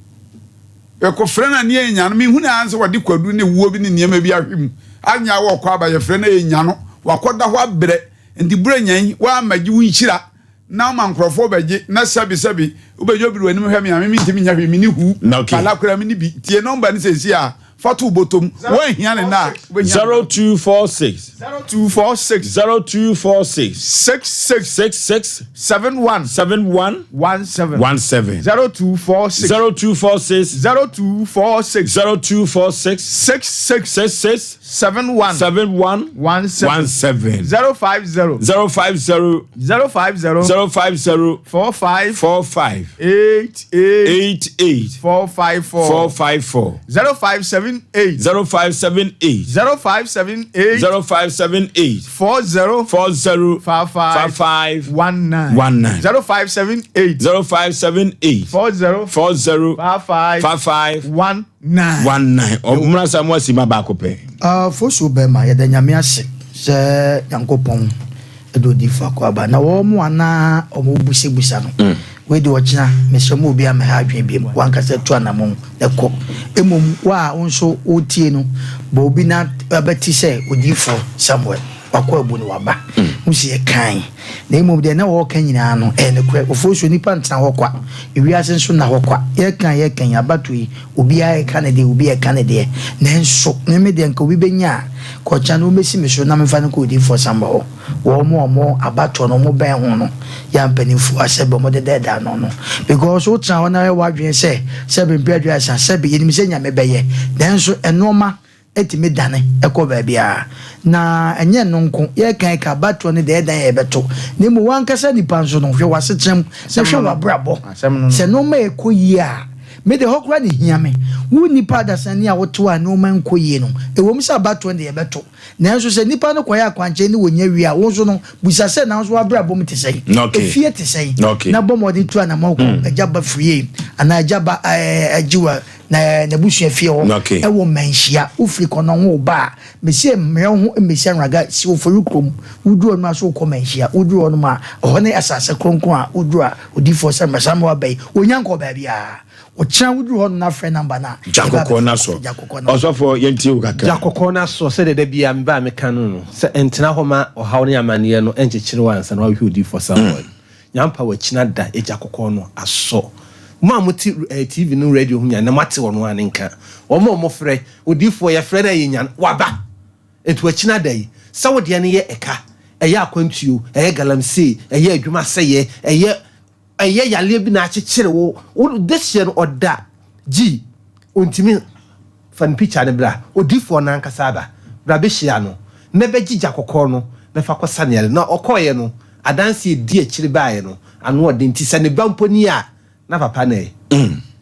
Yɛkɔfrɛ no a ne yɛnya no. Mehunu ara sɛ wɔde kwadu ne woɔ bi ne nneɛma bi ahwe mu. Anyɛ a wɔkɔ aba yɛfrɛ no a yɛnya no. Wakɔda hɔ abrɛ. Nti berɛ nya yi, woammɛgye wo nhyira na woma nkurɔfoɔ bɛgye na sɛbi sɛbi wobɛdwo biri w'anim hwɛ me a me mentumi nyɛ hwee menni huu Okay. pala koraa menni bi tie nɔmba no seesei a. Fa to wo bɔtɔ mu. Woanhia no nnɛ a, wobɛhia no daakye. 0246. 0246. 0246. 66. 66. 71. 71. 17. 17. 0246. 0246. 0246. 0246. 66. 66. 71. 71. 17. 17. 050. 050. 050. 050. 45. 45. 88. 88. 454. 454. 0578. 0578. 0578. 0578. 40. 40. 55. 55. 19. 19. 0578. 0578. 40. 40. 55. 55. 19. 19. Ɔmmra sa mo asi ma baako pɛ. Fosu bɛma yɛda Nyame ase sɛ Nyankopɔn de odiyifo akɔ aba na wɔn a na wɔbusabusa no wei de ɔkyena mesrɛ mo obiara mmɛha adwene biom wankasa tu anamɔn na kɔ mmom wo a wo nso wotie no bɔ obi na abɛte sɛ odiyifo Samuel wakɔ abu no waba wo si yɛkan na mmom deɛ na wɔreka nyinaa no ɛyɛ nokorɛ ofosuo nipa ntena hɔ kwa ewiase nso nna hɔ kwa yɛka yɛka yi abato yi obiara reka ne deɛ obiara reka ne deɛ nanso me me deɛ nka obi bɛnya a kɔkya no wɔmmɛsi me so na memfa no nkɔ odiyifoɔ Samuel hɔ. Wɔn a wɔn abatoɔ no wɔn bɛn ho no yɛ a mpanimfoɔ a sɛbe wɔn dedɛɛdɛ ano no. Because wo tena hɔ na yɛ w'adwene sɛ sɛbe mpɛ aduasa sɛbe yɛnim sɛ Nyame bɛyɛ nanso nnoɔma tumi dane kɔ baabiara. Na ɛnyɛ ɛno nko yɛka yi ka abatoɔ no deɛ ɛdan a yɛbɛto na mmom w'ankasa nipa nso no hwɛ w'asetena mu na hwɛ w'abrabɔ sɛ nnoɔma ɛkɔ yie a me deɛ hɔ koraa na ɛhia me. Wo nipa adasani a wote hɔ a nnoɔma nkɔ yie no ɛwom sɛ abatoɔ no deɛ yɛbɛto Nanso sɛ nnipa no kɔyɛ akwankyerɛ ne wɔnya wie a, wo nso no, bisa sɛ, 'Nanso w'abrabɔ mu te sɛn? Efie te sɛn? Na bɔ mmɔden tu anammɔn kɔ agya ba fie anaa agya ba agyewa n'abusua fie hɔ wɔ mmanhyia. Wofiri kɔnɔngo reba a, mesie mmerɛ wo ho mmɛsi anwraga si Ofori kurom. Woduru hɔnom a, so wokɔ mmanhyia? Woduru hɔnom a, ɛhɔ ne asase kronkron a woduru a, odiyifoɔ Samuel, Samuel aba yi, ɔnnya nkɔɔ baabiara. Ɔkyena woduru hɔ nom na frɛ number no a, Gya yɛbɛ kɔkɔɔ no abɛfa asɔ. gya kɔkɔɔ no asɔ. Ɔsɔfoɔ yɛntie wo kakra. Gya kɔkɔɔ no asɔ sɛdeɛ da biara meba a meka no no, sɛ ɛntena hɔ ma ɔhaw ne amaneɛ no nkyekyere wo ansa na woahwehwɛ odiyifoɔ Samuel. Nyampa wakyina da gya kɔkɔɔ no asɔ. Mo a mote eh, TV no radio ho nyinaa, na moate ɔno ara ne nka. Wɔn a wɔfrɛ, odiyifoɔ yɛfrɛ no a yɛnya no, waba. Enti wakyina da yi, sɛ wo deɛ no yɛ ɛka, ɛyɛ akwantuo, ɛyɛ galamsey, ɛyɛ adwuma sɛeɛ, ɛyɛ Ɛyɛ yareɛ bi na akyekyere wo wo dehyeɛ no ɔda gyi ɔntumi fa ne picture no bra odifoɔ no ankasa aba bra bɛhyia no na bɛgye gya kɔkɔɔ no na fa kɔsa ne yare na ɔkɔeɛ no adanseɛ ɛdi akyire baeɛ no ano ɔden nti sɛ ne ba mpo nie a na papa na ɛ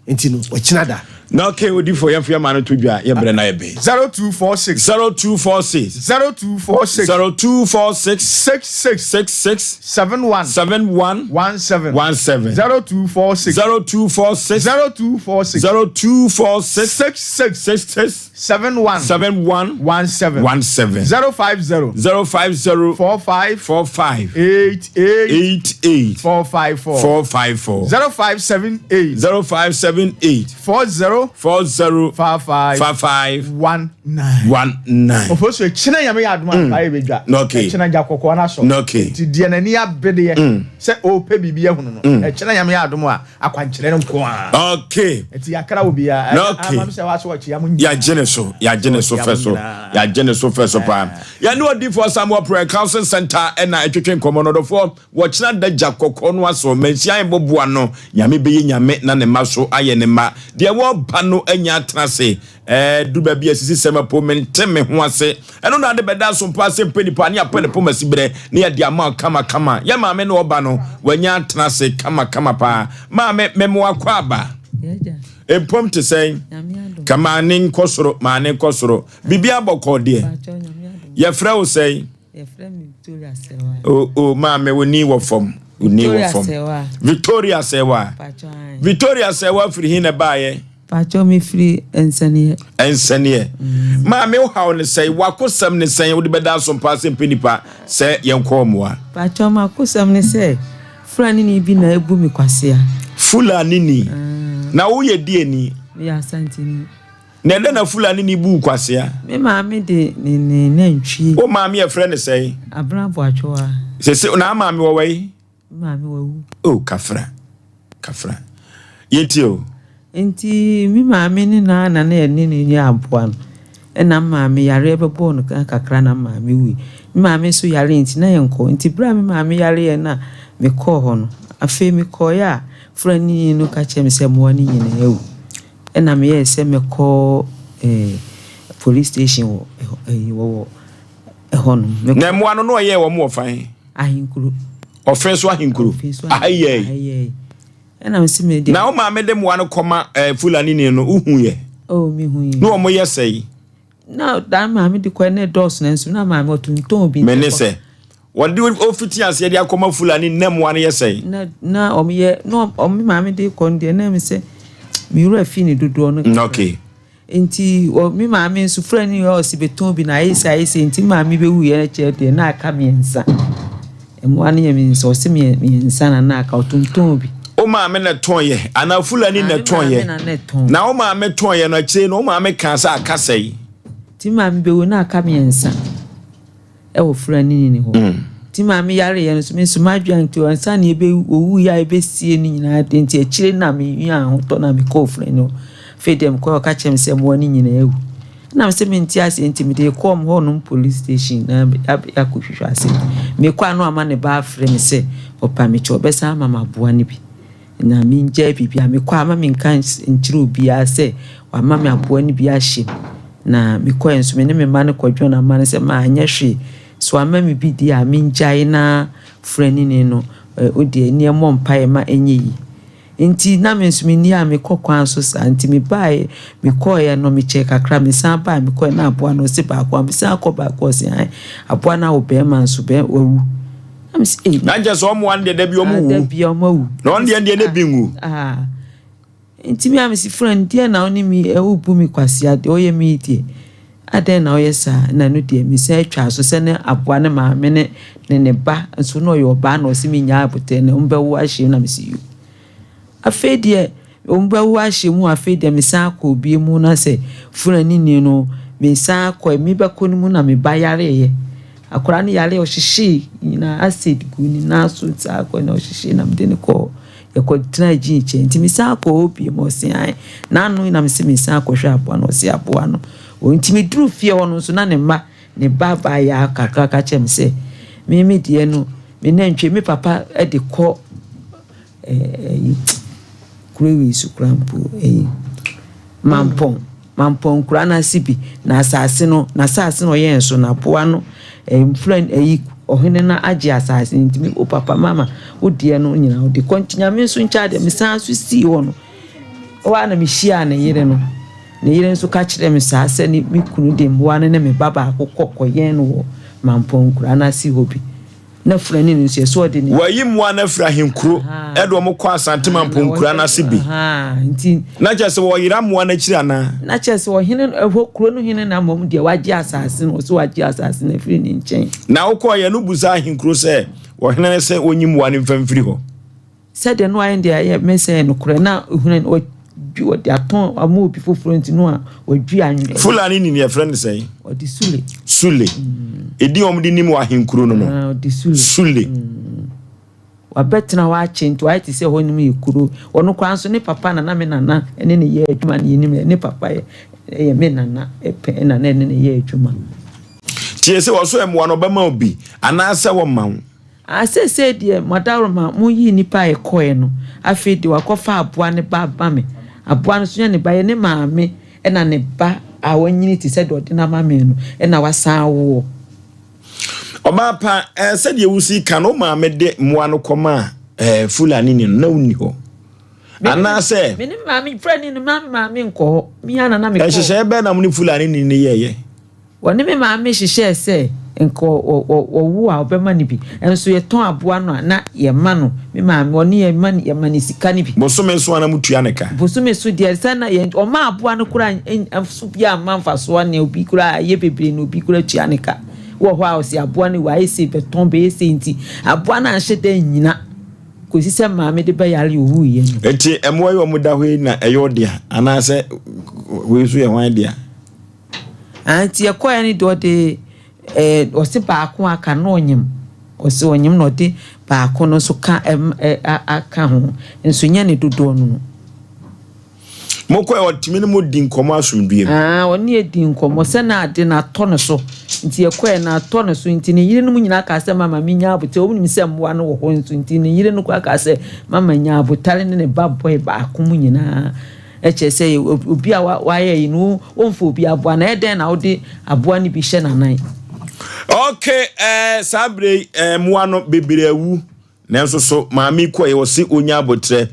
nti no ɔkyena da. Na okay odifoɔ yɛmfa yɛn ma no to dwa yɛ berɛ na yɛ bɛn. 0246. 0246. 0246. 0246. 66. 66. 71. 71. 17. 17. 0246. 0246. 0246. 0246. 66. 66. 71. 71. 17. 17. 050. 050. 45. 45. 88. 88. 454. 454. 0578. 0578. 40. 40. 55. 55. 19. 19. Ofosu ekyina nyame yɛ adom a ayɛ bedwa. Okay. Ekyina gya kɔkɔɔ na so. Okay. Nti deɛ n'ani abedeɛ sɛ ɔpɛ biribi ahunu no. Ekyina nyame yɛ adom a akwankyerɛ no nko ara. Okay. Nti yakra wɔ biara. Okay. Ama sɛ waso ɔkyea mo nyinaa. Yɛagye ne so, yɛagye ne so fɛ so, yɛagye ne so fɛ so paa. Yɛne odiyifoɔ Samuel Prayer Counseling Center ɛna ɛtwetwe nkɔmmɔ no ɔdɔfoɔ wɔkyena da gya kɔkɔɔ no asɔ manhyia ɛbɔboa no Nyame bɛyɛ Nyame na ne mma so ayɛ ne mma deɛ wɔba no anya atena ase ɛɛ du baabi a sisi sɛm apo mente me ho ase ɛno na ade bɛda asompa ase mpɛ nipa ne apɛ ne poma si berɛ ne yɛde ama kama kama yɛ maame ne ɔba no wanya atena ase kama kama paa maame memoa kɔ aba mpom te sɛn ka maa ne nkɔ soro maa ne nkɔ soro biribi abɔkɔ deɛ yɛfrɛ wo sɛn Yɛfrɛ me Victoria Sɛwa. O o maame wo ni wɔ fam. Wo ni wɔ fam. Victoria Sɛwa. Victoria Sɛwa firi hin na ɛbaayɛ? Pacho me firi Nsɛneɛ. Nsɛneɛ. Mm. Maame wo haw ne sɛn? Wakosɛm ne sɛn? Wode bɛda asompa ase mpɛ nipa sɛ yɛnkɔ mmoa. Pacho makosɛm ne sɛ Fulani ni bi na ebu me kwasea. Fulani ni. Mm. Na woyɛ deɛ ni? Meyɛ Asanteni. Na ɛdɛn na Fulani ni buu kwasea? Me maame de ne ne nantwie. Wo maame yɛfrɛ no sɛn? Abena Boatwoa. Sese na maame wɔ wai? Me maame wawu. Oh, kafra. Kafra. Yɛntie o. Enti me maame ne no ara na na yɛne no yɛ aboa no. Ɛna me maame yareɛ bɛbɔɔ no kakra na me maame wui. Me maame nso yaree nti na yɛnkɔ. Nti berɛ a me maame yareɛ no a mekɔɔ hɔ no, afei mekɔeɛ a Fulanini no ka kyerɛɛ me sɛ mmoa no nyinaa awu. Ɛna meyɛɛ sɛ mɛkɔ eh, police station wɔ ɛhɔ, eh, wɔwɔ ɛhɔ nom. Na mmoa no na ɔyɛɛ wɔn wɔ fan? Ahenkuro. Ɔfɛn so ahenkuro. Ɔfɛn so ahenkuro. Ahayɛe. Ɛna mese me deɛ. Na wo maame de mmoa no kɔma eh, Fulani ni no, wohu yɛ? Oh, me hu yɛ. Na wɔn yɛ sɛe? Na dan maame de kɔɛ na ɛdɔɔso nanso na maame ɔtontɔn bi. Me ne sɛ, wɔde ofiti aseɛ de akɔma Fulani na mmoa no yɛ sɛe? Na na wɔn yɛ na wɔn me maame de kɔ no deɛ na me sɛ me wura fi ne dodoɔ no. Okay. Nti wɔ me maame nso frɛ no yɛ ɔsi bɛtɔn bi na ayɛ sɛ ayɛ sɛ nti maame bɛwu yɛ kyerɛ deɛ na aka mmiɛnsa mmoa no yɛ mmiɛnsa ɔsi mmiɛnsa na na aka ɔtontɔn bi. Wo maame na tɔn yɛ anaa Fulani na tɔn yɛ na wo maame tɔn yɛ no akyire no wo maame kaa sɛ aka sɛe. Nti maame bɛwu na aka mmiɛnsa. wɔ Fulanini no hɔ. Nti maame yareeɛ no nso me nso m'adwene nti ansa na yɛbɛ ɔwuiɛ a yɛbɛsie no nyinaa deɛ nti akyire na menyaa ahotɔ na mekɔɔ Fulanini hɔ. Afei deɛ mekɔɔ ɔka kyerɛ me sɛ mmoa no nyinaa awu. Na me sɛ mente aseɛ nti mede kɔɔ m hɔnom police station na yɛakɔhwehwɛ ase. Mekɔ a na wama ne ba afrɛ me sɛ ɔpa me kyɛ ɔbɛsan ama me aboa no bi. Na mengyae biribiara. Mekɔ a, mma menka nkyerɛ obiara sɛ wama me aboa no bi ahyɛ mu. Na mekɔe nso, me ne me mma no kɔdwɔn ama no sɛ manyɛ hwee. So wama me bi deɛ a, mengyae na furanini no, wo deɛ, nni mmɔ mpaeɛ ma ɛnyɛ yie. Nti na me nso menni a mekɔ kwan so saa. Nti mebaeɛ, mekɔeɛ no, mekyɛɛ kakra, mesan baeɛ, mekɔeɛ na aboa no ɔse baako a, mesan kɔ baako ɔse ae, aboa no awo bɛrima nso, bɛ, wawu. Na mese, ei. Na nkyɛ sɛ ɔmo ano deɛ da bi ɔmo wu. Da bi ɔmo awu. Na ɔno deɛ deɛ ne bi nwu. Ah. Nti me a mese friend deɛ na ɔne mi ɛwo bu mi kwasea deɛ ɔyɛ mi deɛ. Adɛn na ɔyɛ saa na no deɛ mesan atwa so sɛ ne aboa ne maame ne ne ne ba nso na ɔyɛ ɔbaa na ɔse me nyaa abotɛ na ɔmo bɛwo ahyɛ na mese yo. Afei deɛ wɔbɛwo ahyɛ mu afei deɛ mesan akɔ obie mu na sɛ Fulani ni no mesan akɔ mebɛkɔ no mu na me ba yareeɛ akwadaa no yareɛ ɔhyehyee nyinaa acid gu ne nan so saa akɔ na ɔhyehyee na mede no kɔɔ yɛkɔ tena gyi nkyɛn nti mesan akɔ hɔ bie mu ɔse ae n'ano na mese mesan akɔhwɛ aboa no ɔse aboa no nti meduru fie hɔ no nso na ne mma ne ba baayaa kakra ka kyerɛ me sɛ me me deɛ no me nantwie me papa de kɔ ɛyi kuro wei so koraa mpo ɛyi mampɔn mampɔn nkura no ase bi na asase no n'asase no ɔyɛn so na aboa no mfura ɛyi ɔhene no agye asase no ntumi o papa mama wo deɛ no nyinaa ɔde kɔ nti nyame nso nkyɛn adeɛ mesan so sii hɔ no hɔ a na mehyiaa ne yere no ne yere nso ka kyerɛ me saa sɛ ne me kunu de mmoa no ne me ba baako kɔ kɔyɛn no wɔ mampɔn nkura no ase hɔ bi Na Fulani no nso, yɛsɛ ɔde ne. Wɔayi mmoa no afiri ahenkuro de wɔn kɔ Asante Mampong nkura no ase bi. Nti. Na kyerɛ sɛ wɔyera mmoa no akyiri anaa? Na kyerɛ sɛ ɔhene no, ɛhɔ kuro no hene na mmom deɛ wagye asase no, ɔsɛ wagye asase no afiri ne nkyɛn. Na wokɔeɛ no wobusaa ahenkuro sɛ, ɔhene no sɛ ɔnyi mmoa no mfa mfiri hɔ? Sɛdeɛ no ayɛ deɛ ɛyɛ me sɛ nokorɛ na hunu no ɔdwi ɔde atɔn ama obi foforɔ nti no a ɔdwi anwene. Fulani ni yɛfrɛ no sɛn? Ɔde Sule. Sule. Edin a wɔde nim wɔ ahenkuro no no. Ah, ɔde Sule. Sule. Mm. Wabɛtena hɔ akyɛ nti wayɛ te sɛ hɔ nom yɛ kuro. Ɔno koraa nso ne papa nana me nana ne ne yɛ adwuma ne yɛnim ne papa yɛ yɛ me nana pɛ na na ɛne ne yɛ adwuma. Tie sɛ wɔso mmoa no ɔbɛma obi anaasɛ wɔma wo. Ah seesei deɛ mo adaworoma mo yii nipa a ɛkɔɛ no afei deɛ wakɔfa aboa no ba ama me aboa no nso nyɛ ne ba yɛ ne maame ɛna ne ba a wanyini te sɛ deɛ ɔde no ama me no ɛna wasan awoɔ. Ɔbaa pa, eh, sɛdeɛ wosi ka no, wo maame de mmoa no kɔmaa eh, Fulani ni no, na wonni hɔ. Anaasɛ. Me ne maame, Fulani no, maame maame nkɔ hɔ. Me ara na na mekɔ. Nhyehyɛeɛ bɛn na mo ne Fulani ni no yɛeɛ? Wɔne me maame hyehyɛɛ sɛ nka ɔwo a ɔbɛma no bi. Nso yɛtɔn aboa no a, na yɛma no. Me maame, ɔne yɛn ma no, yɛma no sika no bi. Bosome so a na motua no ka? Bosome so deɛ, sɛ na yɛn, ɔma aboa no koraa so biara mma mfasoɔ, nea obi koraa ayɛ bebree na obi koraa tua no ka. Wɔ hɔ a ɔse aboa no wayɛ sei, bɛtɔn, bɛyɛ sei nti, aboa no anhyɛ da annyina kɔsi sɛ maame de bɛyare ɔwuiɛ no. Enti mmoa yi a wɔda hɔ yi na ɛyɛ wo dea, anaasɛ wei nso yɛ hwan dea? Ah nti yɛkɔɛ no deɛ ɔde eh, ɔse baako aka na ɔnyem ɔse ɔnyem na ɔde baako no nso ka ɛm ɛ aka ho nso nyɛ ne dodoɔ no no. Mokɔɛ ɔtumi ne mo di nkɔmmɔ asomdwoeɛ mu? Aa, ɔne yɛ dii nkɔmmɔ sɛ na ade no atɔ ne so. Nti yɛkɔɛ no atɔ ne so nti ne yerenom nyinaa kaa sɛ mama menya abotare. Wɔn nim sɛ mmoa no wɔ hɔ nso nti ne yere no koraa kaa sɛ mama nya abotare ne ne ba boy baako mu nyinaa. Ɛkyerɛ sɛ obi a wayɛ yi no womfa obi aboa na ɛyɛ dɛn na wode aboa no bi hyɛ n'anan. Okay, eh, saa bere yi eh, mmoa no bebree awu. Nanso so maame yi kɔe ɔse onya abotrɛ.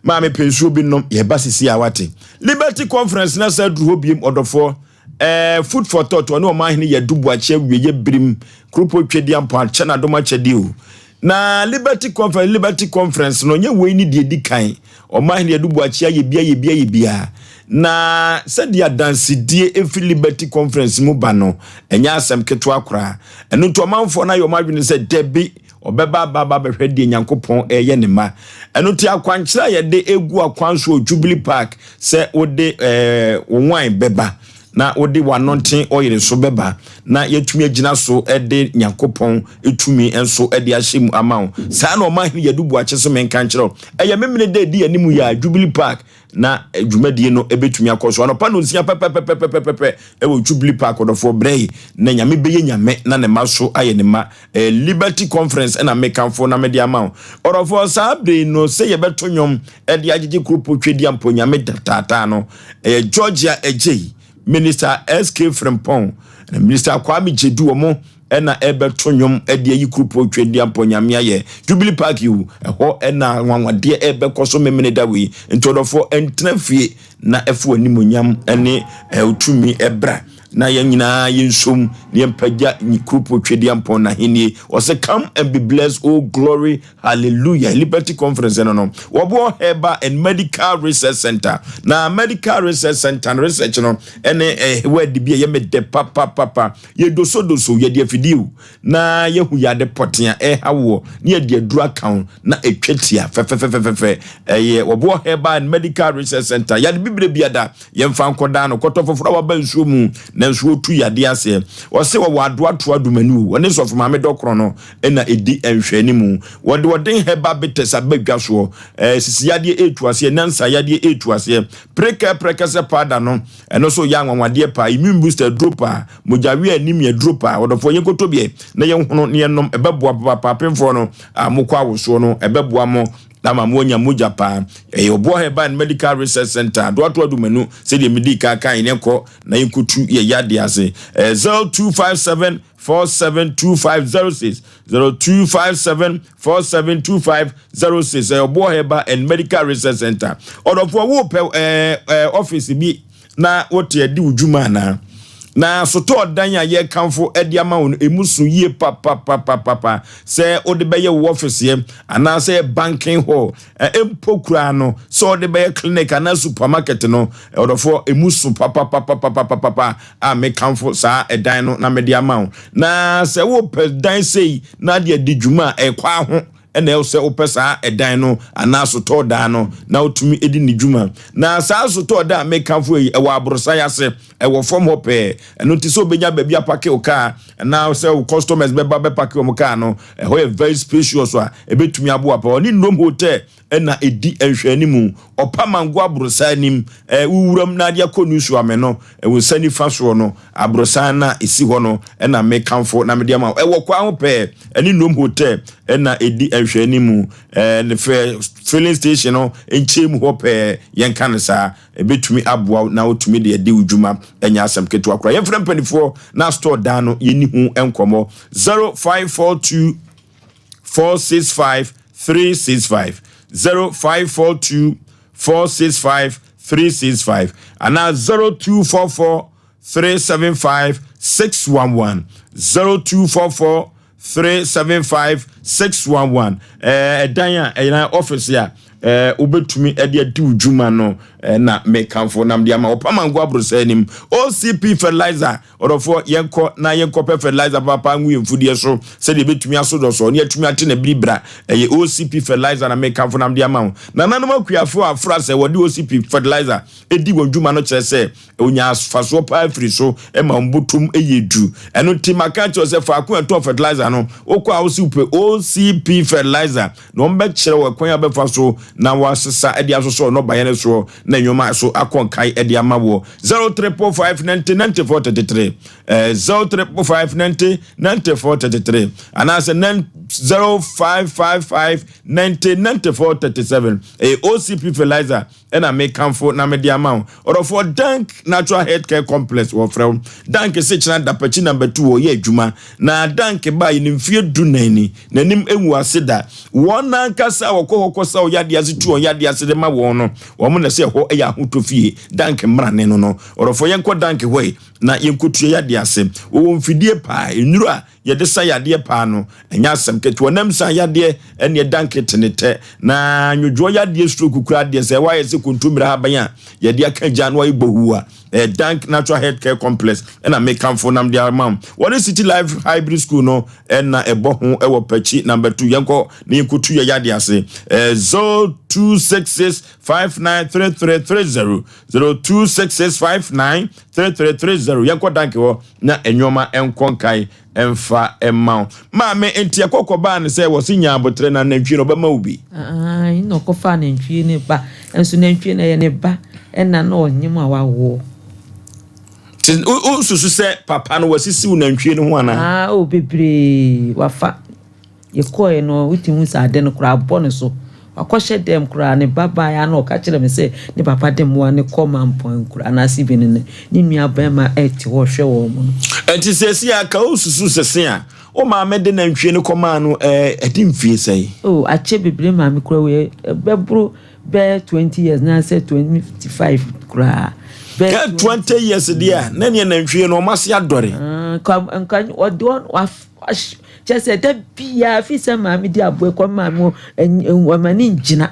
Maame pɛ nsuo bi nom yɛba sisi a wate. Liberty conference na sa duru hɔ biem ɔdɔfoɔ. Eh, food for thought ɔne ɔman hene yɛ dubuakye awieyɛ birim kuropɔ twɛdi ampɔ akyɛ n'adom akyɛdeɛ o. Na Liberty conference Liberty conference no nyɛ wei ne deɛ di kan ɔman hene yɛ dubuakye ayɛ bi ayɛ bi ayɛ bia. Na sɛdeɛ adansedie ɛfiri Liberty conference mu ba no ɛnyɛ asɛm ketewa koraa. Ɛno nti ɔmanfoɔ no ayɛ ɔmo adwene sɛ dabi Ɔbɛba aba aba abɛhwɛ deɛ Nyankopɔn reyɛ ne mma. Ɛno nti akwankyerɛ a yɛde egu akwan so wɔ Jubilee Park sɛ wode ɛɛ wo nwan bɛba na wode w'anɔnten ɔyere so bɛba na yɛatumi agyina so de Nyankopɔn tumi nso de ahyɛ mu ama wo. Saa na Ɔmanhene Yadu Boakye se menka nkyerɛ wo. Ɛyɛ Memene da edi anim yi a, Jubilee Park na dwumadie no bɛtumi akɔ so anɔpa nonsia pɛpɛpɛpɛpɛpɛ wɔ Jubilee Park. Ɔdɔfoɔ brɛ yi na Nyame bɛyɛ Nyame na ne mma so ayɛ ne mma. Ɛyɛ Liberty Conference na mekamfo na mede ama wo. Ɔdɔfoɔ saa berɛ yi no sɛ yɛbɛto nnwom de agyegye kuropo Twedeampɔ Nyame taataa no, ɛyɛ Georgia Agyei, Minister SK Frimpong, na Minister Kwame Gyedu wɔn na ɛrebɛto nnwom de ayi kuropɔn Tweaduampɔn Nyame ayɛ. Jubilee Park yi o, ɛhɔ na anwanwadeɛ ɛrebɛkɔ so Memeneda wei. Nti ɔdɔfoɔ, ntena fie na ɛfa w'animuonyam ne wo tumi bra na yɛn nyinaa yɛnsom na yɛmpagya kuropɔn Tweaduampɔn n'ahennie. Ɔsɛ come and be blessed, oh glory, hallelujah. Liberty Conference no no, wɔboɔ Herbal and Medical Research Center. Na Medical Research Center no research no ɛne eh, word bi a ɛyɛ me dɛ papapapa. Yɛdosodoso, yɛde afidie o, na yɛhu yade pɔtee a ɛreha woɔ, na yɛde aduro aka ho, na ɛtwa tia fɛfɛfɛfɛfɛ. Ɛyɛ Wɔboɔ Herbal and Medical Research Center. Yade bibire biada, yɛmfa nkɔdaa no. Kɔtɔ foforɔ a waba nsuo mu, nanso wɔtu yadeɛ aseɛ. Wɔse wɔwɔ adoatoa dumani o, wɔne Sɔfo Maame Dɔkorɔ no na ɛdi nhwɛanimu. Wɔde ɔden herbal bitters aba dwa soɔ. Ɛɛ, sisi yadeɛ ɛretu aseɛ, nansa yadeɛ ɛretu aseɛ. Prekɛ prɛkɛsɛ powder no, Ɛno nso yɛ anwanwadeɛ paa, immune booster aduro paa, mogyaweɛ anemia aduro paa. Ɔdɔfoɔ yɛnkɔtɔ bi na yɛnhono na yɛnnom, ɛbɛboa papaapa. Apemfoɔ no a mokɔ awosoɔ no, ɛbɛboa mo ama moanya mogya paa. Ɛyɛ Ɔboɔ Herbal and Medical Research Center, Adoato Adumanu, sɛdeɛ medii kan kaeɛ no, yɛnkɔ na yɛnkɔtu yɛn yadeɛ ase. Ɛyɛ 0257 472506, 0257 472506. Ɛyɛ Ɔboɔ Herbal and Medical Research Center. Ɔdɔfoɔ wopɛ ɛɛ ɛɛ ɔfisi bi na wote adi wo dwuma anaa? Na sotɔɔ dan a yɛrekamfo de ama wo no emu so yie papapapapa sɛ wode bɛyɛ wo ɔfiseɛ anaasɛ banking hall mpo koraa no sɛ wode bɛyɛ clinic anaa supermarket no ɔdɔfoɔ emu so papapapapapapa a mekamfo saa ɛdan no na mede ama wo. Na sɛ wopɛ dan sei na de adi dwuma a, ɛkɔ aho na ɛwɔ sɛ wopɛ saa ɛdan no anaa sotɔɔ dan no na wotumi di ne dwuma. Na saa sotɔɔ dan a mekamfo yi, ɛwɔ aborosan ase, ɛwɔ fam hɔ pɛɛ. Ɛno nti sɛ wobɛnya baabi apake wo kaa anaa sɛ wo customers bɛba bɛpake wɔn kaa no, ɛhɔ yɛ very spacious a ɛbɛtumi aboa paa. Ɔne Nnom Hotel na ɛdi nhwɛanimu. Ɔpa mango aborosan anim, wo wuram na ade akɔ Nusuame no, wo nsa nifa soɔ no, aborosan no a ɛsi hɔ no na mekamfo na mede ama wo. Ɛwɔ kwan ho pɛɛ, ɛne Nnom Hotel na ɛdi nhwɛanimu. Ne fɛ filling station no nkyɛn mu hɔ pɛɛ, yɛnka no saa. Ɛbɛtumi aboa wo na wotumi de adi wo dwuma, ɛnyɛ asɛm ketewa koraa. Yɛmfrɛ mpanimfoɔ na store dan no yɛnni ho nkɔmmɔ. 0542 465 365 0542 465 365 anaa 0244 375 611 0244 375 611. Ɛdan a ɛyɛ ɔfisi a wobɛtumi de adi wo dwuma no na mekamfo nam de ama ɔpamango aborɔsɛ anim OCP fertilizer. Ɔdɔfoɔ, yɛnkɔ na yɛnkɔpɛ fertilizer papaapa ngu yɛn mfudeɛ so sɛdeɛ ɛbɛtumi aso dɔsɔɔ na yɛatumi ate n'abiri bra. Ɛyɛ OCP fertilizer na mekamfo na mede ama wo. Nananom akuafoɔ a afra sɛ wɔde OCP fertilizer di wɔn dwuma no kyerɛ sɛ wɔnya mfasoɔ paa firi so ma wɔn bɔtɔm yɛ du. Ɛno nti maka akyerɛ wo sɛ faako a ɛtɔn fertilizer no, wokɔ a wose wopɛ OCP fertilizer na wɔbɛkyerɛ wo ɛkwan a wobɛfa so na woasesa de asosɔ nnɔbaeɛ no soɔ. na nneɛma so akɔ nkae de ama woɔ. 0345 90 94 33 0345 90 94 33 anaasɛ 0555 90 94 37. Ɛyɛ OCP fertilizer ɛna mekamfo na mede ama wo. Ɔdɔfoɔ Dank Natural Health Care Complex wɔfrɛ wo. Dank se kyena dapakyi number 2 wɔyɛ adwuma. Na Dank baa yi ne mfeɛ du-nan ni. N'anim ngu ase da. Wɔn ankasa a wɔkɔ hɔ kɔsa wɔn yadeɛ ase tu wɔn yadeɛ ase de ma wɔn no, wɔn na ɛsɛ ɛhɔ yɛ ahotɔ fie. Dank mmrane no no. Ɔdɔfoɔ yɛnkɔ Dank hɔ yi na yɛnkɔtua yadeɛ ase. Wɔwɔ mfidie paa, nnuro a yɛde sa yadeɛ paa no, ɛnyɛ asɛm ketewa. Nam sa yadeɛ ɛneɛ da nkete ne tɛ. Na nwodwoɔ yadeɛ stroke kura adeɛ sɛ ɛwɔ ayɛ sɛ kontommire ahaban a yɛde aka gya na wayɛ bohuu a, ɛyɛ Dank Natural Health Care Complex ɛna mekamfo nam de ama wo. Wɔne City Life Hybrid School no ɛna ɛbɔ ho ɛwɔ Pakyi number 2. Yɛnkɔ na yɛnkɔtu yɛ yadeɛ ase. 0266 593330 0266 593330. Yɛnkɔ Dank hɔ na nneɛma nkɔ nkae mfa mma wo. Maame, nti ɛkɔ kɔbaa no sɛ wɔse nya aboterɛ na nantwie no ɔbɛma wo bi? Aane, na ɔkɔfaa nantwie no ba. Nso nantwie no ɛyɛ ne ba ɛna na ɔnyem a wawoɔ. Nti wosusu sɛ papa no wasisi wo nantwie no ho anaa? Ah, oh, bebree wafa. Yɛkɔeɛ no, wotumi hu sɛ ade no koraa abɔ ne so. Wakɔhyɛ dɛm koraa. Ne ba baeɛ a na ɔka kyerɛ me sɛ ne papa de mmoa no kɔ Mampɔn nkura anaasɛ bi no ne ne nua barima te hɔ rehwɛ wɔn no. Enti seesei a, ka wosusu sɛ se a wo maame de nantwie no kɔmaa no ɛde mfie sɛn? Oh, akyɛ bebree maame koraa wei ɛbɛboro bɛyɛ 20 years na sɛ 25 koraa. Bɛyɛ 20 years deɛ a, na neɛ nantwie no ɔmo ase adɔre. Nka nka ɔde Kyerɛ sɛ da biara fi sɛ maame di aboa kɔ maame hɔ ɔma ne ngyina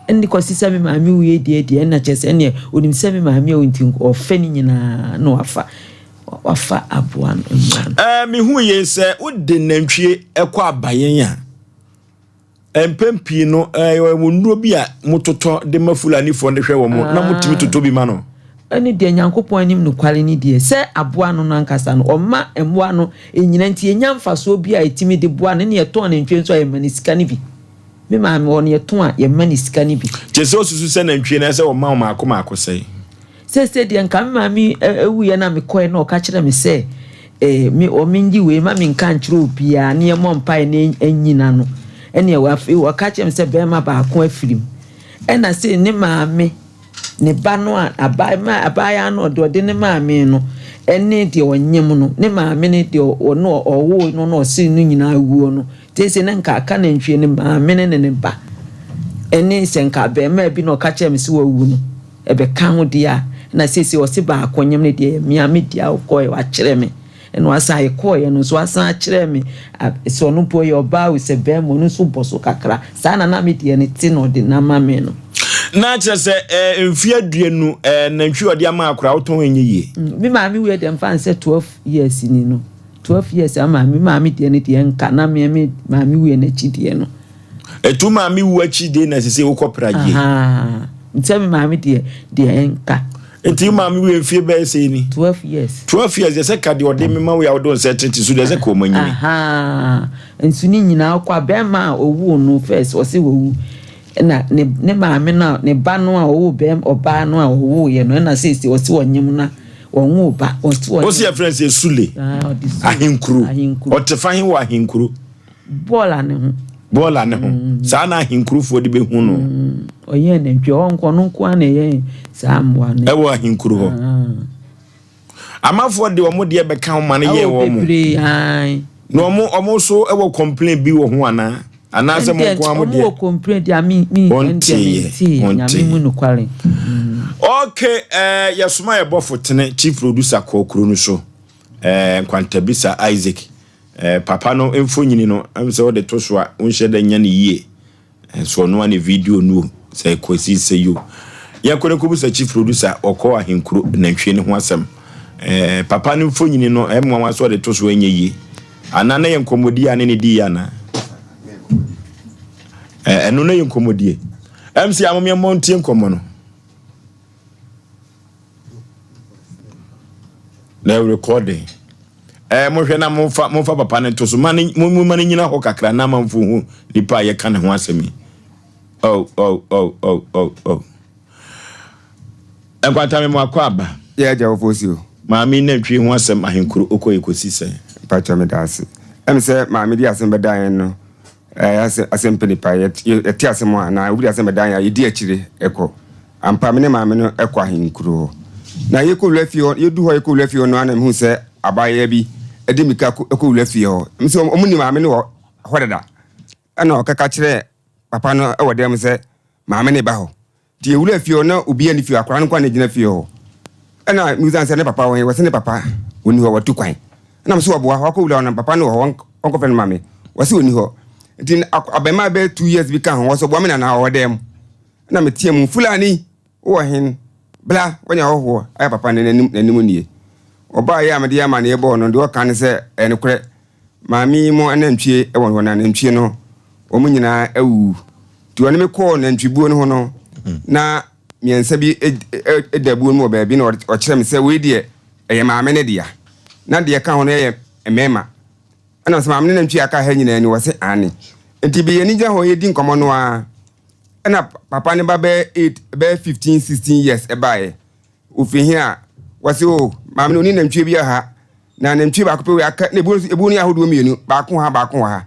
ɛne kɔsi sɛ me maame wuiɛ deɛ deɛ ɛna kyerɛ sɛ ɛneɛ onim sɛ me maame awu nti ɔfɛ ne nyinaa na wafa wafa aboa no mmoa no. Ɛɛ mehu yei sɛ wode nantwie kɔ abayɛn a. Mpɛn pii no, ɛwɔ nnuro bi a mototɔ de ma Fulanifoɔ no de hwɛ wɔn, na motumi totɔ bi ma no. Ɛne deɛ Nyankopɔn anim nokware ne deɛ, sɛ aboa no no ankasa no, ɔmma mmoa no nnyina nti yɛnya mfasoɔ bi a yɛtumi de boa no, ɛne yɛtɔn nantwie nso a yɛma no sika no bi. Me maame hɔ no yɛtɔn a yɛma no sika no bi. Kyerɛ sɛ wosusu sɛ nantwie no ɛsɛ sɛ wɔma wo mmaako mmaako sɛn? Seesei deɛ nka me maame wuiɛ na mekɔɛ na ɔka kyerɛ me sɛ eh, me ɔ mengye wei ma menka nkyerɛ obiara na yɛmmɔ mpaeɛ na ɛnyina no ɛneɛ afei ɔka kyerɛ me sɛ bɛrima baako afiri mu ɛna sei ne maame ne ba no a abaayaa no ɔde ɔde ne maame no ɛne deɛ ɔnyem no ne maame ne deɛ ɔno ɔwoo no na ɔsee no nyinaa wuo no Seesei na nka aka nantwie no maame no ne ne ba ne sɛ nka abarimaa bi na ɔka kyerɛɛ me sɛ wawu no ɛbɛka ho deɛ a na seesei ɔse baako nyem no deɛ mea me deɛ a ɔkɔɛ wakyerɛ me ɛna wasan yɛkɔɔyɛ no nso wasan akyerɛ me sɛ ɔno mpo ɔyɛ ɔbaa o sɛ bɛrima ɔno nso bɔ so kakra saa na na me deɛ no te na ɔde no ama me no. Na kyerɛ sɛ eh, mfeɛ aduonu eh, nantwie ɔde ama akora wotɔn ɛnyɛ yie. Mm, me maame wuiɛ deɛ mfa nsɛ 12 years ni no. 12 years ama me maame deɛ no deɛ nka na me me maame wuiɛ n'akyi deɛ no. Ɛtu maame wu akyi deɛ na ɛsɛ sɛ wokɔ pragye. Nti me maame deɛ deɛ nka. Nti maame wuiɛ mfie bɛyɛ sɛ ni. 12 years. 12 years deɛ sɛ ka deɛ ɔde mema wo yɛ a wode wo nsa tete so deɛ sɛ ka ɔma nyini. Nso ne nyinaa kɔ a bɛrima a ɔwuu no first ɔse wawu ɛna ne ne maame no a ne ba no a ɔwoo bɛrima ɔbaa no a ɔwooyɛ no ɛna seesei ɔse ɔnyem no a Wɔnwoo ba, wɔte wɔn. Wosi yɛfrɛ no sɛ Sule. Ah, ɔde Sule. Ahenkuro. Ahenkuro. Ɔte fa he wɔ ahenkuro? Bɔɔla ne ho. Bɔɔla ne ho. Mm. Saa na ahenkurofoɔ de bɛhu no. Mm. Ɔyɛɛ nantwie, ɔwɔ nko, ɔno nko ara na ɛyɛ saa mmoa no. Ɛwɔ ahenkuro hɔ. Ah. Amanfoɔ de wɔn deɛ bɛka ho ma no yɛɛ wɔn. Ɛwɔ bebree, ae. Na wɔn wɔn nso wɔ complain bi wɔ ho anaa? Anaasɛ mo nko ara mo deɛ? Wɔn wɔ complain deɛ mi mi ɛndeɛ mi nteeɛ nyame mu nokware. Okay, ɛɛ eh, yɛsoma yɛ bɔfo tene chief producer kɔɔ kuro no so ɛɛ eh, Nkwantabisa Isaac ɛɛ eh, papa no mfonyini no ɛm sɛ ɔde to so a wonhyɛ dɛ nya ne yie. Nso ɔno a ne video no o, sɛ ɛkɔsi sɛ yo. Yɛnkɔ ne kɔbusa chief producer ɔkɔ ahenkuro nantwie no ho asɛm. Eh, papa no mfonyini no ɛmmoa wa sɛ ɔde to so ɛnyɛ yie. Anaa na yɛ nkɔmmɔdie a ne ne diiɛ anaa? Eh, ɛno na yɛ nkɔmmɔdie. MC amomeɛmmɔ ntie nkɔmmɔ no. Na recording. Eh, mohwɛ na momfa momfa papa no nto so ma ne mo ma no nyina hɔ kakra na amanfo hu nipa a yɛka ne ho asɛm yi. Oh, oh, oh, oh, oh, oh. Nkwanta me mo akɔ aba. Yɛ agya wɔ fosi o. Maame nantwie ho asɛm ahenkuro okɔ ekosi sɛn. Mpakyɛw meda ase. Ɛm sɛ maame de asɛm bɛda yɛn no ɛyɛ asɛ asɛm pɛ nipa yɛte asɛm a anaa obi de asɛm bɛda yɛn a yɛdi akyire ɛkɔ. Ampa me ne maame no ɛkɔ ahenkuro hɔ. Na yɛkɔ wura fie hɔ yɛdu hɔ yɛkɔ wura fie hɔ no ana mehu sɛ abaayewa bi ɛde mika ɛkɔ wura fie hɔ. Ɛm sɛ ɔmo nim maame no wɔ hɔ dada. Ɛna ɔkɛka kyerɛ papa no ɛwɔ dan mu sɛ maame no ba hɔ. Nti yɛwuraa fie hɔ na obiara nni fie hɔ, akwadaa no nko ara na ɛgyina fie hɔ. Ɛna mebisa no sɛ ne papa wɔ he? Wɔse ne papa ɔnni hɔ, watu kwan. Ɛna mese wɔboa, wakɔ wura hɔ no papa no wɔ hɔ, ɔnkɔfrɛ no ma me. Wɔse ɔnni hɔ. Nti abarimaa bɛyɛ 2 years bi ka ho, wɔse ɔboa me nana ɔwɔ dan mu. Ɛna meteɛ mu, Fulani, wowɔ hen? Bla, woanya hɔhoɔ. Ayɛ papa no n'anim n'anim nie. Ɔbaeɛ a mede amaneɛ bɔɔ no, deɛ ɔka ne sɛ ɛyɛ nokorɛ. Maame yi mo anantwie wɔ hɔ na anantwie no wɔn nyinaa awuwu. Nti ɔne me kɔɔ nantwibuo no ho no, na mmiɛnsa bi da buo no mu wɔ baabi na ɔkyerɛ me sɛ wei deɛ ɛyɛ maame no dea, na deɛ ɛka ho no yɛ mmarima. Ɛna sɛ maame no nantwie aka ha nyinaa ni, wɔse aane. Nti bi yɛn ani gyina hɔ yɛdi nkɔmmɔ no ara, ɛna papa no ba bɛyɛ 8 bɛyɛ 15 16 years ɛbaeɛ. Ofi he a? Wɔse, O, maame no onni nantwie biaa ha, na nantwie baako pɛ wei aka, na ebuo nso, ebuo no yɛ ahodoɔ mmienu, baako wɔ ha, baako wɔ ha.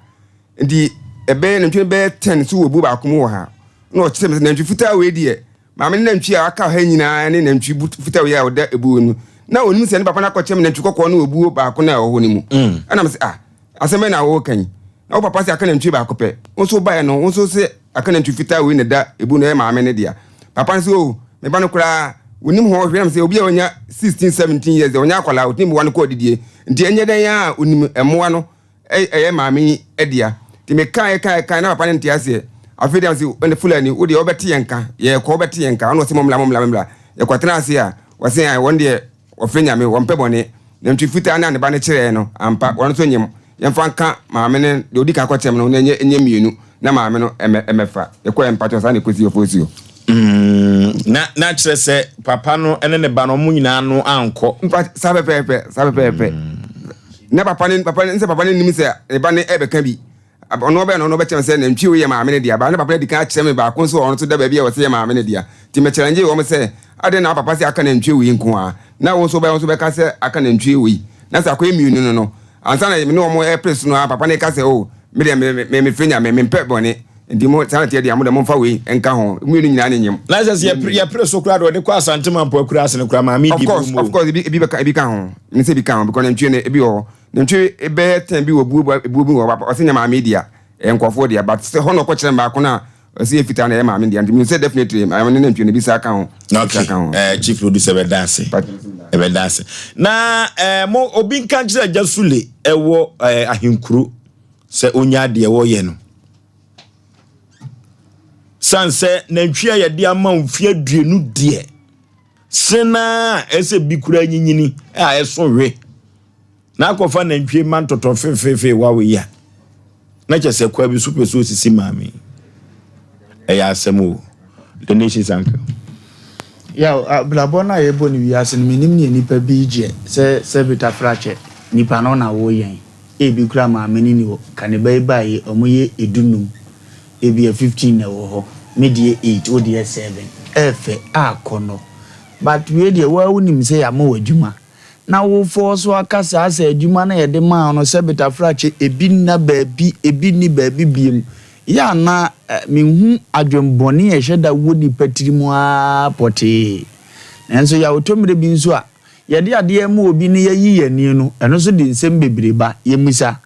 Nti ɛbɛyɛ nantwie no bɛyɛ ten so wɔ ebuo baako mu wɔ ha. Na ɔkyerɛ me sɛ nantwi fitaa wei deɛ, maame no nantwie a aka ha nyinaa ne nantwi fitaa wei a ɔda ebuo no. Na onim sɛ ne papa no akɔkyɛ me nantwi kɔkɔɔ no wɔ ebuo baako no a ɛwɔ hɔ no mu. Ɛna mese, ah, Asɛm bɛn na woreka yi? Na wo papa se aka nantwie baako pɛ. Wo nso wobaeɛ no, wo nso se aka nantwi fitaa wei na ɛda ebu no ɛyɛ maame no dea. Papa no se, Oh, me ba no koraa, ɔnnim ho hwee. Na mese, Obi a wanya 16, 17 years deɛ, ɔnyɛ akwadaa, ɔtumi boa no kɔ adidie. Nti ɛnyɛ dɛn ara a ɔnim mmoa no ɛyɛ maame yi dea. Nti mekaeɛ kaeɛ kaeɛ na papa no nte aseɛ. Afei deɛ mese, Ɛnde Fulani, wo deɛ wobɛte yɛn nka, yɛrekɔ wobɛte yɛn nka. Ɔno ɔse, Mommra, mommra, mommra. Yɛkɔtenaa ase a, wɔse, Ae, wɔn deɛ Wɔfrɛ Nyame, wɔmpɛ bɔne. Nantwi fitaa no a ne ba no kyerɛɛ no, ampa, wɔn nso nyem. Yɛmfa nka maame no deɛ ɔdi kan kɔkyɛm no na ɛnyɛ ɛnyɛ mmienu na maame no ɛmɛ ɛmɛfa. Yɛkɔɛ mpakyɛw saa na ɛkɔsi Ofosuo. Mm, na na kyerɛ sɛ papa no ne ne ba no wɔn nyinaa no ankɔ. Mpa saa pɛpɛɛpɛ, saa pɛpɛɛpɛ. Na papa no papa no nsɛ papa no nim sɛ ne ba no ɛbɛka bi. Ɔno ɔbɛyɛ no ɔno ɔbɛkyerɛ me sɛ nantwie wei yɛ maame no dea. Baa na papa no adi kan akyerɛ me baako nso a ɔno nso da baabi a wɔsɛ yɛ maame no dea. Nti me challenge wɔn sɛ adɛn na papa sɛ aka nantwie wei nko ara na wo nso wobɛyɛ wo nso bɛka sɛ aka nantwie wei na sɛ akɔyɛ mmienu no no ansa na me ne wɔn repere so no ara papa no reka sɛ oh me deɛ me me mefrɛ Nyame mempɛ bɔne nti mo saa na teɛ deɛ mo deɛ momfa wei nka ho mmienu nyinaa ne nyem. Na sɛ sɛ yɛpere yɛpere so koraa deɛ ɔde kɔ Asante Mampɔ akura ase no koraa maame di bi mu o. Of course ebi ebi bɛka ebi ka ho me sɛ ebi ka ho because nantwie no ebi wɔ hɔ Nantwi bɛyɛ ten bi wɔ buo buo bi wɔ hɔ ɔsɛ nyɛ maame dea ɛyɛ nkurɔfoɔ dea but sɛ hɔ na ɔkɔ kyerɛ me baako no a ɔsɛ yɛ fitaa na ɛyɛ maame dea nti mehu sɛ definitely maame ne nantwi no bi saa ka ho Okay, eh, chief producer bɛda ase ɛbɛda ase na eh, mo obi nka nkyerɛ agya Sule ɛwɔ eh, ahenkuro sɛ onya adeɛ wɔyɛ no san sɛ nantwi a yɛde ama mfeɛ 20 deɛ sen a ɛsɛ bi kura nyinyini a ɛso we Na akɔfa nantwie mma ntɔtɔ fefeefe wawe yi a, na kyerɛ sɛ kwa bi so pɛ sɛ osisi maame yi. Ɛyɛ asɛm o. The Nation's Uncle. Yaw, abrabɔ no a yɛbɔ no wiase no, mennim nea nnipa bi gyeɛ sɛ sɛbe tafrakyɛ, nnipa no na wo yɛn. Ebi koraa maame no nni hɔ, ka ne ba yi baeɛ yi, ɔmo yɛ du-num, ebia 15 na ɛwɔ hɔ, me deɛ eight, wo deɛ seven. Ɛɛfɛ, akɔnnɔ. But wei deɛ, wo ara wonim sɛ yɛama wo adwuma, na wo fɔɔ so aka saa sɛ adwuma no a yɛde maa wo no sɛ betafrakye ebi nna baabi ebi nni baabi biom yɛ a na menhu adwenbɔne a ɛhyɛ da wɔ nipa tiri mu ara pɔtee. Nanso yaw tɔ mmerɛ bi nso a yɛde adeɛ rema obi na yɛayi yɛn ani no ɛno nso de nsɛm bebree ba. Yɛmmisa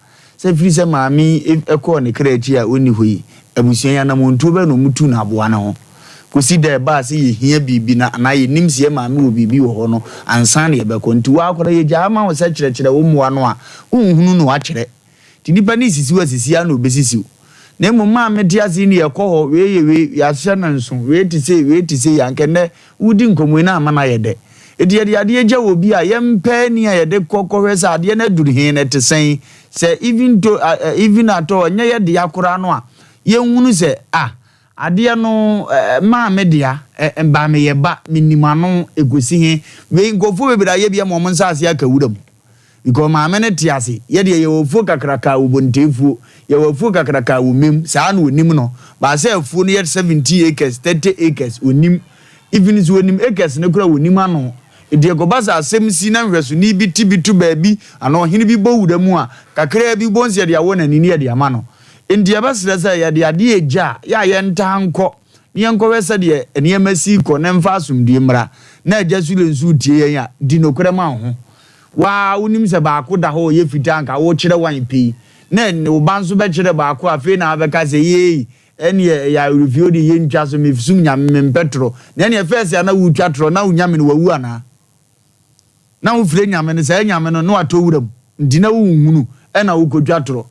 Sɛ ɛfiri sɛ maame yi kɔɔ ne kra akyi a ɔnni hɔ yi, abusua yi anammɔntuo bɛn na wɔtuu no aboa no ho kɔsi da a ɛbaa sɛ yɛhia biribi no anaa yɛnim sɛ yɛn maame wɔ biribi wɔ hɔ no ansa na yɛbɛkɔ? Nti wo ara koraa yɛgyaa ma wo sɛ kyerɛkyerɛ wo mmoa no a, wonhunu na woakyerɛ. Nti nipa no resisi wo a, sisi ara na ɔbɛsisi wo. Na mmom maa mete ase yi ne yɛkɔ hɔ, wei yɛ wei, yɛahyɛ no nso, wei te sei, wei te sei, anka nnɛ woredi nkɔmmɔ yi na ama no ayɛ dɛ. Enti yɛde adeɛ gya wɔ bi a yɛmpɛ ani a yɛde kɔ kɔhwɛ sɛ adeɛ no aduru he no ɛte sɛn, sɛ even to even at all ɛnyɛ yɛ dea koraa no a, yɛnhunu sɛ ah adeɛ no maa me dea, ɛ ba meyɛ ba, menim ano ɛkɔsi he. Wei nkurɔfoɔ bebree ayɛ bi ama wɔn nsaase aka wura mu. Because maame no te ase. Yɛ deɛ yɛwɔ afuo kakraka wɔ Bontefuo, yɛwɔ afuo kakraka wɔ Mem, saa na ɔnim no. But sɛ afuo no yɛ 70 acres, 30 acres, ɔnnim. Even sɛ wɔnim acres no koraa a wɔnim ano. Enti ɛkɔba sɛ asɛm si na nhwɛsoni bi te bi to baabi anaa ɔhene bi bɔ wura mu a, kakraa bi wobɛhu sɛ yɛde awɔ n'ani na yɛde ama no. Enti yɛbɛsrɛ sɛ yɛde adeɛ regya a, yɛ a yɛntaa nkɔ na yɛnkɔhwɛ sɛdeɛ nneɛma si rekɔ na ɛmfa asomdwoeɛ mmra. Na Agya Sule nso retie yɛn a, di nokorɛ ma wo ho. Wo ara wonim sɛ baako da hɔ a ɔyɛ fitaa anka worekyerɛ wan pɛ yi, na wo ba nso bɛkyerɛ baako a afei na wabɛka sɛ yeei, Ɛneɛ ɛyɛ awerɛfio deɛ yɛntwa so mesum nyame mempɛ torɔ na ɛneɛ first a na wotwa torɔ na wo nyame no wawu anaa? Na wofrɛ nyame no saa nyame no na watɔ wuram nti na wonhunu ɛna wokɔtwa torɔ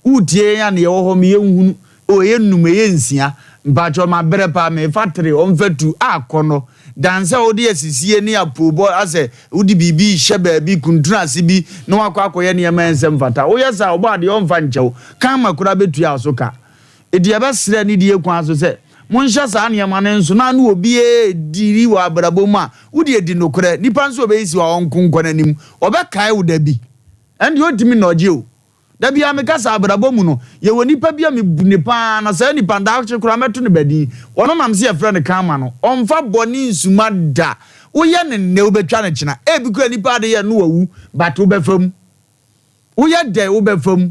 wotie yɛn a neɛ ɛwɔ hɔ me yɛnhunu o ɛyɛ num ɛyɛ nsia mpakyɛw mabrɛ paa mefa tere ɔmfa tu a kɔnɔ dan sɛ wode asisie ne apoobɔ asɛ wode biribi rehyɛ baabi kuntunu ase bi na wakɔ akɔyɛ nneɛma ɛnsɛ mfata woyɛ saa ɔbɔ adeɛ ɔmfa nkyɛw karma koraa bɛtua wo so ka Enti yɛbɛsrɛ anidie kwan so sɛ, monhyɛ saa nneɛma no nso na ne obiara redi wɔ abrabɔ mu a, wode adi nokorɛ. Nipa nso a ɔbɛyi siw a ɔnko nkɔ n'anim, ɔbɛkae wo da bi. Ɛnde ɔntumi nnɔgye o. Da biara meka sɛ abrabɔ mu no, yɛwɔ nipa bi a mebu no pa ara, na saa nipa no, daakye koraa mɛto no badin. Ɔno nam sɛ yɛfrɛ no Karma no, ɔmfa bɔne nsuma da. Woyɛ no nnɛ, wobɛtwa no kyena. Ebi koraa nipa a ade yɛ no wawu, but wobɛfa mu. Woyɛ dɛn wobɛfa mu.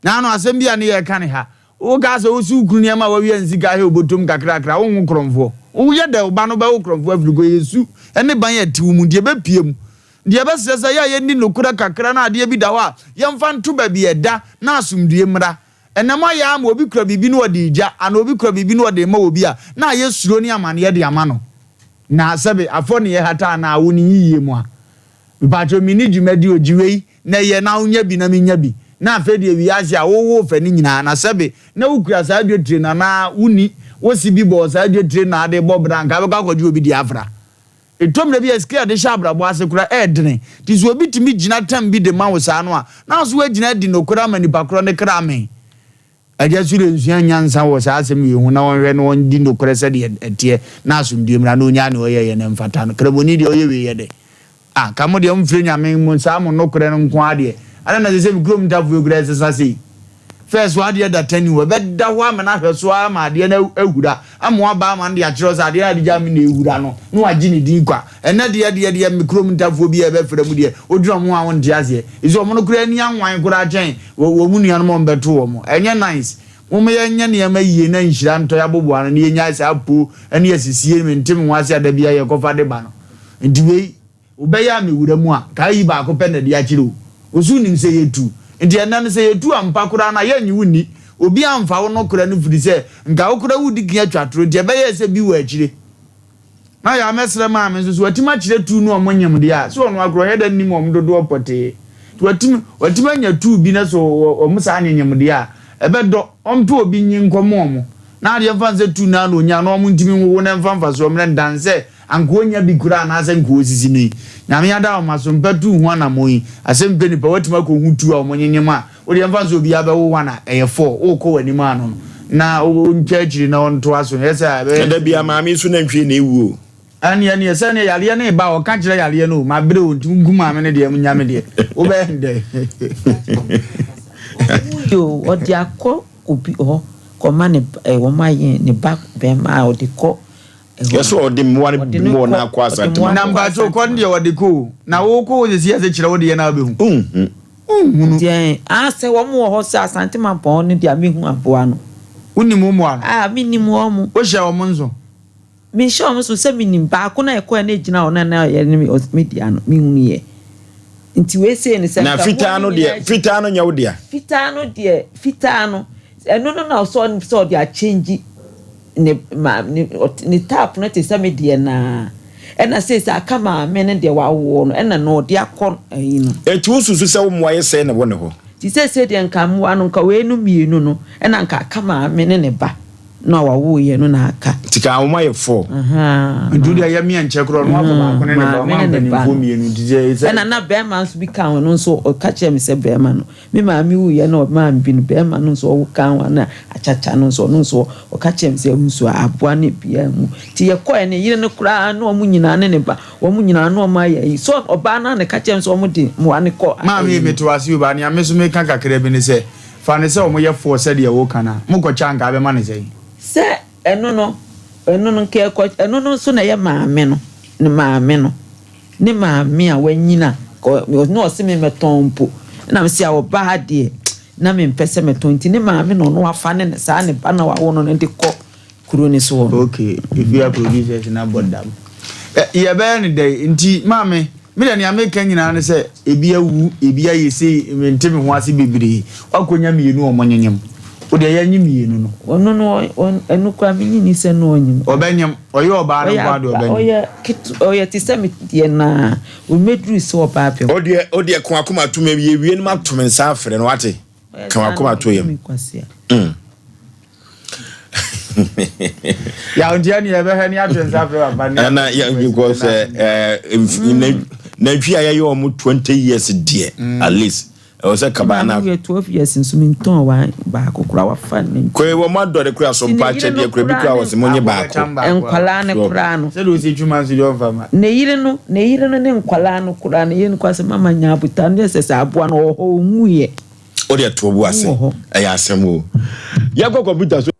Naano asɛm bi a ne yɛreka ne ha. Wokaa sɛ wosi wo kunu nneɛma a wawia nsika ahɛ obotom kakrakra, wonwo korɔmfoɔ. Woyɛ dɛ wo ba no bɛwo korɔmfoɔ afiri kɔ ɛyɛ su ne ban a ɛte wo mu nti ɛbɛpue mu. Nti yɛbɛsrɛ sɛ yɛ a yɛnni nokorɛ kakra na adeɛ bi da hɔ a yɛmfa nto baabi a ɛda na asomdwie mmra. Ɛnɛ moayɛ ara ma obi kura biribi na ɔde regya anaa obi kura biribi na ɔde rema obi a na ayɛ suro ne amaneɛ de ama no. Na sɛbe afɔ ne yɛhata anaa awo ne nyiyie mu a. Mpakyɛw minni dwumadi o, gye wei na yɛ na wonya bi na minya bi. Na afei deɛ wiase a wowo fɛ no nyinaa na sɛbe na wokura saa dwetire no anaa wonni, wose bi bɔɔ saa dwetire no na ade bɔ bra anka wobɛkɔ akɔgye obi deɛ afra. Ɛtɔ mmerɛ bi a sika a yɛde hyɛ abrabɔ ase koraa ɛɛdene nti sɛ obi tumi gyina tam bi de ma wo saa no a na wo nso woagyina adi nokorɛ ama nipa korɔ no kra amee. Agya Sule nsua nyansa wɔ saa asɛm wei ho na ɔnhwɛ na ɔndi nokorɛ sɛdeɛ ɛteɛ na asomdwoeɛ mmra na ɔnyaa nea ɔyɛeɛ no mfata no. Kramoni deɛ ɔyɛ wei yɛ dɛ? Ah, nka mo deɛ momfrɛ Nyame mo saa mo nokorɛ no nko ara deɛ. Adɛn na ɛsɛ sɛ me kurom ntafoɔ koraa ɛsesa sei? First w'adeɛ da tani hɔ, ɛbɛda hɔ ama no ahwɛ so ara ma adeɛ no ahura ama waba ama no de akyerɛ wo sɛ adeɛ no a ade gyaa me na ɛhura no na wagye ne din kwa. Ɛnnɛ deɛ deɛ deɛ me kurom ntafoɔ bi a ɛbɛfrɛ mu deɛ wodwene wɔn ho a wonte aseɛ. Ɛsɛ wɔn no koraa ani anwan koraa kyɛn Wɔ wɔn nuanom a wɔbɛto wɔn. Ɛnyɛ nice. Momma yɛnyɛ nneɛma yie na nhyira ntɔ yɛn abobow ano na yɛnnyae saa po ne asisie mente me ho ase a da biara yɛkɔfa de ba no. Nti wei, wobɛyɛ a mewura mu a, kaa yi baako pɛ na ɛde akyerɛ o. Wo so wonim sɛ yɛtu. Nti ɛnnɛ no sɛ yɛtu ampa koraa no a, yɛnnye wo nni. Obi amfa wo nokorɛ no firi sɛ nka wo koraa wodi kan atwa torɔ nti ɛbɛyɛɛ sɛ bi wɔ akyire. Na ɔyɛ a mɛsrɛ maame nso sɛ watumi akyerɛ tuu no a ɔmo nyem deɛ a, sɛ ɔno akora ɔyɛ dɛ nnim ɔmo dodoɔ pɔtee. Nti watumi watumi anya tuu bi na sɛ ɔmo saa nyenyem deɛ a, ɛbɛdɔ. Ɔmpɛ obi nyi nkɔmo ɔmo. Na adeɛ mfa nsɛ tuu no ara na ɔnya na ɔmo ntumi nwowo na ɛmfa mfasoɔ mmerɛ no dan sɛ anka ɔnya bi koraa anaasɛ nka ɔsisi no yi. Nyame ada ɔmo aso mpɛ tuu ho anamɔn yi. Asɛm pɛ nipa watumi akɔhu tuu a ɔmo nyenyem a, Wo deɛ mfa sɛ obiara bɛwo one a, ɛyɛ four. Wokɔ w'anim ano no, na wontwa akyiri na ɔntoa so. Ɛyɛ sɛ a ɛbɛyɛ. Na da biara maame yi so nantwie na ɛwu o. Ɛneɛ neɛ sɛ neɛ yareɛ no reba a, ɔka kyerɛ yareɛ no o, mabrɛ o, nti monku maame no deɛ monnya me deɛ. Wobɛyɛ no dɛn? Ɔwui o, ɔde akɔ obi hɔ kɔma ne ba, wɔn ayɛ ne ba bɛrima a ɔde kɔ Yɛ sɛ ɔde mmoa no Ɔde no mmoa no kɔ, akɔ ɔde Asante mmoa Na no kɔ mpakyɛw kɔ no Asante. deɛ wɔde kɔ o. Na wo kɔ hɔ sɛsi a sɛ kyerɛ wo deɛ na wobɛhu. Wonhu. Wonhunu. Deɛn? Ah, sɛ wɔn wɔ hɔ sɛ Asante Mampɔn hɔ no deɛ a mehu aboa no. Wonim wo mmoa no? Ah, menim wɔn. Wohyɛ wɔn nso? Menhyɛ wɔn nso sɛ menim. Baako no a ɛkɔɛ na ɛgyina hɔ no a na ɔyɛ ne me dea no, mehunuiɛ. Nti wei sei no sɛ Na nka mmoa fitaa no no nyinaa deɛ, gye. fitaa no nyɛ wo dea? Fitaa no deɛ, fitaa no, Ɛno no na ɔsɔ sɛ ɔde akyɛngyi ne ma ne ne tap no te sɛ me deɛ naa ɛna seesei aka maame no deɛ wawoɔ no ɛna no ɔde akɔ ayi no. Enti wo susu sɛ wo mmoa yɛ sɛn na ɛwɔ ne hɔ? Nti seesei deɛ nka mmoa no nka wei no mmienu no ɛna nka aka maame ne ne ba no a wawoeɛ no na aka. Nti ka wɔn ayɛ four. Ahaa. Nti wo deɛ yɛ meɛ nkyɛ korɔ ɔno afa baako ne ne ba Maame ɔma ne ne ba mpanimfoɔ no. mmienu nti sɛ sɛ. Ɛna na bɛɛma nso bi ka ho ɛno nso ɔka kyerɛɛ me sɛ bɛɛma no Me maame wuiɛ na ɔmaa me bi no, barima no nso ɔwo kaa ho a na akyakya no nso, ɔno nso ɔka kyerɛɛ me sɛ nsuo aboa no biara mu. Nti yɛkɔeɛ ne yere no koraa ne wɔn nyinaa ne ne ba, wɔn nyinaa na wɔn ayɛ ayi. So ɔbaa no ara na ɛka kyerɛɛ me sɛ wɔn de mmoa no kɔ Maame ayi no. mete wo ase o, but nea me nso meka kakra bi ne sɛ, fa no sɛ wɔyɛ four sɛdeɛ woka no a, mokɔkyɛ a anka wobɛma no sɛn? Sɛ ɛno no. Ɛno no nka ɛkɔ ɛno no nso na ɛyɛ maame no ne maame no ne maame a wanyini a na ɔse me mɛtɔn mpo na mese a ɔbaa deɛ na mempɛ sɛ mɛtɔn nti ne maame na ɔno afa ne saa ne ba na wawo no no de kɔ kuro no so hɔ no. Okay, efi a producers na bɔ dam. Yɛbɛyɛ no dɛn nti maame Me deɛ nea meka nyinaa ne sɛ ebi awu, ebi ayɛ sei, mente me ho ase bebree. Woakɔnya mmienu a wɔnyenyem. Wo deɛ yɛnye mmienu no. Ɔno no ɛno koraa menye nni sɛ na ɔnyem. Ɔbɛnyem. Ɔyɛ ɔbaa no nko ara deɛ ɔbɛnyem. Ɔyɛ ketewa, ɔyɛ te sɛ me deɛ no ara. Ɔmmɛduru sɛ ɔbaa bɛwo. Wodeɛ wodeɛ ko akoma to me yɛwie no mato me nsa afrɛ no wate ka wakoma to yam. Mm. Yaw nti ɛne yɛbɛhwɛ ne ato nsa frɛ papa ne ɛna yɛ because ɛɛ nantwi a yɛyɛ wɔn 20 years deɛ mm. at least ɛwɔ sɛ kaba na yɛ 12 years nso mi ntɔn wa baako kura wafa ne koe wɔn adɔre kura so mpa akyɛ deɛ kura bi kura wɔ sɛ mo nye baako nkwalaa ne kura no sɛde osi twuma nso deɛ ɔnfa ma ne yere no ne yere no ne nkwalaa no kura ne yere no kura sɛ mama nya abuta ne sɛ sɛ aboa no wɔ hɔ onwu yɛ. Wo deɛ to bo ase. Ɛyɛ asɛm o. Yɛnkɔ kɔmputa so.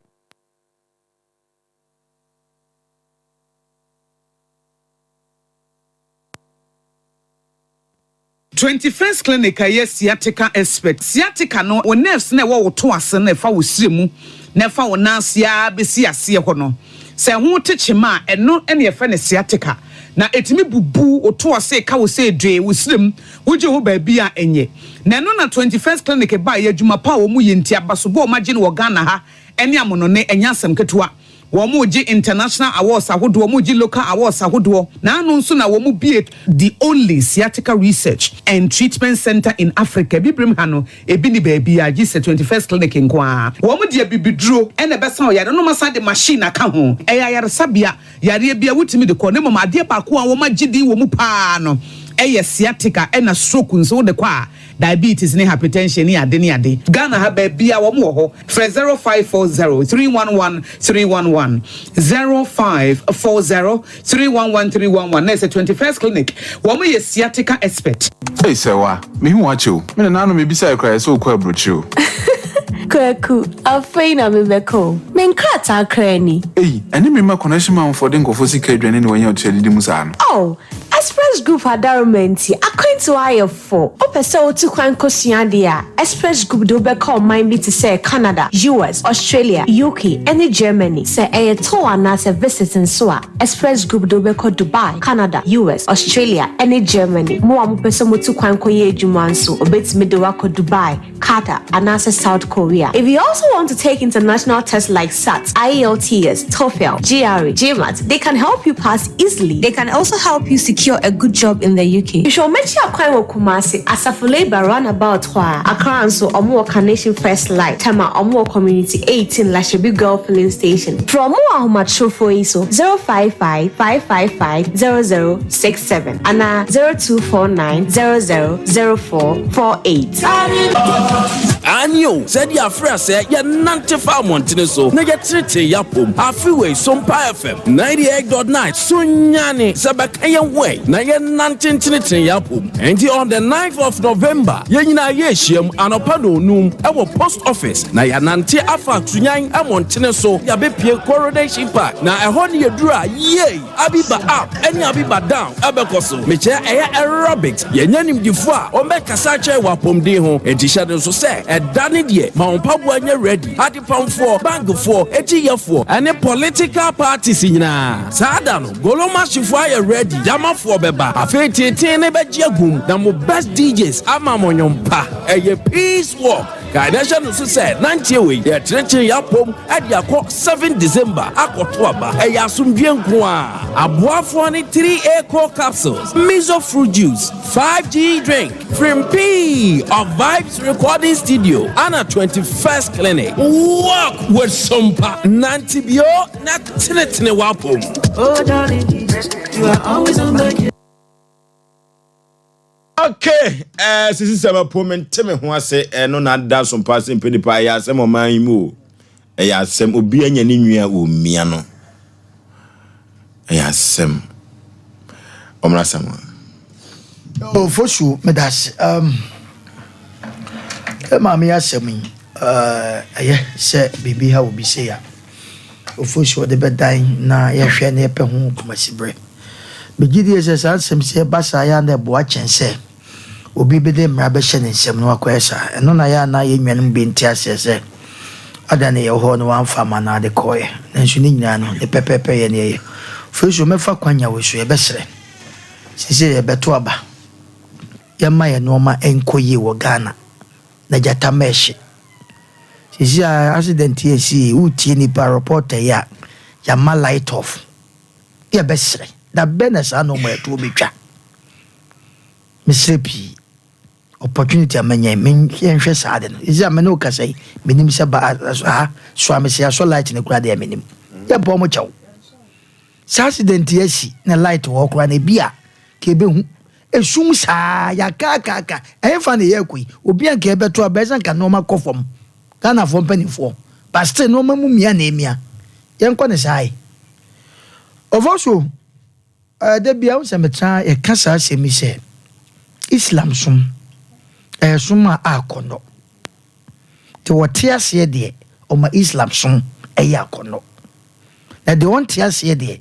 21st Clinic a ɛyɛ sciatica expert. Sciatica no, wo nerves no a ɛwɔ wo to ase no a ɛfa wo srɛ mu na ɛfa wo nan ase ara bɛsi aseɛ hɔ no, sɛ ɛho te kyema a, ɛno na yɛfrɛ no sciatica. Na ɛtumi bubu wo to ase, ɛka wo sɛ dwee, wo srɛ mu, wogye ho baabi a ɛnyɛ. Na ɛno na 21st Clinic baeɛ, adwuma pa a wɔn yɛ nti, abasobɔ a wɔagye no wɔ Ghana ha ne amonone, ɛnyɛ asɛm ketewa. Wɔregye international awards ahodoɔ, wɔregye local awards ahodoɔ, na ano nso na wɔbue the only sciatica research and treatment centre in Africa. Abibirem ha no, ebi nni baabiara gye sɛ 21st Clinic nko ara. Wɔde abibiduro na ɛbɛsa ɔyare no na wɔasan de machine aka ho. Ɛyɛ ayaresabea, yareɛ biara wotumi de kɔ, na mmom adeɛ baako a wɔagye din wɔ mu pa ara no yɛ sciatica ɛna stroke nso wode kɔ a, diabetes ne hypertension ne ade ne ade. Ghana ha baabia wɔn wɔ hɔ, frɛ 0540 311 311, 0540 311 311 na ɛsɛ 21st clinic, wɔn yɛ sciatica expert. Ei Sɛwa, mehu wo akyɛ o. Me nananom mebisae koraa yɛ sɛ wokɔ aburokyire o. Kwaku, afei na mebɛkɔ o. Me nkrataa koraa ni. Ei, ɛne me mma connection manfoɔ de nkurɔfoɔ sika adwane na wɔanya ɔtua didi mu saa no. Oh, Express Group adaworoma nti, akwantuo ayɛ fo. Wopɛ sɛ wotu kwan kosua adeɛ a, Express Group de wo bɛkɔ ɔman bi te sɛ Canada, US, Australia, UK, ne Germany. Sɛ ɛyɛ tour anaasɛ visit nso a, Express Group de wo bɛkɔ Dubai, Canada, US, Australia, ne Germany. Mo a mopɛ sɛ motu kwan kɔyɛ adwuma nso, wɔbɛtumi de wo akɔ Dubai, Qatar, anaasɛ South Korea. If you also want to take international tests like SAT, IELTS, TOEFL, GRE, GMAT, they can help you pass easily. They can also help you secure a good job in the UK. Hwehwɛ wɔn akyi akwan wɔ Kumasi, Asafo Labour roundabout hɔ ara. Accra nso, wɔn wɔ Carnation First Light, Tema, wɔn wɔ Community 18, Lashibi Girl Filling Station. Frɛ wɔn wɔ ahomatrofoɔ yi so, 055 555 0067 anaa 0249 00 0448. Aane o, sɛdeɛ afrɛ sɛ yɛnante fa mmɔntene so na yɛtenetene yɛn apom. Afe wei, Sompa FM 98.9 so nyane sɛ bɛka yɛn ho ɛ na yɛnnante ntenetene yɛn apom. Enti on the 9th of November, yɛn nyinaa yɛrehyiam anɔpa nnɔnnum wɔ Post Office na yɛanante afa Sunyani mmɔntene so yɛabɛpue Coronation Park na ɛhɔ ne yɛduru a, yei! Abiba up ne Abiba down ɛbɛkɔ so. Mekyerɛ ɛyɛ aerobics. Yɛanya nimdefo a wɔbɛkasa akyerɛ wɔ apɔmuden ho. Enti hyɛ no nso sɛ ɛda no deɛ ma wo mpaboa nyɛ ready. Adepamfoɔ, bankfoɔ, akyiyɛfoɔ ɛne political parties nyinaa. Saa da no Golomashifoɔ ayɛ ready, Gyamafoɔ bɛba. Afei teetee no bɛgye agum na mo best DJs ama mo nnwom pa. Ɛyɛ peace walk. Kae na hyɛ no nso sɛ nanteɛ wei yɛkyerekyere yɛn apom de akɔ 7 December akɔto aba. Ɛyɛ asomdwoeɛ nko ara. Aboafoɔ ne 3A Core Capsules, Mizo Fruit Juice, 5G Drink, Frimpii of Vibes Recording Studio, ana 21st Clinic. Walk with Sompa. Nante bio na tenetene w'apom. Oh darling, you are always on my Okay, eh, sisi sɛ mɛpo mente me ho ase ɛno eh, na ada so mpa se mpɛ nipa ɛyɛ asɛm ɔman yi mu o ɛyɛ asɛm obi anya ne nwi a ɔmmia no ɛyɛ asɛm ɔmmra asɛm a Oh, Fosu, meda ase. Um, maame asɛm yi, ɛyɛ sɛ biribi ha obi sei a. Ofosu ɔde bɛdan na yɛhwɛ na yɛpɛ ho kumasiberɛ. Megye die sɛ saa nsɛm sɛ ɛba saa yɛ a na ɛboa kyɛn sɛ obi bɛde mmara bɛhyɛ ne nsam na wakɔyɛ saa. Ɛno na yɛ a na yɛn nuanom bi nte aseɛ sɛ adɛn na yɛwɔ hɔ na wamfa amma na ade kɔeɛ. Nanso ne nyinaa no, ne pɛpɛɛpɛ yɛ ne ɛyɛ. Ofosu mɛfa kwanya wei so yɛbɛsrɛ. Seesei yɛbɛto aba. Yɛmma yɛn nnoɔma nkɔ yie wɔ Ghana na gyata mma ɛhye. Seesei a accident yi asi yi, wotie nipa reporter yi a, yɛama light off. Yɛbɛsrɛ, da bɛn na saa nnoɔma ɛtoɔ bɛtwa? Mesrɛ pii. Opportunity a manya yi, yɛnhwɛ saa ade no. Seesei a me ne wo kasa yi, menim sɛ ba ha, so a mese asɔ light no koraa deɛ menim. Yɛmpɛ wɔn kyɛw. Saa accident yi asi na light wɔ hɔ koraa no, ebi a, ka yɛbɛhu. Esum saa, yɛakaakaaka, ɛhefa na yɛrekɔ yi? Obi a nka yɛbɛto aba, ɛsɛ nka nnoɔma kɔ fam. Ghanafoɔ mpanimfoɔ, but still nnoɔma mu mia na ɛmia. Yɛnkɔ ne saa yi. Ofosuo, eh, da bia wo sɛ metra yɛka saa asɛm yi sɛ, Islam som, ɛyɛ som a akɔnnɔ. Deɛ ɔte aseɛ deɛ, ɔma Islam som ɛyɛ akɔnnɔ. Na deɛ ɔnte aseɛ deɛ,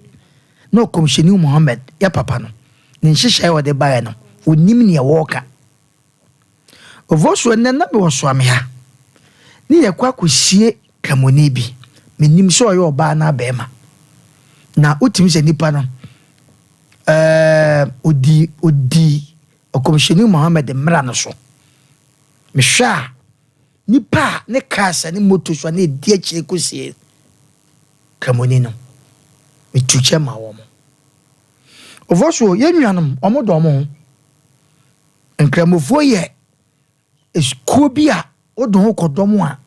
na Ɔkɔmhyɛni Muhammad, yɛ papa no, ne nhyehyɛe a ɔde baeɛ no, ɔnnim neɛ wɔreka. Ovosuo, ɛnnɛ na mewɔ Soame ha, ne yɛkɔ akɔsie Kramoni bi, mennim sɛ ɔyɛ ɔbaa anaa barima, na wotumi sɛ nipa no, ɛɛ, ɔdi, ɔdi Ɔkɔmhyɛni Muhammad mmara no so. Mehwɛ a, nipa a ne cars ne moto so a na ɛdi akyire kɔsie Kramoni no, metu kyɛ ma wɔn. Ofosuo, yɛn nuanom, wɔn dɔ wɔn ho. Nkramofoɔ yɛ kuo bi a wode ho kɔdɔm a,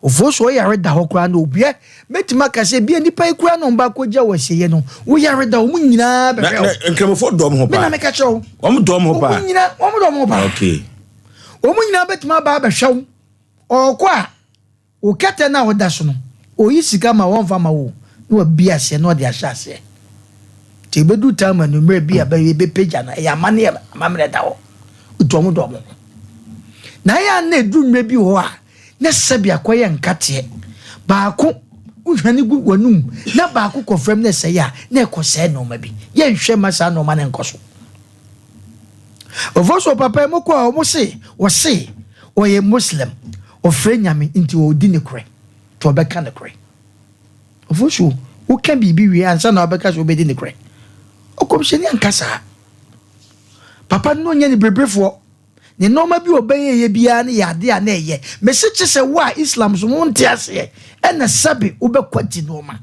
ofosuo ɔyare da hɔ koraa na obia mɛtumi aka sɛ ebia nipa yi koraa na wɔn ba akɔgya wɔ asieɛ no, woyare da wɔn nyinaa bɛhwɛ wo. Nkramofoɔ dɔ wɔn ho paa. Me na meka kyerɛ wo. Wɔn dɔ wɔn ho paa. Wɔn nyinaa wɔn dɔ wɔn ho paa. Okay. Wɔn nyinaa bɛtumi aba abɛhwɛ wo. Ɔɔkɔ a. Wo kɛtɛ no a woda so no, ɔyi sika ma wo ɔmfa ma wo o, na wabue aseɛ na ɔde ahyɛ aseɛ. Nti ɛbɛduru time anwummerɛ bi a yɛbɛpagya no, ɛyɛ amanneɛ amammerɛ da hɔ. Nti wɔn dɔ wɔn ho. Na ɛyɛ a na ɛduru mmerɛ bi wɔ hɔ a, na sɛbi akɔyɛ nkateɛ. Baako wohwane gu w'anum na baako kɔ fam na ɛsɛe a, na ɛkɔsɛe nnoɔma bi. Yɛnhwɛ mma saa nnoɔma no nkɔ so. Ofosuo papa yi mokɔ a ɔmo se ɔse ɔyɛ Muslim ɔfrɛ Nyame nti ɔdi nokorɛ nti ɔbɛka nokorɛ. Ofosuo woka biribi wie ansa na wobɛka sɛ wobɛdi nokorɛ. Ɔkɔmhyɛni anka saa. Papa no na ɔnyɛ ne bereberefoɔ. Ne nnoɔma bi ɔbɛyɛyɛ biara no yɛ adeɛ a na ɛyɛ. Mese kyesɛ wo a Islam som wonte aseɛ ɛna sɛbe wobɛkwati nnoɔma.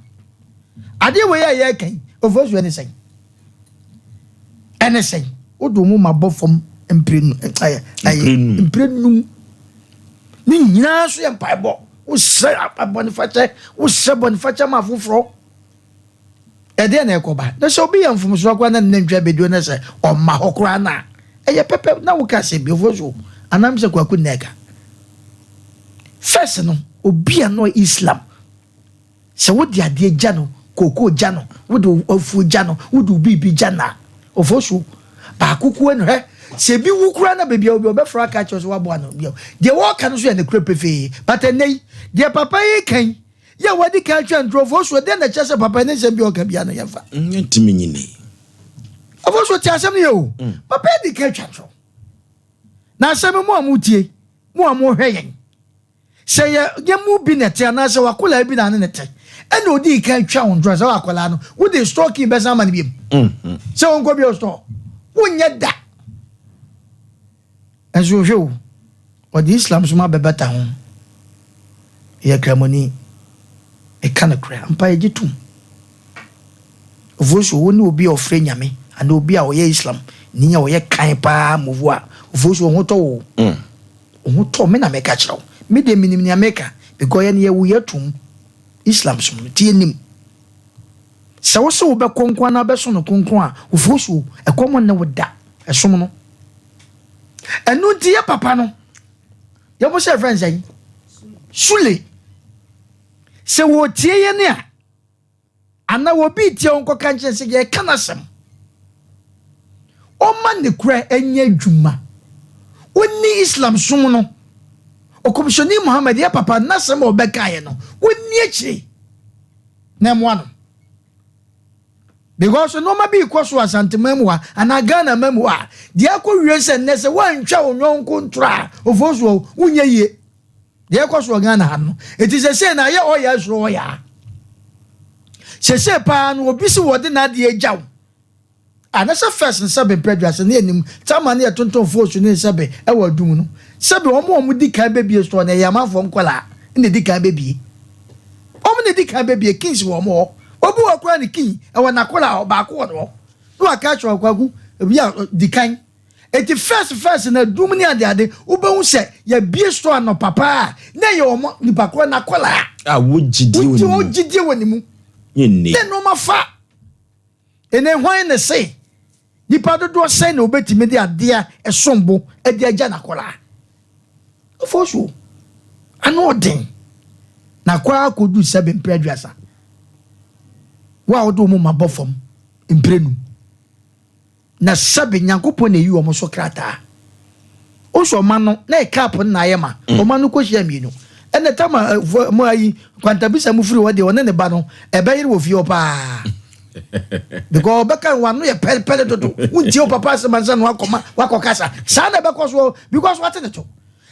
Adeɛ wei a yɛreka yi Ofosuo ɛne sɛn? Ɛne sɛn? Wode wo moma bɔ fam mprenu ɛɛ ɛyɛ mprenu. Ne nyinaa nso yɛ mpaebɔ. Wosrɛ bɔnefakyɛ, wosrɛ bɔnefakyɛ ma afoforɔ. Ɛdeɛ na ɛkɔba. Na sɛ obi yɛ mfomsoɔ koraa na ne nantwi abɛduro na sɛ ɔma hɔ koraa no a, ɛyɛ pɛpɛ na woka sɛ biofoɔ so anam sɛ kwaku nna ɛka. First no, obi a na ɔyɛ Islam Sɛ wode adeɛ gya no, kookoo gya no, wode afuo gya no, wode wo biribi gya no a, ofosuo baako koa no hwɛ, sɛ ebi wu koraa na baabi a obi ɔbɛfrɛ aka akyerɛ sɛ waboa no bio. Deɛ wɔreka no nso yɛ nokorɛ pefee. But ɛnnɛ yi, deɛ papa yi reka yi, yɛ a wadi kan atwa ntorɔ, ofosuo, dɛn na ɛkyerɛ sɛ papa yi ne nsɛm bi a ɔka biara no yɛmfa? Yɛntumi nyi ni. Ofosuo, te asɛm no yɛ o. Papa yi adi kan atwa ntorɔ. Na asɛm yi, mo a motie, mo a mohwɛ yɛn, Sɛ yɛ yɛn mu bi na ɛte anaasɛ w'akwadaa bi na ne ne te ɛna odii kan twa wo ntorɔ sɛ w'akwadaa no wode store key bɛsan ama no biom mm-hmm. sɛ wɔnkɔ bio store wonyɛ da ɛnso hwɛ o ɔde Islam som abɛbata ho yɛ kramoni ɛka no korɛ ampa yɛgye tom Ofosu wo ne obi a ɔfrɛ nyame anaa obi a ɔyɛ Islam ni a ɔyɛ kan paa movu a Ofosu wo ho tɔ wo mm. Wo ho tɔ me na meka kyerɛ wo. Me deɛ menim nea meka because yɛn yɛwo yɛ tom Islam som no nti yɛnim. Sɛ wo se wo bɛkɔ nko anaa bɛsom no kronkron a ofosuo ɛkɔm nne wo da ɛsom no. Ɛno nti yɛ papa no yɛbɔ sɛ yɛfrɛ no sɛn? Sule. Sɛ wɔtie yɛn a Anaa obi retie wo nkɔka nkyerɛ sɛ yɛreka n'asɛm. Ɔmma ne kura nyɛ adwuma. Ɔnni Islam som no. Ɔkɔmhyɛni Muhammad, yɛ papa, n'asɛm a ɔbɛkaeɛ no, ɔnni akyire. na ɛmoa no. Because nnoɔma bi rekɔ so Asanteman mu ha anaa Ghana man mu ha a, deɛ akɔ wie sɛ nnɛ sɛ woantwa wo yɔnko ntorɔ a, ofosuo, wonyɛ yie. Deɛ ɛkɔ so wɔ Ghana ha no, eti sesei no ayɛ ɔya suro ɔya. Sesei paa no obi si wɔde n'adeɛ agya wo. A na sɛ first no sɛbe mpɛ aduasa ne anim tama ne yɛtontɔn foosu ne sɛbe ɛwɔ adum no sɛbe wɔn a wɔn di kan bɛbie store no ɛyɛ amanfoɔ nkwadaa na edi kan bɛbie. Wɔn na edi kan bɛbie kings wɔ wɔn hɔ. Obi wɔ koraa ne king ɛwɔ n'akwadaa hɔ baako wɔ ne hɔ. Na waka akyerɛ ɔkwaku ebi a di kan. Eti first first no adum ne ade ade wobɛhu sɛ yɛbie store anɔpa paa na ɛyɛ wɔn nipa korɔ n'akwadaa. A wɔgyidie wɔ ne mu. Wɔgyidie wɔ ne mu. Nyɛ nne. Ne nneɛma fa. Ene hwan ne se nipa dodoɔ sɛn na obetumi de adeɛ a ɛsom bo de agya n'akwadaa? Ɔfɔ so ano ɔden na akɔ ara kɔdu sɛbe mpere aduasa. Wo a wode wo moma bɔ fam mprenu. Na sɛbe Nyankopɔn na eyi wɔn so krataa. Wosɔ ɔma no na yɛ cup no na ayɛ ma. Ɔma no kɔhyia mmienu. Ɛna tam a mo ayi kwantabisa mu firi hɔ deɛ ɔne ne ba no ɛbɛyere wɔ fie hɔ paa. Because ɔbɛka wano yɛ pɛrepɛre dodo. Wontie wo papa asɛm ansa na wakɔma wakɔ kasa. Saa na ɛbɛkɔ so because wate ne to.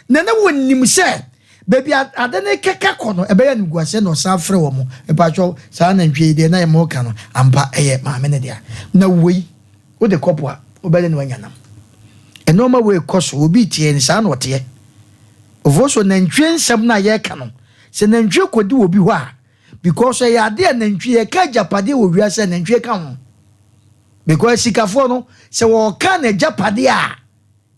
Na na wɔnim sɛ Baabi a ade no rekeka kɔ no, ɛbɛyɛ animguaseɛ na ɔsan frɛ wɔn. Mepakyɛw, saa nantwie yi deɛ na wɔreka no, ampa ɛyɛ maame no dea. Na wei, wode kɔ po a, wobɛde no anya nam. Nneɛma wei rekɔ so, obi retie no, saa na ɔteɛ. Ofosuo, nantwie nsɛm no a yɛreka no, sɛ nantwie kɔdi obi hɔ a, because ɛyɛ adeɛ a nantwie, yɛka agyapadeɛ wɔ wiase a, nantwie ka ho. Because asikafoɔ no, sɛ wɔreka n'agyapadeɛ a,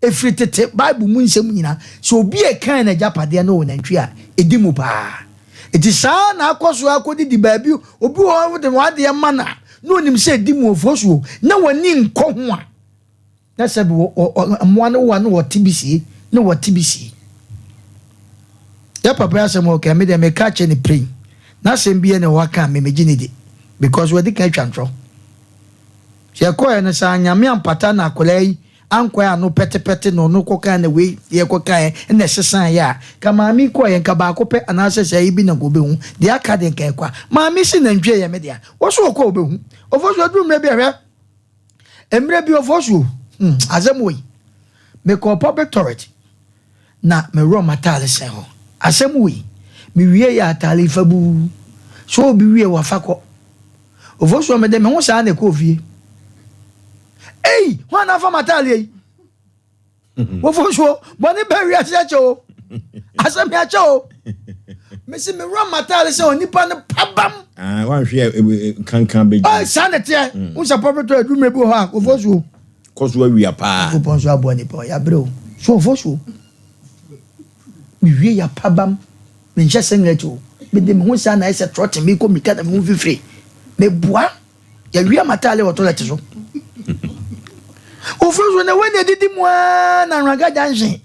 Ɛfiri tete Bible mu nsɛm nyinaa, sɛ obi rekan n'agyapadeɛ na ɔwɔ nantwie a, ɛdi mu paa. Enti saa ara na akɔ so akɔdidi baabi, obi wɔ hɔ a wode w'adeɛ ma no a, na ɔnim sɛ ɛdi mu ɔfoɔ so o, na w'ani nkɔ ho a, na sɛbi mmoa no wo a na wɔte bi sie, na wɔte bi sie. Yɛ papa yi asɛm a ɔka, me deɛ meka akyerɛ no pren, n'asɛm biara ni a waka a me megye no di, because wadi kan atwa ntorɔ. Sɛ yɛkɔeɛ no saa, Nyame ampata na akwadaa yi ankɔɛ ano pɛtepɛte na ɔno kɔkae na wei deɛ kɔkaeɛ na ɛsesaeɛ a, nka maame yi kɔeɛ nka baako pɛ anaasɛ sɛ ayi bi na nka ɔbɛhu, deɛ aka deɛ nka ɛkɔ a. Maame se nantwie yɛ me dea, wɔ so ɔkɔ a ɔbɛhu. Ofosu aduru mmerɛ bi a hwɛ, mmerɛ bi Ofosu o, hmm, asɛm wei, mekɔɔ public toilet na meworɔ m'ataale sɛn hɔ, asɛm wei, mewie yɛ ataale yi fabuu, sɛ obi wie wafa kɔ. Ofosuo mede me ho saa na ɛkɔɔ fie. Ei, hwan na afa m'ataadeɛ yi? Ofosuo, bɔne bɛ wiase akyɛ o. Asɛm yɛ akyɛ o. Mesi me wura m'ataade sɛ onipa no pabam. Ah, wanhwɛ eh, eh, kankan bɛgye. Ɔy, saa na ɛteɛ. Mm. Wo sɛ pɔpɛtɔ adwuma bi wɔ hɔ a, ofosuo. Kɔ so awia paa. Nyankopɔn nso aboa nipa, ɔyɛ abrɛ o. So ofosuo. Mewie yɛ pabam. Menhyɛ singlet o. Mede me ho saa na ayɛ sɛ trɔte mekɔ mmirika na me ho fifire. Meboa. Yɛawia m'ataade wɔ toilet so. Ofosu na wei na ɛdidi mu ara na Anwraga junction.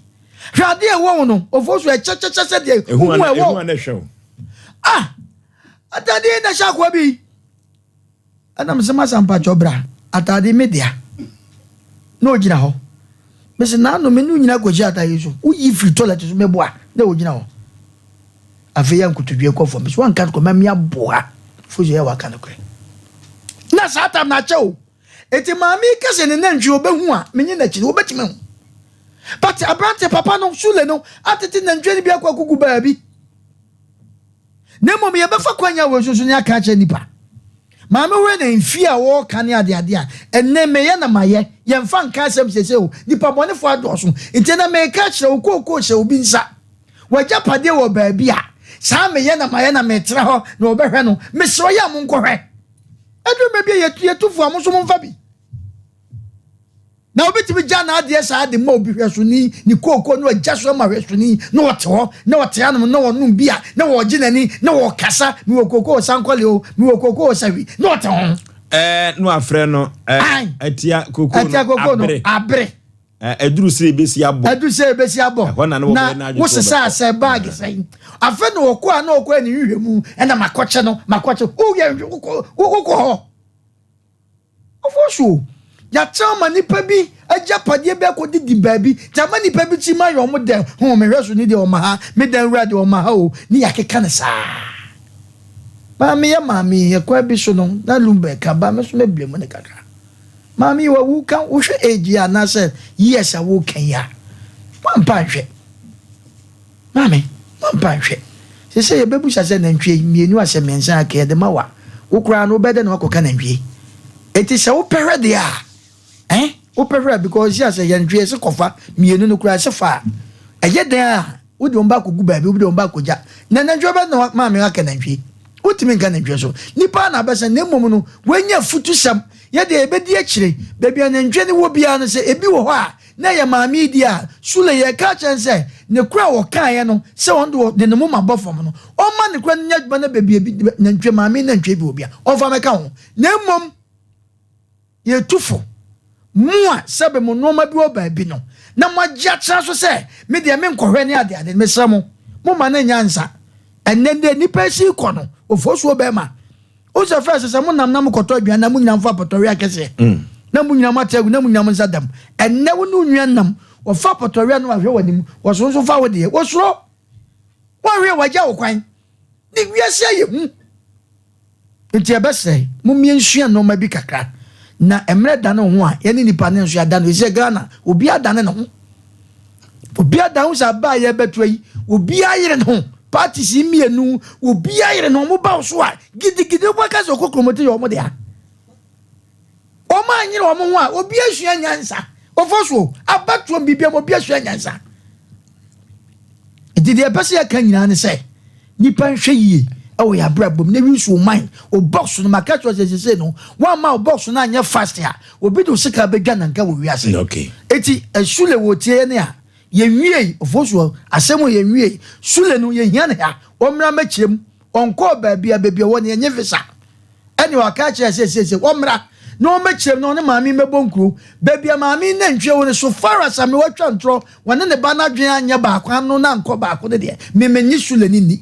Hwɛ adeɛ ɛwɔ wo no. Ofosu ɛkyɛkyɛkyɛ sɛ deɛ wohu ɛwɔ. Ah! Atadeɛ na ɛhyɛ akoa bi. Ɛna mese masa mpakyɛw bra ataade yi me dea na ogyina hɔ mese naano me ne wo nyina kɔhyia ataade yi so woyi firi toilet so meboa na ogyina hɔ afei yɛ nkotodwe kɔ fam mese wanka nokorɛ ma meaboa fozo yɛ waka nokorɛ na saa tam na akyɛ o eti maame yi kɛse ne nantwi obehu a menye n'akyi no wobɛtumi ahu but aberante papa no sule no atete nantwi no bi akɔ akugu baabi Na mmom yɛbɛfa kwan a wei so so ne aka akyerɛ nnipa. Maame hwɛ na mfie a wɔreka ne adeade a ɛnnɛ meyɛ na mayɛ. Yɛmfa nka asɛm seesei o, nnipa bɔnefoɔ adɔɔso. Nti ɛnnɛ meka akyerɛ wo, kookoo hyɛ obi nsa. W'agyapadeɛ wɔ baabi a, saa meyɛ na mayɛ na metra hɔ na wɔbɛhwɛ no. Mesrɛ yɛ a monkɔhwɛ. Ɛduru mmerɛ bi a yɛtu fo a, mo nso momfa bi. Na obi tumi gya n'adeɛ saa de ma obi hwɛsoni, ne kooko na wagya so ama hwɛsoni, na ɔte hɔ, na ɔte anom, na ɔnom bi a, na ɔregye n'ani, na ɔrekasa, mewɔ kooko wɔ Sankɔle o, mewɔ kooko wɔ Sahwi, na ɔte ho. Ɛɛ, na wafrɛ no, ɛɛ, atia kooko no, atia kooko no, abere. Ɛɛ, aduru sɛ ebesi abɔ. Aduru sɛ ebesi abɔ. Ɛhɔ na na wɔbɛyɛ n'adwene sɛ wosesa asɛ baagi sɛn. Afei na ɔkɔ a na ɔkɔ yɛ ne nhwehwɛmu, ɛna makɔkyɛ no, makɔkyɛ, woyɛ wokɔ hɔ. Ɔfo so, yɛakyerɛ ama nnipa bi agyapadeɛ bi akɔdidi baabi, nti ama nnipa bi tirim ayɛ wɔn dɛ, ho, me hwɛsoni deɛ ɔma ha, me dan wura deɛ ɔma ha o, ne yɛakeka no saa. Maame yɛ maame yi, ɛkwan bi so no, na Lumba ka ba me so mɛbile mu ne kakra. Maame yi wawu ka wohwɛ age yi anaasɛ years a woka yi a, woampa nhwɛ. Maame, woampa nhwɛ. Sese yɛbɛbusa sɛ nantwie mmienu asɛ mmiɛnsa aka yɛde ma wa. Wo koraa no wobɛdɛ na wakɔka nantwie. Enti sɛ wopɛ hwɛ deɛ a, eh, wopɛ hwɛ a because si asɛ yɛntwie se kɔfa mmienu no koraa se fa a, ɛyɛ dɛn a Wode wɔn ba akɔgu baabi, wode wɔn ba akɔgya. Na nantwie bɛn na maame aka nantwie? Wontumi nka nantwie so. Nnipa na abɛsa, na mmom no, wɔanya afutusɛm. Yɛ deɛ yɛbɛdi akyire. Baabi a nantwie no wɔ biara no, sɛ ebi wɔ hɔ a, na ɛyɛ maame yi deɛ a, Sule, yɛreka akyerɛ no sɛ, ne korɔ a ɔkaeɛ no, sɛ ɔno deɛ ɔde ne moma bɔ fam no, ɔmma ne korɔ no nyɛ adwuma na baabi a ebi, nantwie, maame yi nantwie bi wɔ bi a, ɔmfa mmɛka ho. Na mmom. Yɛtu fo, mo a sɛbe mo nnoɔma bi wɔ baabi no, na moagye atena so sɛ, Me deɛ menkɔhwɛ ne adeade no, mesrɛ mo, momma no nnyɛ ansa. Ɛnnɛ deɛ nnipa asi rekɔ no, ofosuo bɛrima. Wohu sɛ first sɛ monam na mokɔtɔ aduane na mo nyinaa mofa apɔtɔwia akɛseɛ, na mo nyinaa moate agu na mo nyinaa mo nsa dam. Ɛnnɛ wo ne wo nua nam, wɔfa apɔtɔwia no ahwɛ w'anim, wɔso nso fa wo deɛ, wɔsuro. Wɔnhwɛ a wɔagya wo kwan. Ne wiase ayɛ hu. Nti ɛbɛsrɛ mo mmea nsua nneɛma bi kakra. Na mmerɛ dane ho a yɛne nipa ne nso yɛada no. Ɛsɛ Ghana obi adane ne ho. Obi ada ho sɛ aba a yɛbɛto yi obi ayere ne ho. Parties yi mmienu obi ayere ne ho. Mo ba wo so a gidigidi wobɛka sɛ ɔkɔkromoti yɛ wɔn dea. Wɔn anyere wɔn ho a, obi asua nyansa. Ɔfɔ so abatoɔ biribi ama obi asua nyansa. Nti deɛ ɛpɛ sɛ yɛka nyinaa ne sɛ nipa nhwɛ yie ɛwɔ yɛ abrabɔ mu na wi so man o box no maka kyerɛ sɛ sese no wɔamma o box no anyɛ fast a obi de o sika bɛdwa nanka wɔ wiase. Okay. Eti esule wɔ tie ne a yɛnwiei ɔfɔ so asɛm wɔ yɛnwiei sule no yɛhia ne ha ɔmmra mɛkyerɛ mu ɔnkɔɔ baabi a baabi a ɔwɔ no yɛnye visa. Ɛnna ɔka kyerɛɛ sɛ seesei wɔmmra na wɔmmɛkyerɛ mu na ɔne maame mmɛbɔ nkuro. Baabi a maame yi nantwie wɔ no, so far as a me watwa ntorɔ, wɔne ne ba no adwene anyɛ baako, ano no ankɔ baako no deɛ, me mennye Sule no nni.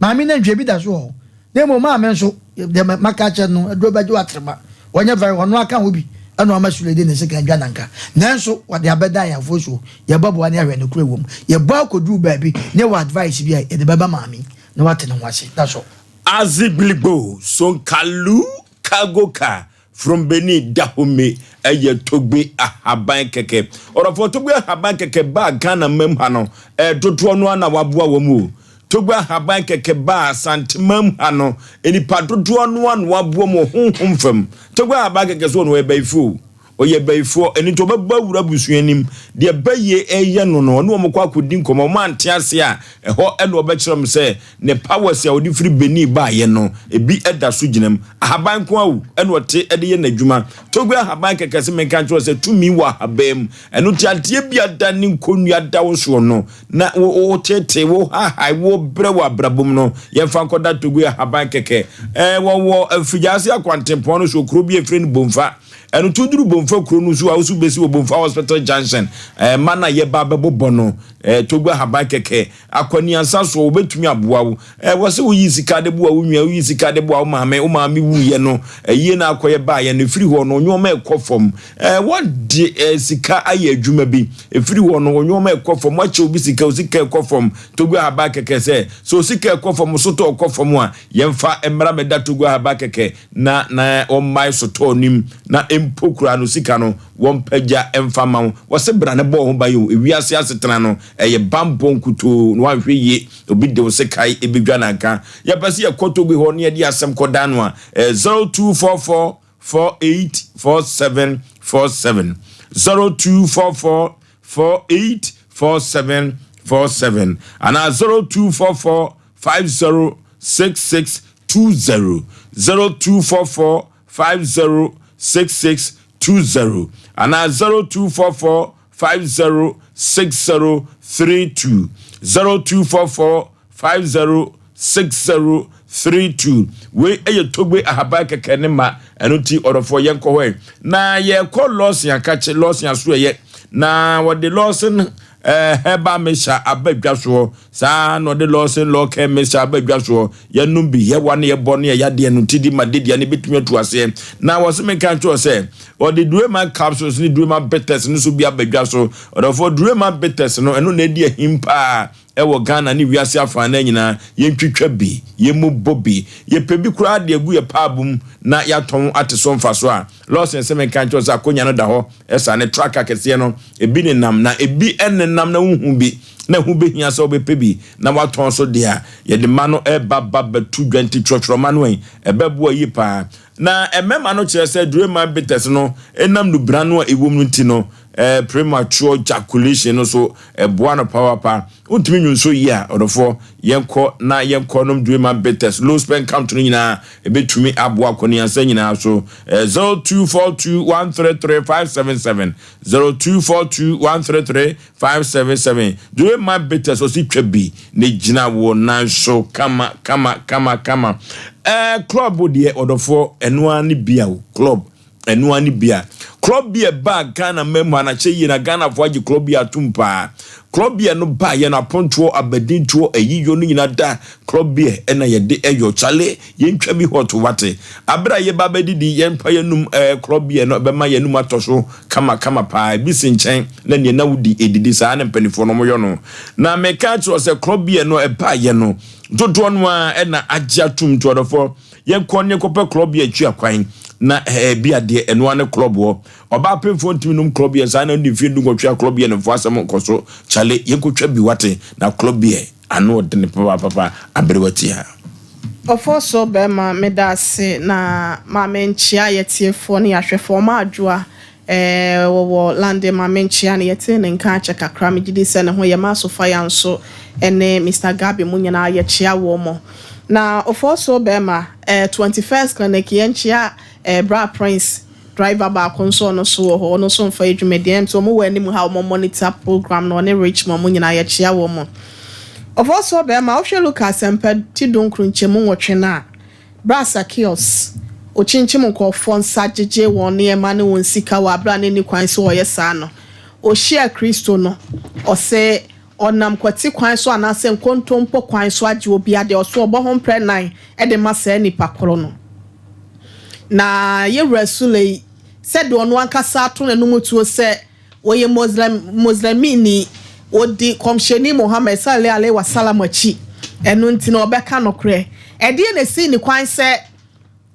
Maame nantwie bi da so wɔ hɔ. Na mmom maame nso, deɛ maka akyerɛ no no, aduro bɛgye w'atrema. Wɔnyɛ very, ɔno aka ho bi ɛna ɔma Sule de ne sekan dwa nanka. Nanso wɔde abɛda yɛn afoɔ so, yɛbɛboa ne ahwɛ nokorɛ wɔ mu. Yɛbɔ akɔduru baabi na yɛwɔ advice bi a yɛde bɛba maame yi na wate ne ho ase. That's all. Azigligbo Sonkalu Kagoka from Benin Dahomey yɛ Togbe ahaban kɛkɛ. Ɔdɔfoɔ Togbe ahaban kɛkɛ baa Ghana mam ha no, dodoɔ no ara na waboa wɔn o. Togbe ahaban kɛkɛ baa Asante mam ha no, nnipa dodoɔ no ara na waboa wɔn wɔ honhom fam. Togbe ahaban kɛkɛ so ɔno ɔyɛ bayifoɔ o. Ɔyɛ bayifoɔ, ɛno nti ɔbɛbɔ awura abusua anim. Deɛ bayie reyɛ no no, ɔne wɔn kɔ akɔdi nkɔmmɔ. Wɔn ante ase a, ɛhɔ na ɔbɛkyerɛ wɔn sɛ ne powers a ɔde firi Benin baeɛ no, ebi da so gyina mu. Ahaban nko ara o, ɛna ɔte de yɛ n'adwuma. Togo ahaban kɛkɛ sɛ menka nkyerɛ wo sɛ tumi wɔ ahaban mu. Ɛno nti adeɛ bi ada ne nkonnua da wo soɔ no, na woteetee, wohahae, wobrɛ wɔ abrabɔ mu no, yɛmfa nkɔda Togo ahaban kɛkɛ. Ɛɛ, wɔwɔ Afigyaase akwantempɔn no so, kuro bi a yɛfrɛ no Bomfa. Ɛno nti woduru Bomfa kuro no so a, woso bɛsi wɔ Bomfa Hospital Junction. Ɛɛ mma no a yɛba abɛbobɔ no, ɛɛ Togo ahaban kɛkɛ, akwaniansa soɔ, wɔbɛtumi aboa wo. Ɛɛ wɔ sɛ woyi sika de boa wo nua, woyi sika de boa wo maame, wo maame wuiɛ no, ɛyie no akɔyɛ baeɛ no, ɛfiri hɔ no, nneɛma ɛkɔ fam. Ɛɛ wɔde ɛɛ sika ayɛ adwuma bi, ɛfiri hɔ no, nneɛma ɛkɔ fam, wakyɛ obi sika, osika ɛkɔ fam. Togo ahaban kɛkɛ sɛ, sɛ osika ɛkɔ fam, sotɔ ɛkɔ fam a, yɛmfa mmra mɛda Togo ahaban kɛkɛ. na na wɔmmae sotɔɔ no mu, na mpo koraa no sika no wɔmpagya mfa mma wo. Wɔse bra na bɔ wo ho ban o, ewiase asetena no ɛyɛ banbɔ nkutoo na woanhwɛ yie obi de wo sekae ebedwa nanka. Yɛpɛ sɛ yɛkɔ Togbe hɔ na yɛde asɛm kɔdan no a, ɛyɛ 0244 48 47 47, 0244 48 47 47 anaa 0244 50 66 20 0244 50 66 20 anaa 0244 50 60 32 0244 50 60 32. Wei yɛ Togbe ahaban kɛkɛ ne ma, ɛno nti ɔdɔfoɔ yɛnkɔ hɔ ɛ. Na yɛkɔ Lawson akakye, Lawson asoɛyɛ, na wɔde Lawson eh, herbal mixture aba dwa soɔ. Saa ara na ɔde Lawson Law Care Mixture aba dwa soɔ. Yɛnom bi, yɛwa ne yɛbɔ ne yɛyɛ adeɛ no ti di ma dedua no bɛtumi atu aseɛ. Na wɔse menka nkyerɛ wo sɛ, ɔde Durema Capsules ne Durema Bitters no nso bi aba dwa so. Ɔdɔfoɔ, Durema Bitters no, ɛno na ɛdi ahim paa. Ɛwɔ Ghana ne wiase afanan nyinaa, yɛntwitwa bi, yɛmmobɔ bi, yɛpɛ bi koraa de agu yɛn paabo mu na yɛatɔn ate so mfaso a, Lawson sɛ menka nkyerɛ wo sɛ akonya no da hɔ saa ne truck akɛseɛ no, ebi nenam na ebi nnenam na wonhu bi na ɛho bɛhia sɛ wobɛpɛ bi na woatɔn so deɛ a, yɛde ma no ɛba ba bɛto dwa nti twerɛtwerɛ ma no ɛ, ɛbɛboa yie paa. Na mmarima no kyerɛ sɛ Dureman Bitters no ɛnam nubra no a ɛwom no nti no, Eh, premature ejaculation no so ɛboa no papaapa. Wontumi nwu nso yie a, ɔdɔfoɔ, yɛnkɔ na yɛnkɔ nom Dueman Bitters, low sperm count no nyinaa ɛbɛtumi aboa kɔneasa nyinaa so. Eh, 0242133577, 0242133577. Dueman Bitters, ɔsi twa bi na gyina wo nan so kama kama kama kama. Eh, club deɛ ɔdɔfoɔ, ɛno ara ne bia o, club. Ɛno ara ne bia. Club beer baa Ghana man mu ha na kyɛ yie na Ghanafoɔ agye club beer atom paa. Club beer no baeɛ no apontoɔ, abadintoɔ, ayiyɔ no nyinaa da club beer ɛna yɛde ɛyɔ. Kyale yɛntwa bi hot wate. Aberɛ a yɛba abɛdidi yɛmpa yɛnum ɛɛ club beer no ɛbɛma yɛnum atɔ so kama kama paa. Ebi si nkyɛn na neɛ na wodi ɛdidi saa na mpanifoɔ no wɔyɔ no. Na meka akyerɛ wo sɛ club beer no ɛbaeɛ no dodoɔ no ara ɛna agye atom nti ɔdɔfoɔ Yɛnkɔ ne yɛnkɔpɛ klɔb bi a ɛtua kwan na ɛɛ bi adeɛ ɛno ara ne klɔb hɔ. Ɔbaa pemfoɔ ntumi nom klɔb yɛ saa na ɔdi mfeɛ dunwɔtwe a klɔb yɛ no mfoɔ asɛm nkɔ so. Kyale yɛnkɔtwa bi wate na klɔb yɛ ano ɔdene papaapapa aberewa tia. Ɔfɔɔsoɔ bɛɛma meda ase na ma me nkyea yɛtiefoɔ ne yɛahwɛfoɔ ɔma adwoa Ɛɛ wɔwɔ London ma menkyea no yɛtee ne nka akyɛ kakra megye di sɛ ne ho yɛ ma Sofia nso ne Mister Gabi mo nyinaa yɛkyea wɔ mo na Oforso bɛɛma ɛɛ 21st clinic yɛnkyea ɛɛ Bra Prince driver baako nso ɔno nso wɔ hɔ ɔno nso mfa yɛ dwumadie ɛm sɛ ɔmo wɔ anim ha ɔmo monitor program no ɔne Richmond mo nyinaa yɛkyea wɔ mo Oforso bɛɛma wohwɛ Luka asɛmpa ti dunkron nkyɛmu nwɔtwe no a Berɛ a Sakeus, ɔkyinkyim nkurɔfoɔ nsa gyegyee wɔn nneɛma ne wɔn sika wɔ aberɛ a na ɛnni kwan sɛ ɔyɛ saa no, ɔhyiaa Kristo no, ɔse ɔnam kwati kwan so anaasɛ nkontompo kwan so agye obi adeɛ, ɔse ɔbɔ ho mprɛ nan de ma saa nipa korɔ no. Na yɛwura Sule yi, sɛdeɛ ɔno ankasa ato n'anom tuo sɛ Ɔyɛ Moslem Moslemini, ɔdi Kɔmhyɛni Muhammad Sallallahu Alaihi Wasallam akyi, ɛno nti no ɔbɛka nokorɛ. Ɛdeɛn na ɛsii ne kwan sɛ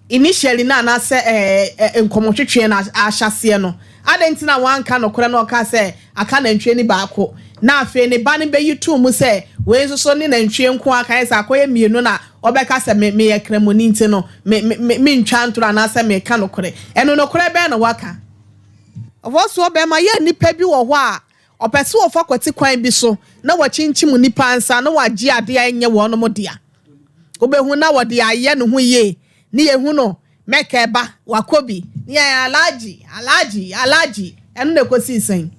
initially no anaasɛ ɛɛ nkɔmɔtwetweɛ no ahyɛaseɛ no, adɛn nti na wanka nokorɛ na ɔkaa sɛ aka nantwie no baako, na afei ne ba no bɛyi too mu sɛ wei nso so ne nantwie nko ara aka, ayɛ sɛ akɔyɛ mmienu na ɔbɛka sɛ me meyɛ Kramoni nti no me me mentwa ntorɔ anaasɛ meka nokorɛ. Ɛno nokorɛ bɛn na waka? Ɔfɔsoɔ bɛrima yɛ nnipa bi wɔ hɔ a ɔpɛ sɛ ɔfa kwati kwan bi so na wakyinkyim nnipa nsa na wagye adeɛ a ɛnyɛ wɔnom dea. Wobɛhu na wɔde ayɛ ne ho yie ne yɛhu no Mecca ɛba, wakɔ bi, ne yɛn Alhaji, Alhaji, Alhaji, ɛno na ɛkɔsii sɛn?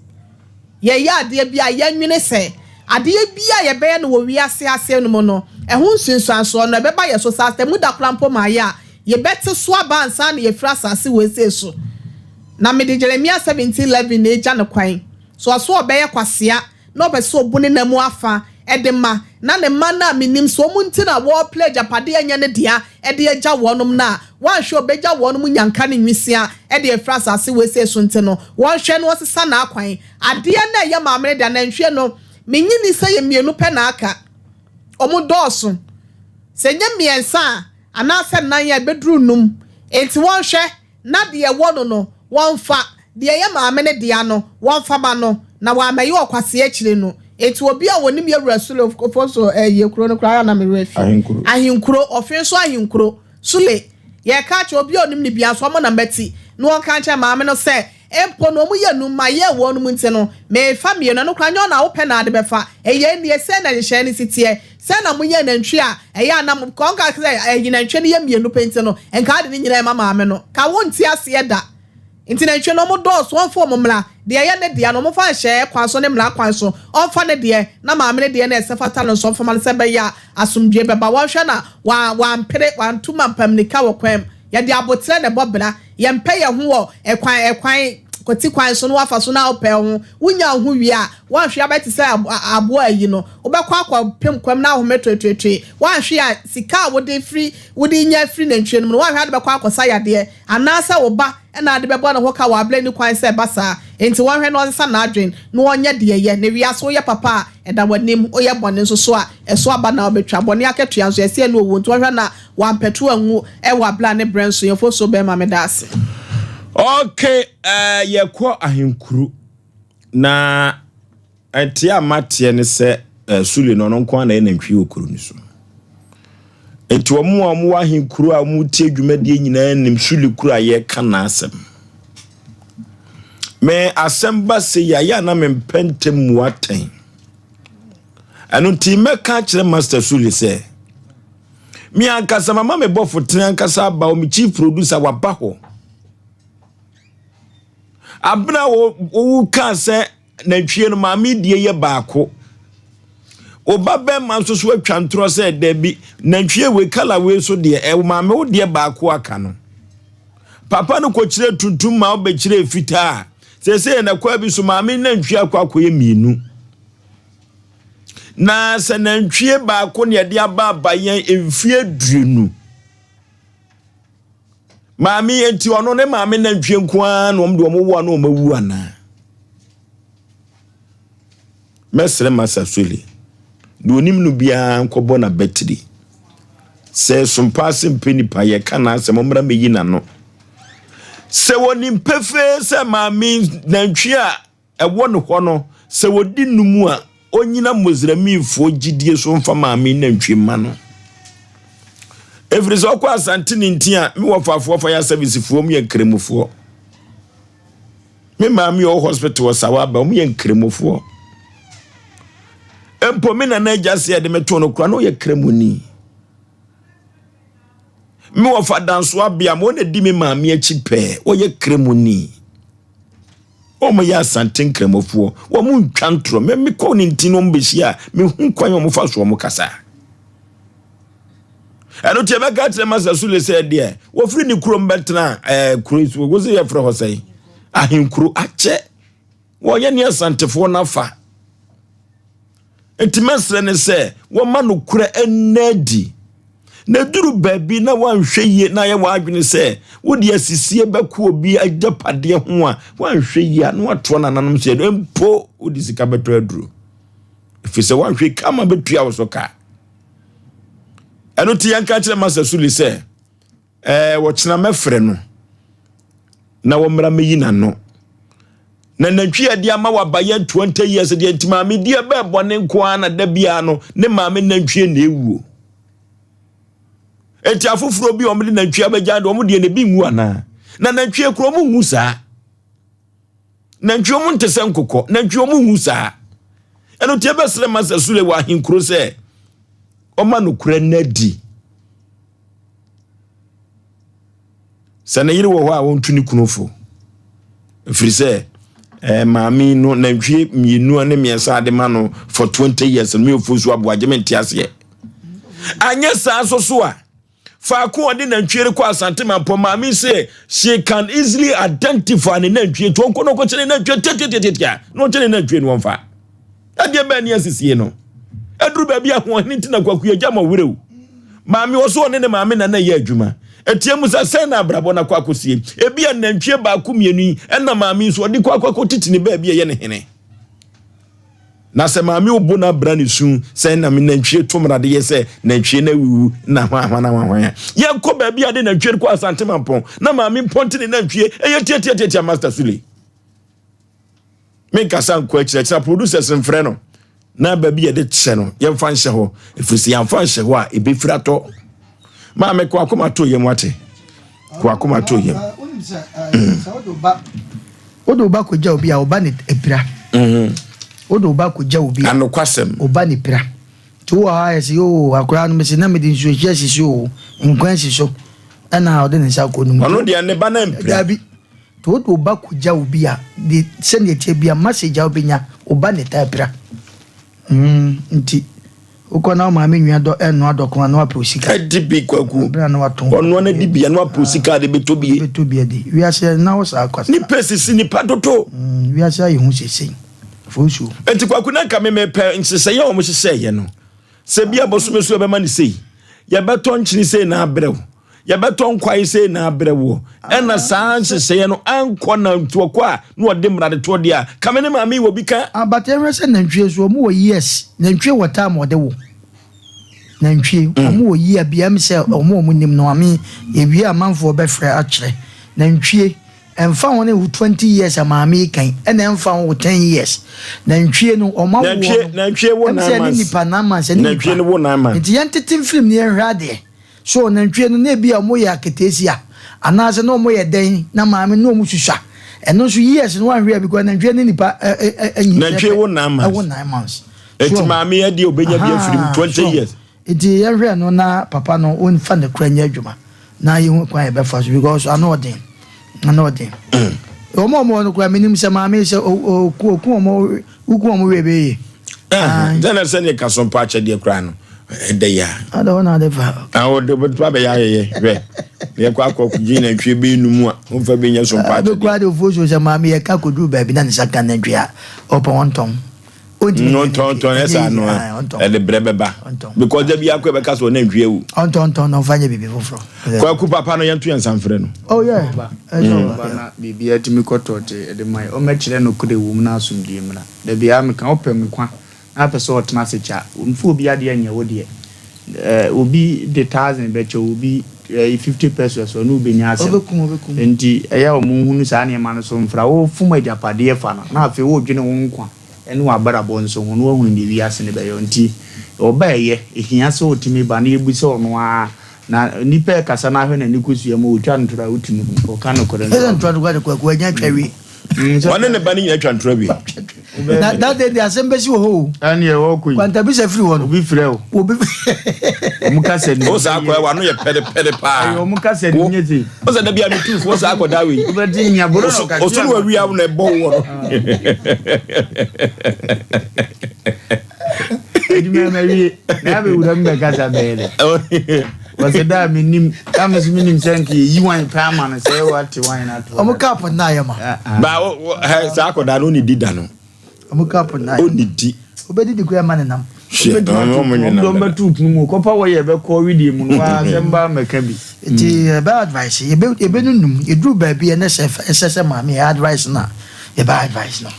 Yɛyɛ adeɛ bi a yɛnwene sɛ adeɛ bi a yɛbɛyɛ no wɔ wiase ase no mu no, ɛho nsunsuansoɔ no ɛbɛba yɛn so saa sɛ mu da koraa mpo ma ayɛ a yɛbɛte so aba ansa na yɛafiri asase wesee so. Na mede Jeremia 17:11 na egya no kwan. So ɔso ɔbɛyɛ kwasea na ɔpɛ sɛ obu ne nna mu afa de ma, na ne mma no a minnim sɛ wɔn nti na wɔrepere agyapade a ɛnyɛ ne dea de agya wɔnom no a, wanhwɛ a obegya wɔnom nnyanka ne nwisiaa de afiri asase wesee so nti no, wɔnhwɛ na ɔnsesa n'akwan. Adeɛ no a ɛyɛ maame no dea, nantwie no, minnye nni sɛ yɛ mmienu pɛ na aka. Wɔdɔɔso. Sɛ ɛnyɛ mmiɛnsa a, anaasɛ nnan a, ɛbɛduru nnum. Enti wɔnhwɛ na deɛ ɛwɔ no no, wɔmfa, deɛ ɛyɛ maame no dea no, wɔmfa ma no, na wammɛyɛ ɔkwasea akyire no. Enti obi a ɔnim yɛn wura Sule, Ofosu, ɛyɛ kuro no koraa a na me werɛ afi. Ahenkuro. Ahenkuro, ɔfe nso Ahenkuro. Sule, yɛreka akyerɛ obi a ɔnim no biara nso, ɔmmɔ n'abati na ɔnka nkyerɛ maame no sɛ, Mpo no, wɔyɛ num, mayɛ wɔnom nti no, merefa mmienu, ɛno koraa, nyɛ ɔno a wopɛ na ade bɛfa. Ɛyɛ nie, sei na nhyehyɛeɛ no si teɛ, sɛ na moyɛ nantwie a, ɛyɛ a na mo, ka ɔnka sɛ ɛyi nantwie no yɛ mmienu pɛ nti no, nka ade no nyinaa ɛma maame no, ka wonte aseɛ da. Nti nantwie no wɔn dɔɔso, wɔmfa wɔn mmra, deɛ ɛyɛ ne dea no, wɔmfa nhyehyɛeɛ kwan so ne mmara kwan so, ɔmfa ne deɛ, na maame no deɛ no a ɛsɛ fata no nso ɔmfa ma no sɛ ɛbɛyɛ a asomdwoeɛ bɛba. Wɔnhwɛ na wɔampere, wɔantu mampamnika wɔ kwan mu. Yɛde aboterɛ na ɛbɔ bra. Yɛmpɛ yɛn ho wɔ ɛkwan ɛkwan kwati kwan so na wafa so na wopɛ wo ho. Wonya wo ho wie a, woanhwe abɛyɛ te sɛ aboa ayi no. Wobɛkɔ akɔpem kwam na ahome toetoetoe. Woanhwe a, sika a wode firi wode nya firi nantwie no mu no, woanhwɛ a wode bɛkɔ akɔsa yadeɛ anaasɛ wo ba na ade bɛbɔ ne ho ka wɔ aberɛ a ɛnni kwan sɛ ɛba saa. Enti wɔnhwɛ na ɔnsesa n'adwene na ɔnyɛ deɛ ɛyɛ. Na wiase woyɛ papa a, ɛda w'anim, woyɛ bɔne nso so a, ɛso aba na wobɛtwa. Bɔne akatua nso, ɛsɛ ɛne owuo. Nti wɔnhwɛ na wampɛto anwu wɔ abere a ne berɛ nso. Yɛn fosuo bɛrima, meda ase. Okay, eh, yɛkɔ ahenkuro na Ɛteɛ a mateɛ ne sɛ eh, Sule no ɔno nko ara na ɛyɛ nantwie wɔ kuro no so. Nti wɔn a wɔwɔ ahenkuro a wɔtie dwumadie nyinaa nim Sule kuro a yɛreka n'asɛm. Me asɛm ba se yɛ ayɛ a na mempɛ ntɛm mu atɛn. Ɛno nti mɛka akyerɛ Master Sule sɛ me ankasa mama me bɔfo tene ankasa aba hɔ, me chief producer waba hɔ. Abena wo kaa sɛ Nantwie no, maame die yɛ baako. Wo ba bɛrima nso so atwa ntorɔ sɛ dabi, nantwie wei kala wei so deɛ, ɛwɔ maame wo deɛ baako aka no. Papa no kɔkyerɛ tuntum ma wobɛkyerɛ fitaa. Seesei na kwa bi so maame nantwie akɔ akɔyɛ mmienu. Na sɛ nantwie baako na yɛde aba aba yɛn mfie aduonu. Maame yi nti ɔno ne maame nantwie nko ara na wɔn de wɔn wo a na wɔn awu anaa? Mɛsrɛ Masa Sule, deɛ onim no biara nkɔbɔ n'abatiri. Sɛ sompa ase mpɛ nipa yɛka n'asɛm ɔmmra mmɛyi n'ano. Sɛ wɔnim pefee sɛ maame nantwie a ɛwɔ ne hɔ no, sɛ wɔdi no mu a, ɔnnyina Mosremifɔɔ gyidie so mfa maame nantwie mma no. Ɛfiri sɛ ɔkɔ Asante ne nti a, me wɔfafoɔ fire service foɔ mu yɛ nkramofoɔ. Me maame ɔwɔ hospital wɔ Sawa aba, wɔn yɛ nkramofoɔ. Mpo me nana agya sɛ yɛde me too no koraa na ɔyɛ kramoni. Me wɔfa danso abea ma ɔna di me maame akyi pɛɛ, ɔyɛ kramoni. Wɔn yɛ Asante Nkramofoɔ. Wɔn ntwa ntorɔ. Me me kɔ ne nti na wɔn bɛhyia a, mehu kwan a wɔn fa so wɔn kasa. Ɛno nti ɛbɛka kyerɛ Masa Sule sɛ deɛ wɔfiri ne kurom bɛtena ɛɛ eh, kuro yi so, wɔsi yɛfrɛ hɔ sɛn? Ahenkuro akyɛ. Wɔyɛ ne Asantefoɔ no afa. Enti mɛsrɛ no sɛ wɔma nokorɛ nna adi. Na ɛduru baabi na woanhwɛ yie na ayɛ w'adwene sɛ wode asisie bɛkɔ obi agyapadeɛ ho a, woanhwɛ yie a na watoa nananom sɛ mpo wode sika bɛtɔ aduro. Ɛfiri sɛ woanhwɛ kama bɛtua wo so ka. Ɛno nti yɛnka kyerɛ Masa Suli sɛ Ɛɛ, ɔkyena mɛfrɛ no na wɔmmra mɛyi n'ano. Na nantwi a ɛde ama waba yɛn 20 years deɛ nti maame deɛ bɛɛ bɔne nko ara na da biara no ne maame nantwie na ɛwuo. Enti afoforɔ bi a wɔde nantwie abɛgya deɛ wɔn deɛ na ebi nwu anaa? Na nantwie kuro wɔn nwu saa. Nantwie wɔn nte sɛ nkokɔ, nantwie wɔn nwu saa. Ɛno nti ɛbɛsrɛ Masa Sule wɔ ahenkuro sɛ ɔma nokorɛ no adi. Sɛ ne yere wɔ hɔ a ɔntu ne kunu fo. Ɛfiri sɛ eh, maame no nantwie mmienu ne mmiɛnsa ade ma no for 20 years no meɛfo nso aboagye me nte aseɛ. Anyɛ saa nso so a faako a ɔde nantwie rekɔ Asante Mampɔ maame sɛ she can easily identify ne nantwie nti ɔnkɔ no ɔkɔkyɛ ne nantwie tiatiatiatia na ɔkyɛ ne nantwie no ɔmfa. Ɛdeɛ bɛn ne asisie no? Ɛduru baabi a ahoɔhene nti na Kwaku agya ma ɔwerɛ o. Maame wɔ so ɔne ne maame na na ɛyɛ adwuma. Ɛteɛ mu sɛ sɛn na abrabɔ no akɔ akɔsie. Ebi a nantwie baako mmienu yi ɛna maame nso ɔde kɔ akɔ akɔtete ne baabi a ɛyɛ ne hene. Na sɛ maame obo no abra ne su sɛ na me nantwie to mmara de yɛ sɛ nantwie no awuwu na hwan hwan hwan hwan. Yɛnkɔ baabi a de nantwie no kɔ Asante Mampɔn na maame mpɔnte ne nantwie ɛyɛ tiatiatiatia Master Sule. Menkasa nkɔ akyiri akyiri producers mfrɛ no na baabi yɛde kyɛ no yɛmfa nhyɛ hɔ ɛfiri sɛ yɛmfa nhyɛ hɔ a ɛbɛfiri atɔ maame kɔ akoma to yam wate kɔ akoma to yam wode wo ba kɔgya obi a ɔba ne pira mm-hmm. wode wo ba kɔgya obi a anokwasɛm ɔba ne pira nti wowɔ hɔ ayɛ sɛ yoo akoraa no mese na mede nsuohyɛ asi so o nkwan si so ɛna ɔde ne nsa kɔ no mu ɔno deɛ ne ba no ampira dabi Nti wode wo ba kɔgya obi a, de sɛdeɛ ɛteɛ biara message a wobɛnya, wo ba na ɛtaa pira. Mm, nti wokɔ na wo maame nua dɔ ɛnnoa dɔko a na wapɛ wo sika. Ɛdi bi kwaku. Ɛberɛ a na watɔn. Ɔnoa no adi bi a na wapɛ wo sika a de bɛtɔ bi. Bɛtɔ bi adi. Wiase ɛnna hɔ saa kwa saa. Nipa sisi nipa dodo. Mm, wiase ayɛ hu seesei. Fosuo. Nti kwaku na nka me mepɛ nhyehyɛeɛ a wɔhyehyɛeɛ no. Sɛ bi a bosome so yɛbɛma no sei, yɛbɛtɔ nkyene sei na abrɛ wo. Yɛbɛtɔ nkwae sei na abrɛ woɔ. Ɛna saa nhyehyɛeɛ no ankɔ na nti ɔkɔ a na ɔde mmaratoɔ deɛ a, ka me ne maame yi wɔ bi ka. Ah but yɛnhwɛ sɛ nantwie nso ɔmo wɔ years, nantwie wɔ time ɔde wo, nantwie ɔmo wɔ year bi ɛm sɛ ɔmo a ɔmo nim no ame yɛwie a amanfoɔ bɛfrɛ akyerɛ nantwie ɛnfa ho ne wo 20 years a maame yi kan ɛna ɛnfa ho wo 10 years nantwie no ɔmo awoɔ Nantwie no nantwie wo ɛm nine sɛ ɛne months nipa nine months ɛne nantwie nipa no wo nine months. nti yɛntete mfirim ne yɛnhwɛ adeɛ. So nantwie no na ebia wɔyɛ aketeesia anaasɛ na wɔyɛ dɛn na maame no na wɔsusua ɛno nso years no wanhwɛ a because nantwie ne nipa nyinsɛn Nantwie wo nine months. ɛwo nine months. Eti So maame yɛ deɛ obenya bi afiri mu ahaa 20 so years. nti yɛnhwɛ no na papa no wɔnfa ne kora nyɛ adwuma na yɛhu kwan yɛbɛfa so because ano ɔden ano ɔden. Wɔn a wɔwɔ no koraa menim sɛ maame sɛ oku wɔn woku wɔn wie bɛyɛ yie. Sɛ na sɛ ne ka so mpa akyɛdeɛ koraa no ɛdɛ yɛ a. Ada hɔ na ade fa. Na wɔde bɛtuma bɛyɛ ayɛyɛ hwɛ yɛkɔ akɔ gye nantwie bɛyɛ no mu a wɔmfa bi nyɛ so mpa akyɛdeɛ. Bɛkura de ofuo so sɛ maame yɛ ka kɔduru baabi na ne nsa ka nantwie a ɔpɛ wɔn tɔn. Ɔntumi nyɛ ɔntɔn ɛsɛ ano a ɛde brɛ bɛba because da bi akɔ ɛbɛka sɛ ɔnantwie awu. Ɔntɔn tɔn na ɔmfa nyɛ biribi foforɔ. Kwaku papa no yɛnto yɛn nsa mfrɛ no. Oh yeah. Ɔba na biribi atumi kɔtɔ te ɛde ma yɛ ɔmɛkyerɛ nokorɛ wɔ mu na asomdwie mmra. Da biara meka wopɛ nkwa na apɛ sɛ ɔtena ase kyɛ a, mfa obi adeɛ nyɛ wo deɛ. Eh, obi de thousand bɛkyɛ wo, obi eh, 50 pesos ɔne wo bɛnya asɛm. Ɔbɛkum, ɔbɛkum. Nti ɛyɛ a wɔn nhunu saa nneɛma no so mfra. Wofom agyapadeɛ fa no, na afei wodwene wo nkwa ne w'abrabɔ nso ho na woahunu deɛ wiase no bɛyɛ wo. Nti ɔba ɛyɛ, ɛhia sɛ ɔtumi ba na yɛbu sɛ ɔno ara. Na nipa ɛkasa na ahwɛ n'ani kosua mu, ɔtwa ntorɔ a wotumi hu. Ɔka nokorɛ nso a Ɛsɛ ntorɔ no koraa de Kwaku anya atwa awie. Ɔne ne ba no nyinaa twa ntorɔ awie. Na that day de asɛm bɛsi wɔ hɔ o. Ɛne ɛwɔ kɔ yi. Kwantabisa firi hɔ no. Obi frɛ o. Obi. Ɔmo kasa ni. O saa akɔ ɛwɔ ano yɛ pɛde pɛde paa. Ɛyɛ ɔmo kasa ni nye se. O sɛ dabi ano tu fo saa akɔ da wei. Wobɛti nya boro na ɔka. Osu no awia na ɛbɔ wɔ no. Adwuma ma wie. Na abɛwura mu bɛkasa bɛyɛ dɛ. Wɔsɛ da a menim, da me nso menim sɛ nka yɛyi wan pɛ ama no sɛ wate wan no ato. Ɔmo cup nna ayɛ ma. Ba o hɛ saa akɔdaa no ɔnidi da no. Ɔmo cup nna ayɛ. Ɔnidi. Obedidi koraa ɛma ne nam. Hwɛ ɔmo ɔmo nwe nam dada. Ɔmo bɛto pono mu kɔpa wɔ yɛ bɛkɔ widie mu no waa asɛm ba mɛka bi. Nti yɛbɛ advice yɛbɛ yɛbɛ nunum yɛduru baabi ɛnɛ sɛ ɛsɛ sɛ maame yɛ advice no a yɛbɛ advice no.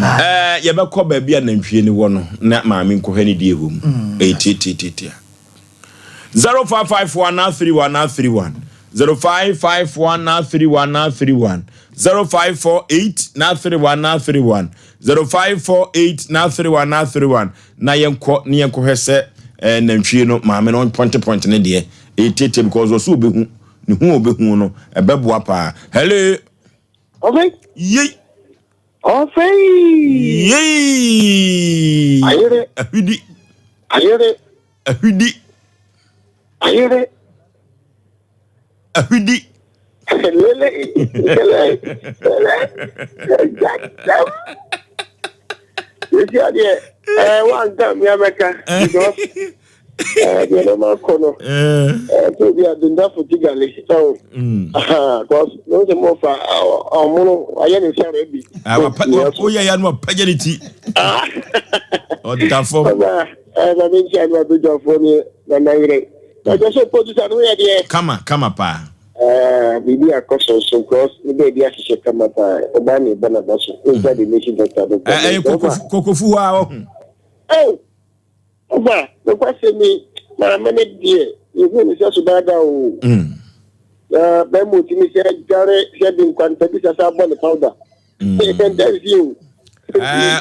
Ɛɛ yɛbɛkɔ baabi a nantwie no wɔ no na maame nkɔhwɛ ne deɛ ɛwɔ mu. Ɛyɛ tiatiatiatia. 0551 931 931 0551 931 931 0548 931 931 0548 931 931 na yɛnkɔ ne yɛnkɔhwɛ sɛ eh, nantwie no maame no pɔnte pɔnte ne deɛ ɛtiatia because ɔso ɔbɛhu ne hu ɔbɛhu no ɛbɛboa paa hello Ɔfei. Yei. Ɔfei. Yei. Ayere. Ahwidi. Ayere. Ahwidi. Ayere. Ahwidi. Lele. Lele. Lele. Jaja. Yɛsi adeɛ ɛɛ wanka mi amɛka because ɛɛ deɛ nneɛma akɔ no ɛɛ tó bi a dendafo ti gale ɛwɔ because ne sɛ mo fa ɔmo no ayɛ ne nsa rɛ bi. Woyɛ ya no wapagya ne ti ɔda fam. Ɛɛ maame nkyɛn no abadwafoɔ ne nana yerɛ. Ɛjɛ sɛ producer no yɛ deɛ. Kama kama paa. Ɛɛ biribi akɔ so nso because ne baabi ahyehyɛ kama paa ɔbaa ne ba na ba so nsa de nation doctor no. Ɛyɛ kokofu kokofu hɔ a ɔho. Ɛw ɔba nokwasɛm ni maame ne deɛ yɛhu ne sɛ so daadaa o. Na bɛrima otumi sɛ dware sɛ de nkwantabisa sɛ abɔ ne powder.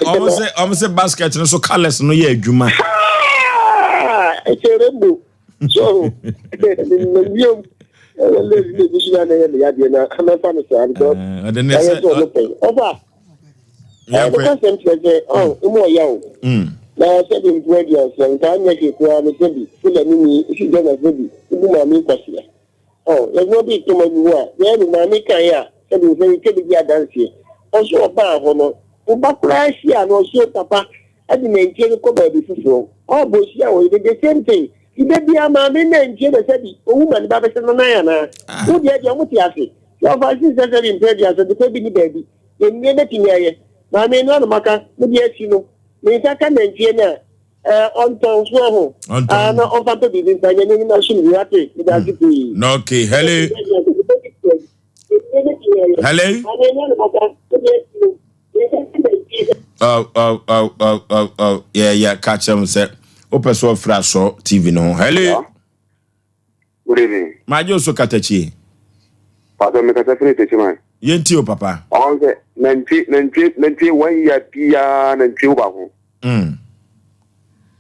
Ɔmo sɛ ɔmo sɛ basket no so colours no yɛ adwuma. Ɛkyɛ rainbow so ɛnam ɛyɛ lady na ebi so na ɛyɛ ne yadeɛ na mɛfa no saa because ɛyɛ sɛ ɔno pɛn ɔfa ɛyɛ ne kasɛm kyerɛ sɛ ɔn emu ɔya o na sɛbi mpo aduansa nkaa nyɛ hwee koraa no sɛbi fulani ni esi gyana sɛbi ebu maame nkwasia. Oh, yɛdze obi reto m'enyi hɔ a, dza me maame kae a, sɛ me nsa yi kebedzi adanseɛ. Ɔso ɔbaa hɔ no, wo ba koraa hyia no, ɔso papa de nantwie no kɔ baabi foforɔ. Ɔɔbɔ hyia wɔ yere, the same thing. Nti da biara maame nantwie na sɛbi owu ma ne ba bɛhyɛ no nan anaa? Wo deɛ deɛ ɔmo te ase. Sɛ ɔfa si sɛ sɛbi mpɛ aduasa, depa bi ni baabi. Yɛn nua bɛtumi ayɛ. Maame no ano maka, me deɛ akyi no, me nsa ka nantwie no a. Ɛɛ ɔntɔn so ɔho. Ɔntɔn. Ah, na ɔmfa mpɛ biribi mfa nyɛ n'anim asom bi wate. Meda ase pii. Na okay, hello. Hello. Oh, oh, oh, oh, oh, oh. Yeah, yeah, catch them sɛ wopɛ sɛ ɔfiri asɔ TV no ho. Hello. Good evening. Magye wo so katakyie. Pastor me kasa firi Techiman. Yɛntie o papa. Ɔn sɛ nantwie nantwie nantwie one year biara nantwie wo baako. Mm.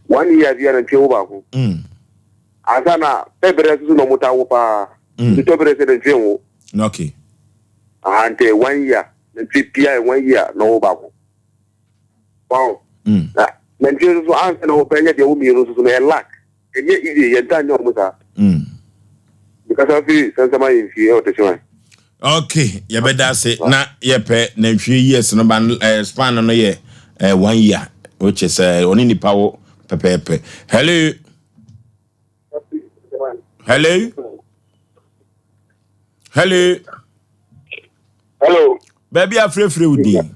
One year biara nantwie wo baako. Mm. Ansa na pɛbrɛ soso na ɔmo ta wo paa. Mm. Nti tɔbrɛ sɛ nantwie nwo. Okay. Aha nti one year nantwie biara one year na ɔwo baako. Wow. Mm. Na nantwie soso ansa na ɔbɛnyɛ deɛ wo mmienu soso no ɛyɛ luck. Ɛnyɛ easy, yɛn ntaa nyɛ ɔmo saa. Mm. Mekasa firi Sansama Ahemfie ɛwɔ Techiman. Okay, yɛbɛda ase na yɛpɛ nantwie years no ba eh, span no yɛ eh, one year which is eh, ɔne nipa wo pɛpɛɛpɛ. Hello. Hello. Hello. Hello. Baabi afirafira wo din.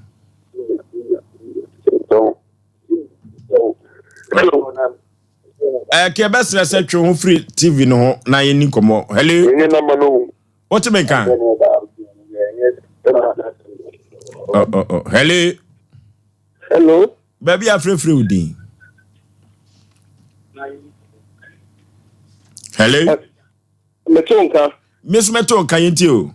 Ɛkɛ bɛsrɛ sɛ twe ho firi TV no ho na yɛnni nkɔmmɔ. Hello. Wote me nka? Oh, oh, oh. Hello. Hello. Baabi afirafira wo din. Hello. Mete wo nka. Me nso mɛte wo nka yɛntie o.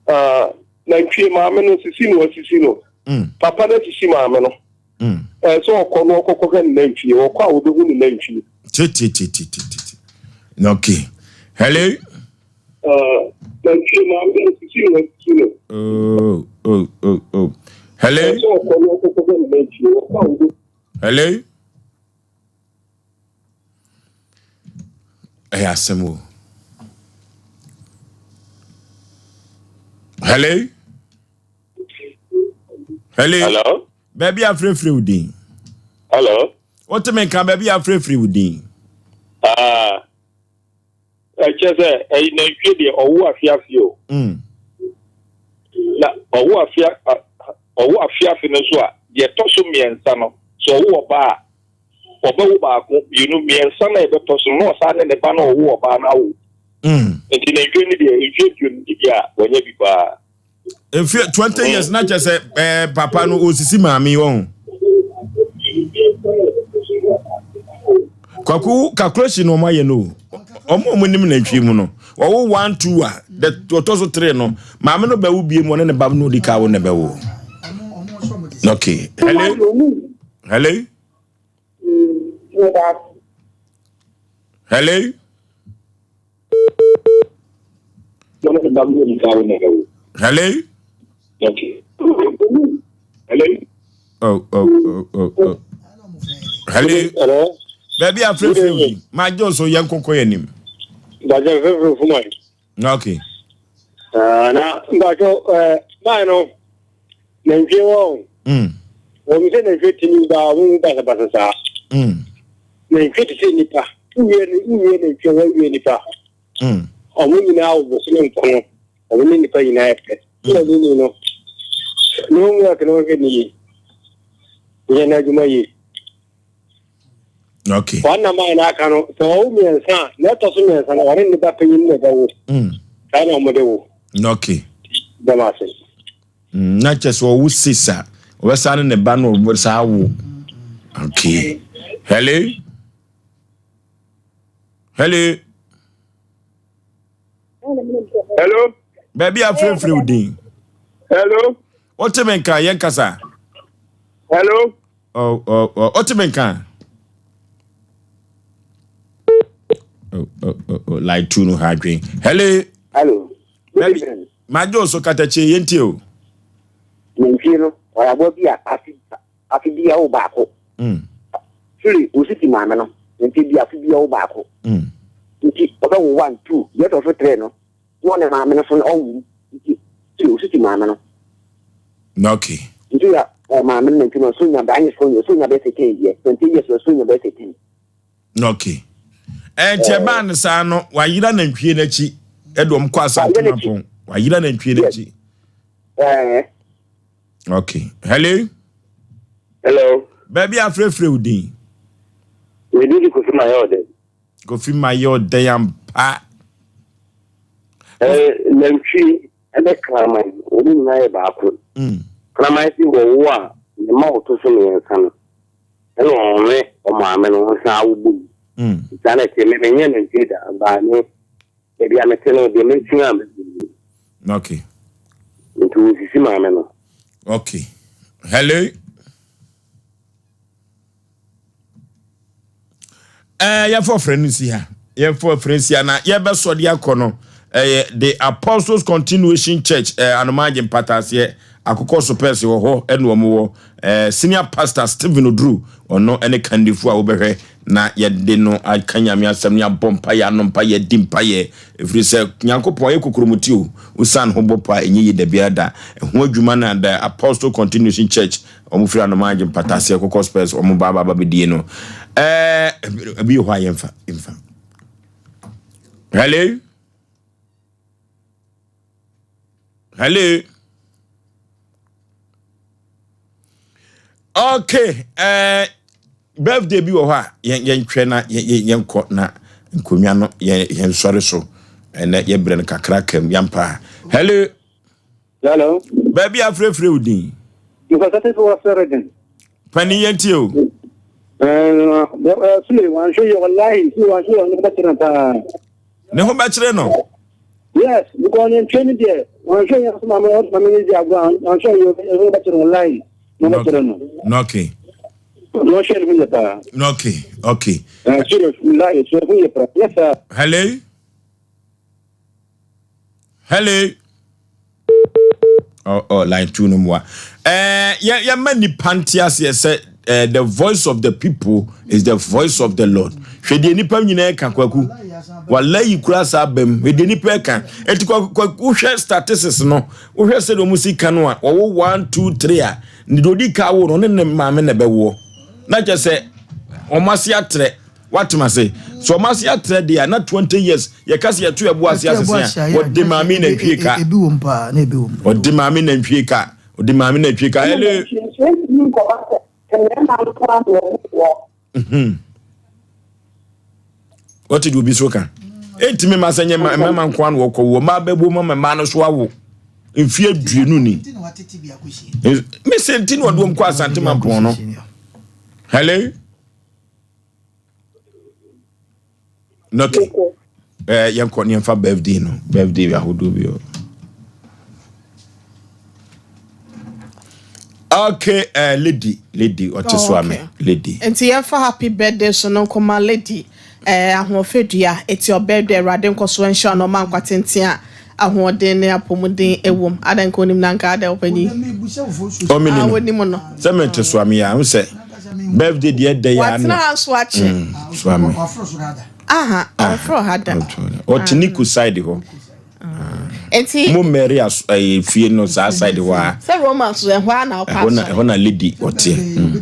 Ah, nantwie maame no sisi no asisi no. Mm. Papa no asisi maame no. Mm. Ɛɛ sɛ ɔkɔ no ɔkɔkɔhwɛ ne nantwie. Ɔkɔ a ɔbɛhu ne nantwie. Tititititi. Okay. Hello. Ah, nantwie maame no sisi no asisi no. Oh, oh, oh, oh. Hello. Ɛɛ sɛ ɔkɔ no ɔkɔkɔhwɛ ne nantwie. Ɔkɔ a ɔbɛhu. Hello. Ɛyɛ asɛm o. Hello? Hello? Hello? Baabi afirafira wo din. Hello? Wote me nka baabi afirafira wo din. Ah. Ɛkyɛ sɛ ɛyi nantwie deɛ ɔwo afe afe o. Mm. Na ɔwo afe ɔwo afe afe no nso a deɛ ɛtɔ so mmiɛnsa no sɛ ɔwo ɔbaa a ɔbɛwo baako mmienu mmiɛnsa na ɛbɛtɔ so no na ɔsan ne ne ba na ɔwo ɔbaa no awo. Mm. Nti nantwie no deɛ mfie aduonu deɛ a wɔnyɛ bi paa. Mfie 20 years na kyɛ sɛ ɛɛ papa no osisi maame yi wɔn. Kwaku calculation na wɔn ayɛ no o. Wɔn a wɔn nim nantwie mu no wɔwo one two a the wɔtɔ so three no maame no bɛwo bie mu ɔne ne ba no odi ka wo na bɛwo. Okay. Hello. Hello. Hello. Hello. Hello. Oh, oh, oh, oh, oh. Hello. Hello. Baabi a frɛfrɛ wi. Ma gye so yɛn kɔkɔ yɛn nim. Bàjẹ́ frɛfrɛ fún mi. Okay. Ah, na mbàjọ́ ẹ báyìí no nantwie wɔ o. Wɔn sɛ nantwie ti ni ba wɔn mu basabasa saa. Nantwie ti sɛ nipa. Wowie wowie nantwie wɔwie nipa. Wɔn nyinaa wɔ bosome nkono. Wɔn ne nipa nyinaa yɛ pɛ. Ɛna ne ni no. Ne homework no wɔhwɛ ne yie. Yɛ n'adwuma yie. Okay. Wɔn nam a n'aka no sɛ wɔwo mmiɛnsa a na ɛtɔ so mmiɛnsa no wɔne ne ba panyin na ɛbɛwo. Saa na wɔde wo. Okay. Dɛm ase. Na kyɛ sɛ ɔwo six a ɔbɛsa ne ne ba no ɔbɛsa awo. Okay. Hello. Hello. Hello. Baabi a frɛfrɛ wo din. Hello. Wote me nka yɛn kasa. Hello. Oh, oh, oh. Wote me nka. Oh, oh, oh, oh. Like two no ha adwen. Hello. Hello. Baabi magye wo so katakye yɛntie o. Nantwie no ɔyɛ aboa bi a afe afe bi awo baako. Mm. Firi osisi maame no nantwie bi afe bi awo baako. Mm. Nti ɔbɛwo one two deɛ ɛtɔ so three no na ɔne maame no so no ɔwo mu nti firi osisi maame no. Okay. Nti ya ɔ maame no nantwie no ɔso nya bɛ anyɛ so ɔso nya bɛyɛ sɛ ten years 20 years ɔso nya bɛyɛ sɛ ten. Okay. Ɛnti ɛbaa no saa no wayera nantwie n'akyi ɛde wɔn kɔ Asante Mampɔn wayera nantwie n'akyi. Okay. Hello. Hello. Baabi afrɛfrɛ wo din. Me din de Kofi Mayɛ Ɔdɛ. Kofi Mayɛ Ɔdɛ ampa. Eh, nantwie ɛne kraman, wɔn nyinaa yɛ baako. Mm. Kraman si wɔwo a, ne mma wɔto so mmiɛnsa no, ɛna ɔne ɔmaame no wɔn san awo bom. Mm. Saa na ɛteɛ, me menyɛ nantwie da, baa me baabi a mete no deɛ mesua a mɛhu. Okay. Nti wɔsisi maame no. Okay. Hello. Ɛɛ yɛfa ɔfrɛ no nsi ha. Yɛfa ɔfrɛ nsi ha na yɛbɛsɔ de akɔ no. Ɛyɛ The Apostles Continuation Church ɛɛ Anomaagye Mpataaseɛ Akokɔ Sopɛs wɔ hɔ ɛna wɔn wɔ. Ɛɛ Senior Pastor Stephen Oduru ɔno ɛne kandifo a wobɛhwɛ na yɛde no aka Nyame asɛm ne abɔ mpaeɛ ano mpaeɛ adi mpaeɛ ɛfiri sɛ Nyankopɔn ɔyɛ kokromoti o wosiane ho bɔ paa ɛnyɛ yie da biara da. Ɛho adwuma na The Apostle Continuation Church Wɔn firi anomaa agye mpataseɛ kɔkɔ spurs wɔn ba ba ba bɛdie no ɛɛ ebi wɔ hɔ a yɛnfa yɛnfa hello hello okay ɛɛ birthday bi wɔ hɔ a yɛn yɛntwɛ na yɛn yɛnkɔ na nkonnwa no yɛn yɛn sɔre so ɛnɛ yɛbrɛ no kakra kam yampa hello. Hello. Baabi a frɛfrɛ wo din. Nkɔsɛte fi wɔ sɛrɛ den. Pani yɛn tie o. Sule wanhwɛ yɛ wallahi sule wanhwɛ yɛ ne ho bɛkyerɛ no paa. Ne ho bɛkyerɛ no. Yes, because ne ntwe ne deɛ wanhwɛ yɛ so maame ɔde maame ne di agorɔ wanhwɛ yɛ ne ho bɛkyerɛ no wallahi ne ho bɛkyerɛ no. Okay. Ne ho hwɛ ne ho yɛ paa. Okay, okay. Serious, wallahi, sɛ ho yɛ paa. Yes sir. Hello. Hello. Oh, oh, line two no mua. Eh, yɛ yɛ ma nipa nte aseɛ sɛ eh, the voice of the people is the voice of the Lord. Hwɛ deɛ nipa nyinaa ka kwaku. Walayi kura saa bɛm. Hwɛ deɛ nipa ka. Eti kwaku kwaku hwɛ statistics no. Wohwɛ sɛ deɛ wɔn si ka no a wɔwɔ one two three a ne deɛ odi ka wo no ne ne maame na ɛbɛwoɔ. Na kyɛ sɛ wɔn ase atrɛ. Woatem ase? Sɛ ɔma ase atrɛ deɛ a, na 20 years, yɛka sɛ yɛto yɛbo ase asese a, wɔde maame nantwie ka. Ebi wom paa, na ebi wom. Wɔde maame nantwie ka. Wɔde maame nantwie ka. Ɛle. Mhm. Wɔte deɛ obi so ka. Ɛntumi ma sɛ nyɛ mmarima nko ano wɔkɔ wɔ mmaa bɛbɔ mu ama mmaa no so awo. Mfie aduonu ni. Mesɛ nti na ɔde wɔn kɔ Asante Mampɔn no. Hello. Okay. Eh, yɛnkɔ ne yɛmfa birthday no birthday ahodoɔ bi o okay uh, lady lady ɔte oh, so ame lady nti yɛmfa happy birthday so no nkɔma lady eh, ahoɔfɛdua ɛti ɔbɛdɔ awurade nkɔ so nhyira no ɔma nkwa tenten a ahoɔden ne apɔmuden ɛwom adɛn nka onim na nka adɛn ɔpanyin ɔmene ah, no no sɛ mete so ame a sɛ birthday deɛ ɛdɛ yɛ ano watena ha nso akyɛ mm, so ame aha ɔmfrɛ ha da ɔte ne ku side hɔ nti mo mary ɛyɛ fie no saa side hɔ a sɛ roman so ɛhɔ a na ɔkɔ asɔre ɛhɔ na lady ɔteɛ mm.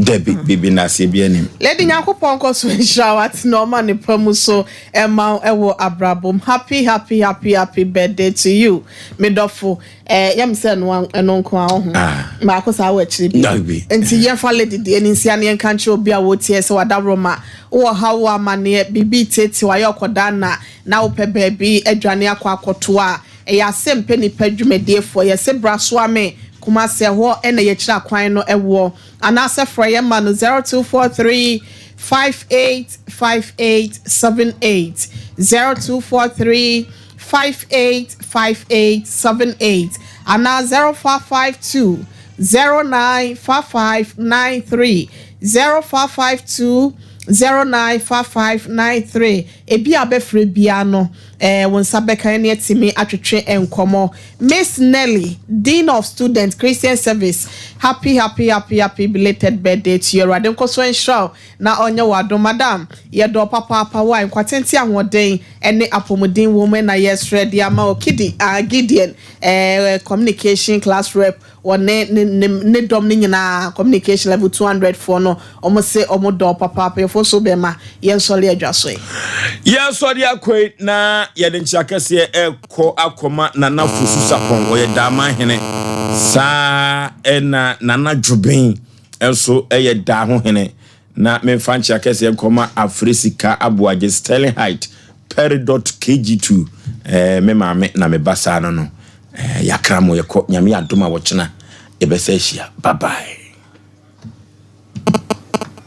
dabi bibi na aseɛ bi anim lady nyankopɔn kɔ so nhyira wate na ɔma ne pa mu so ɛma wo ɛwɔ abrabɔ mu happy happy happy happy birthday to you me dɔfo ɛɛ yɛ me sɛ ɛno ɛno nko a ɔho ah. baako saa wɔ akyire bi nti yɛfa lady deɛ ne nsia ne yɛnka nkyerɛ obi a wɔtie sɛ wadaworo ma wowɔ ha wɔ amaneɛ biribi tete wayɛ ɔkɔdaa na na wopɛ baabi adwane akɔ akɔto a ɛyɛ asɛm pɛ nipa dwumadiefoɔ yɛse bra soa me Kumasi ɛhɔ ɛna yɛkyerɛ akwan no ɛwɔ Anaasɛ frɛ yɛn ma no 0243 58 58 78, 0243 58 58 78, anaa 0552 09 55 93, 0552 09 55 93. Ebi a wobɛfrɛ biara no, eh, wo nsa bɛka yɛne atumi atwetwe nkɔmmɔ. Miss Nelly, Dean of Students, Christian Service, happy happy happy happy belated birthday to you. Awurade nkɔ so nhyira wo na ɔnyɛ wo adom. Madam, yɛdɔ wo papaapa wo a nkwa tenten ahoɔden ne apɔmuden wom na yɛsrɛ de ama wo. Kidi, ah, Gideon, eh, communication class rep, Wɔne ne ne ne dɔm no nyinaa, communication level 200 foɔ no, wɔn se wɔn dɔ papaapa. Yɛfoɔ so bɛma yɛn sɔre adwa so yi. Yɛn sɔre akɔ yi na yɛde nkyea kɛseɛ ɛkɔ akɔma Nana Fosu Sapɔn, ɔyɛ Daaman hene. Saa ɛna Nana Dwoben nso ɛyɛ Daaho hene. Na memfa nkyea kɛseɛ nkɔma Afre Sika Aboagye, Sterling Height, Peridot KG2, eh, me maame na me ba saa no no. Eh, yɛakra mo yɛkɔ, Nyame yɛ adom a wɔkyena yɛbɛsa ahyia. Bye bye.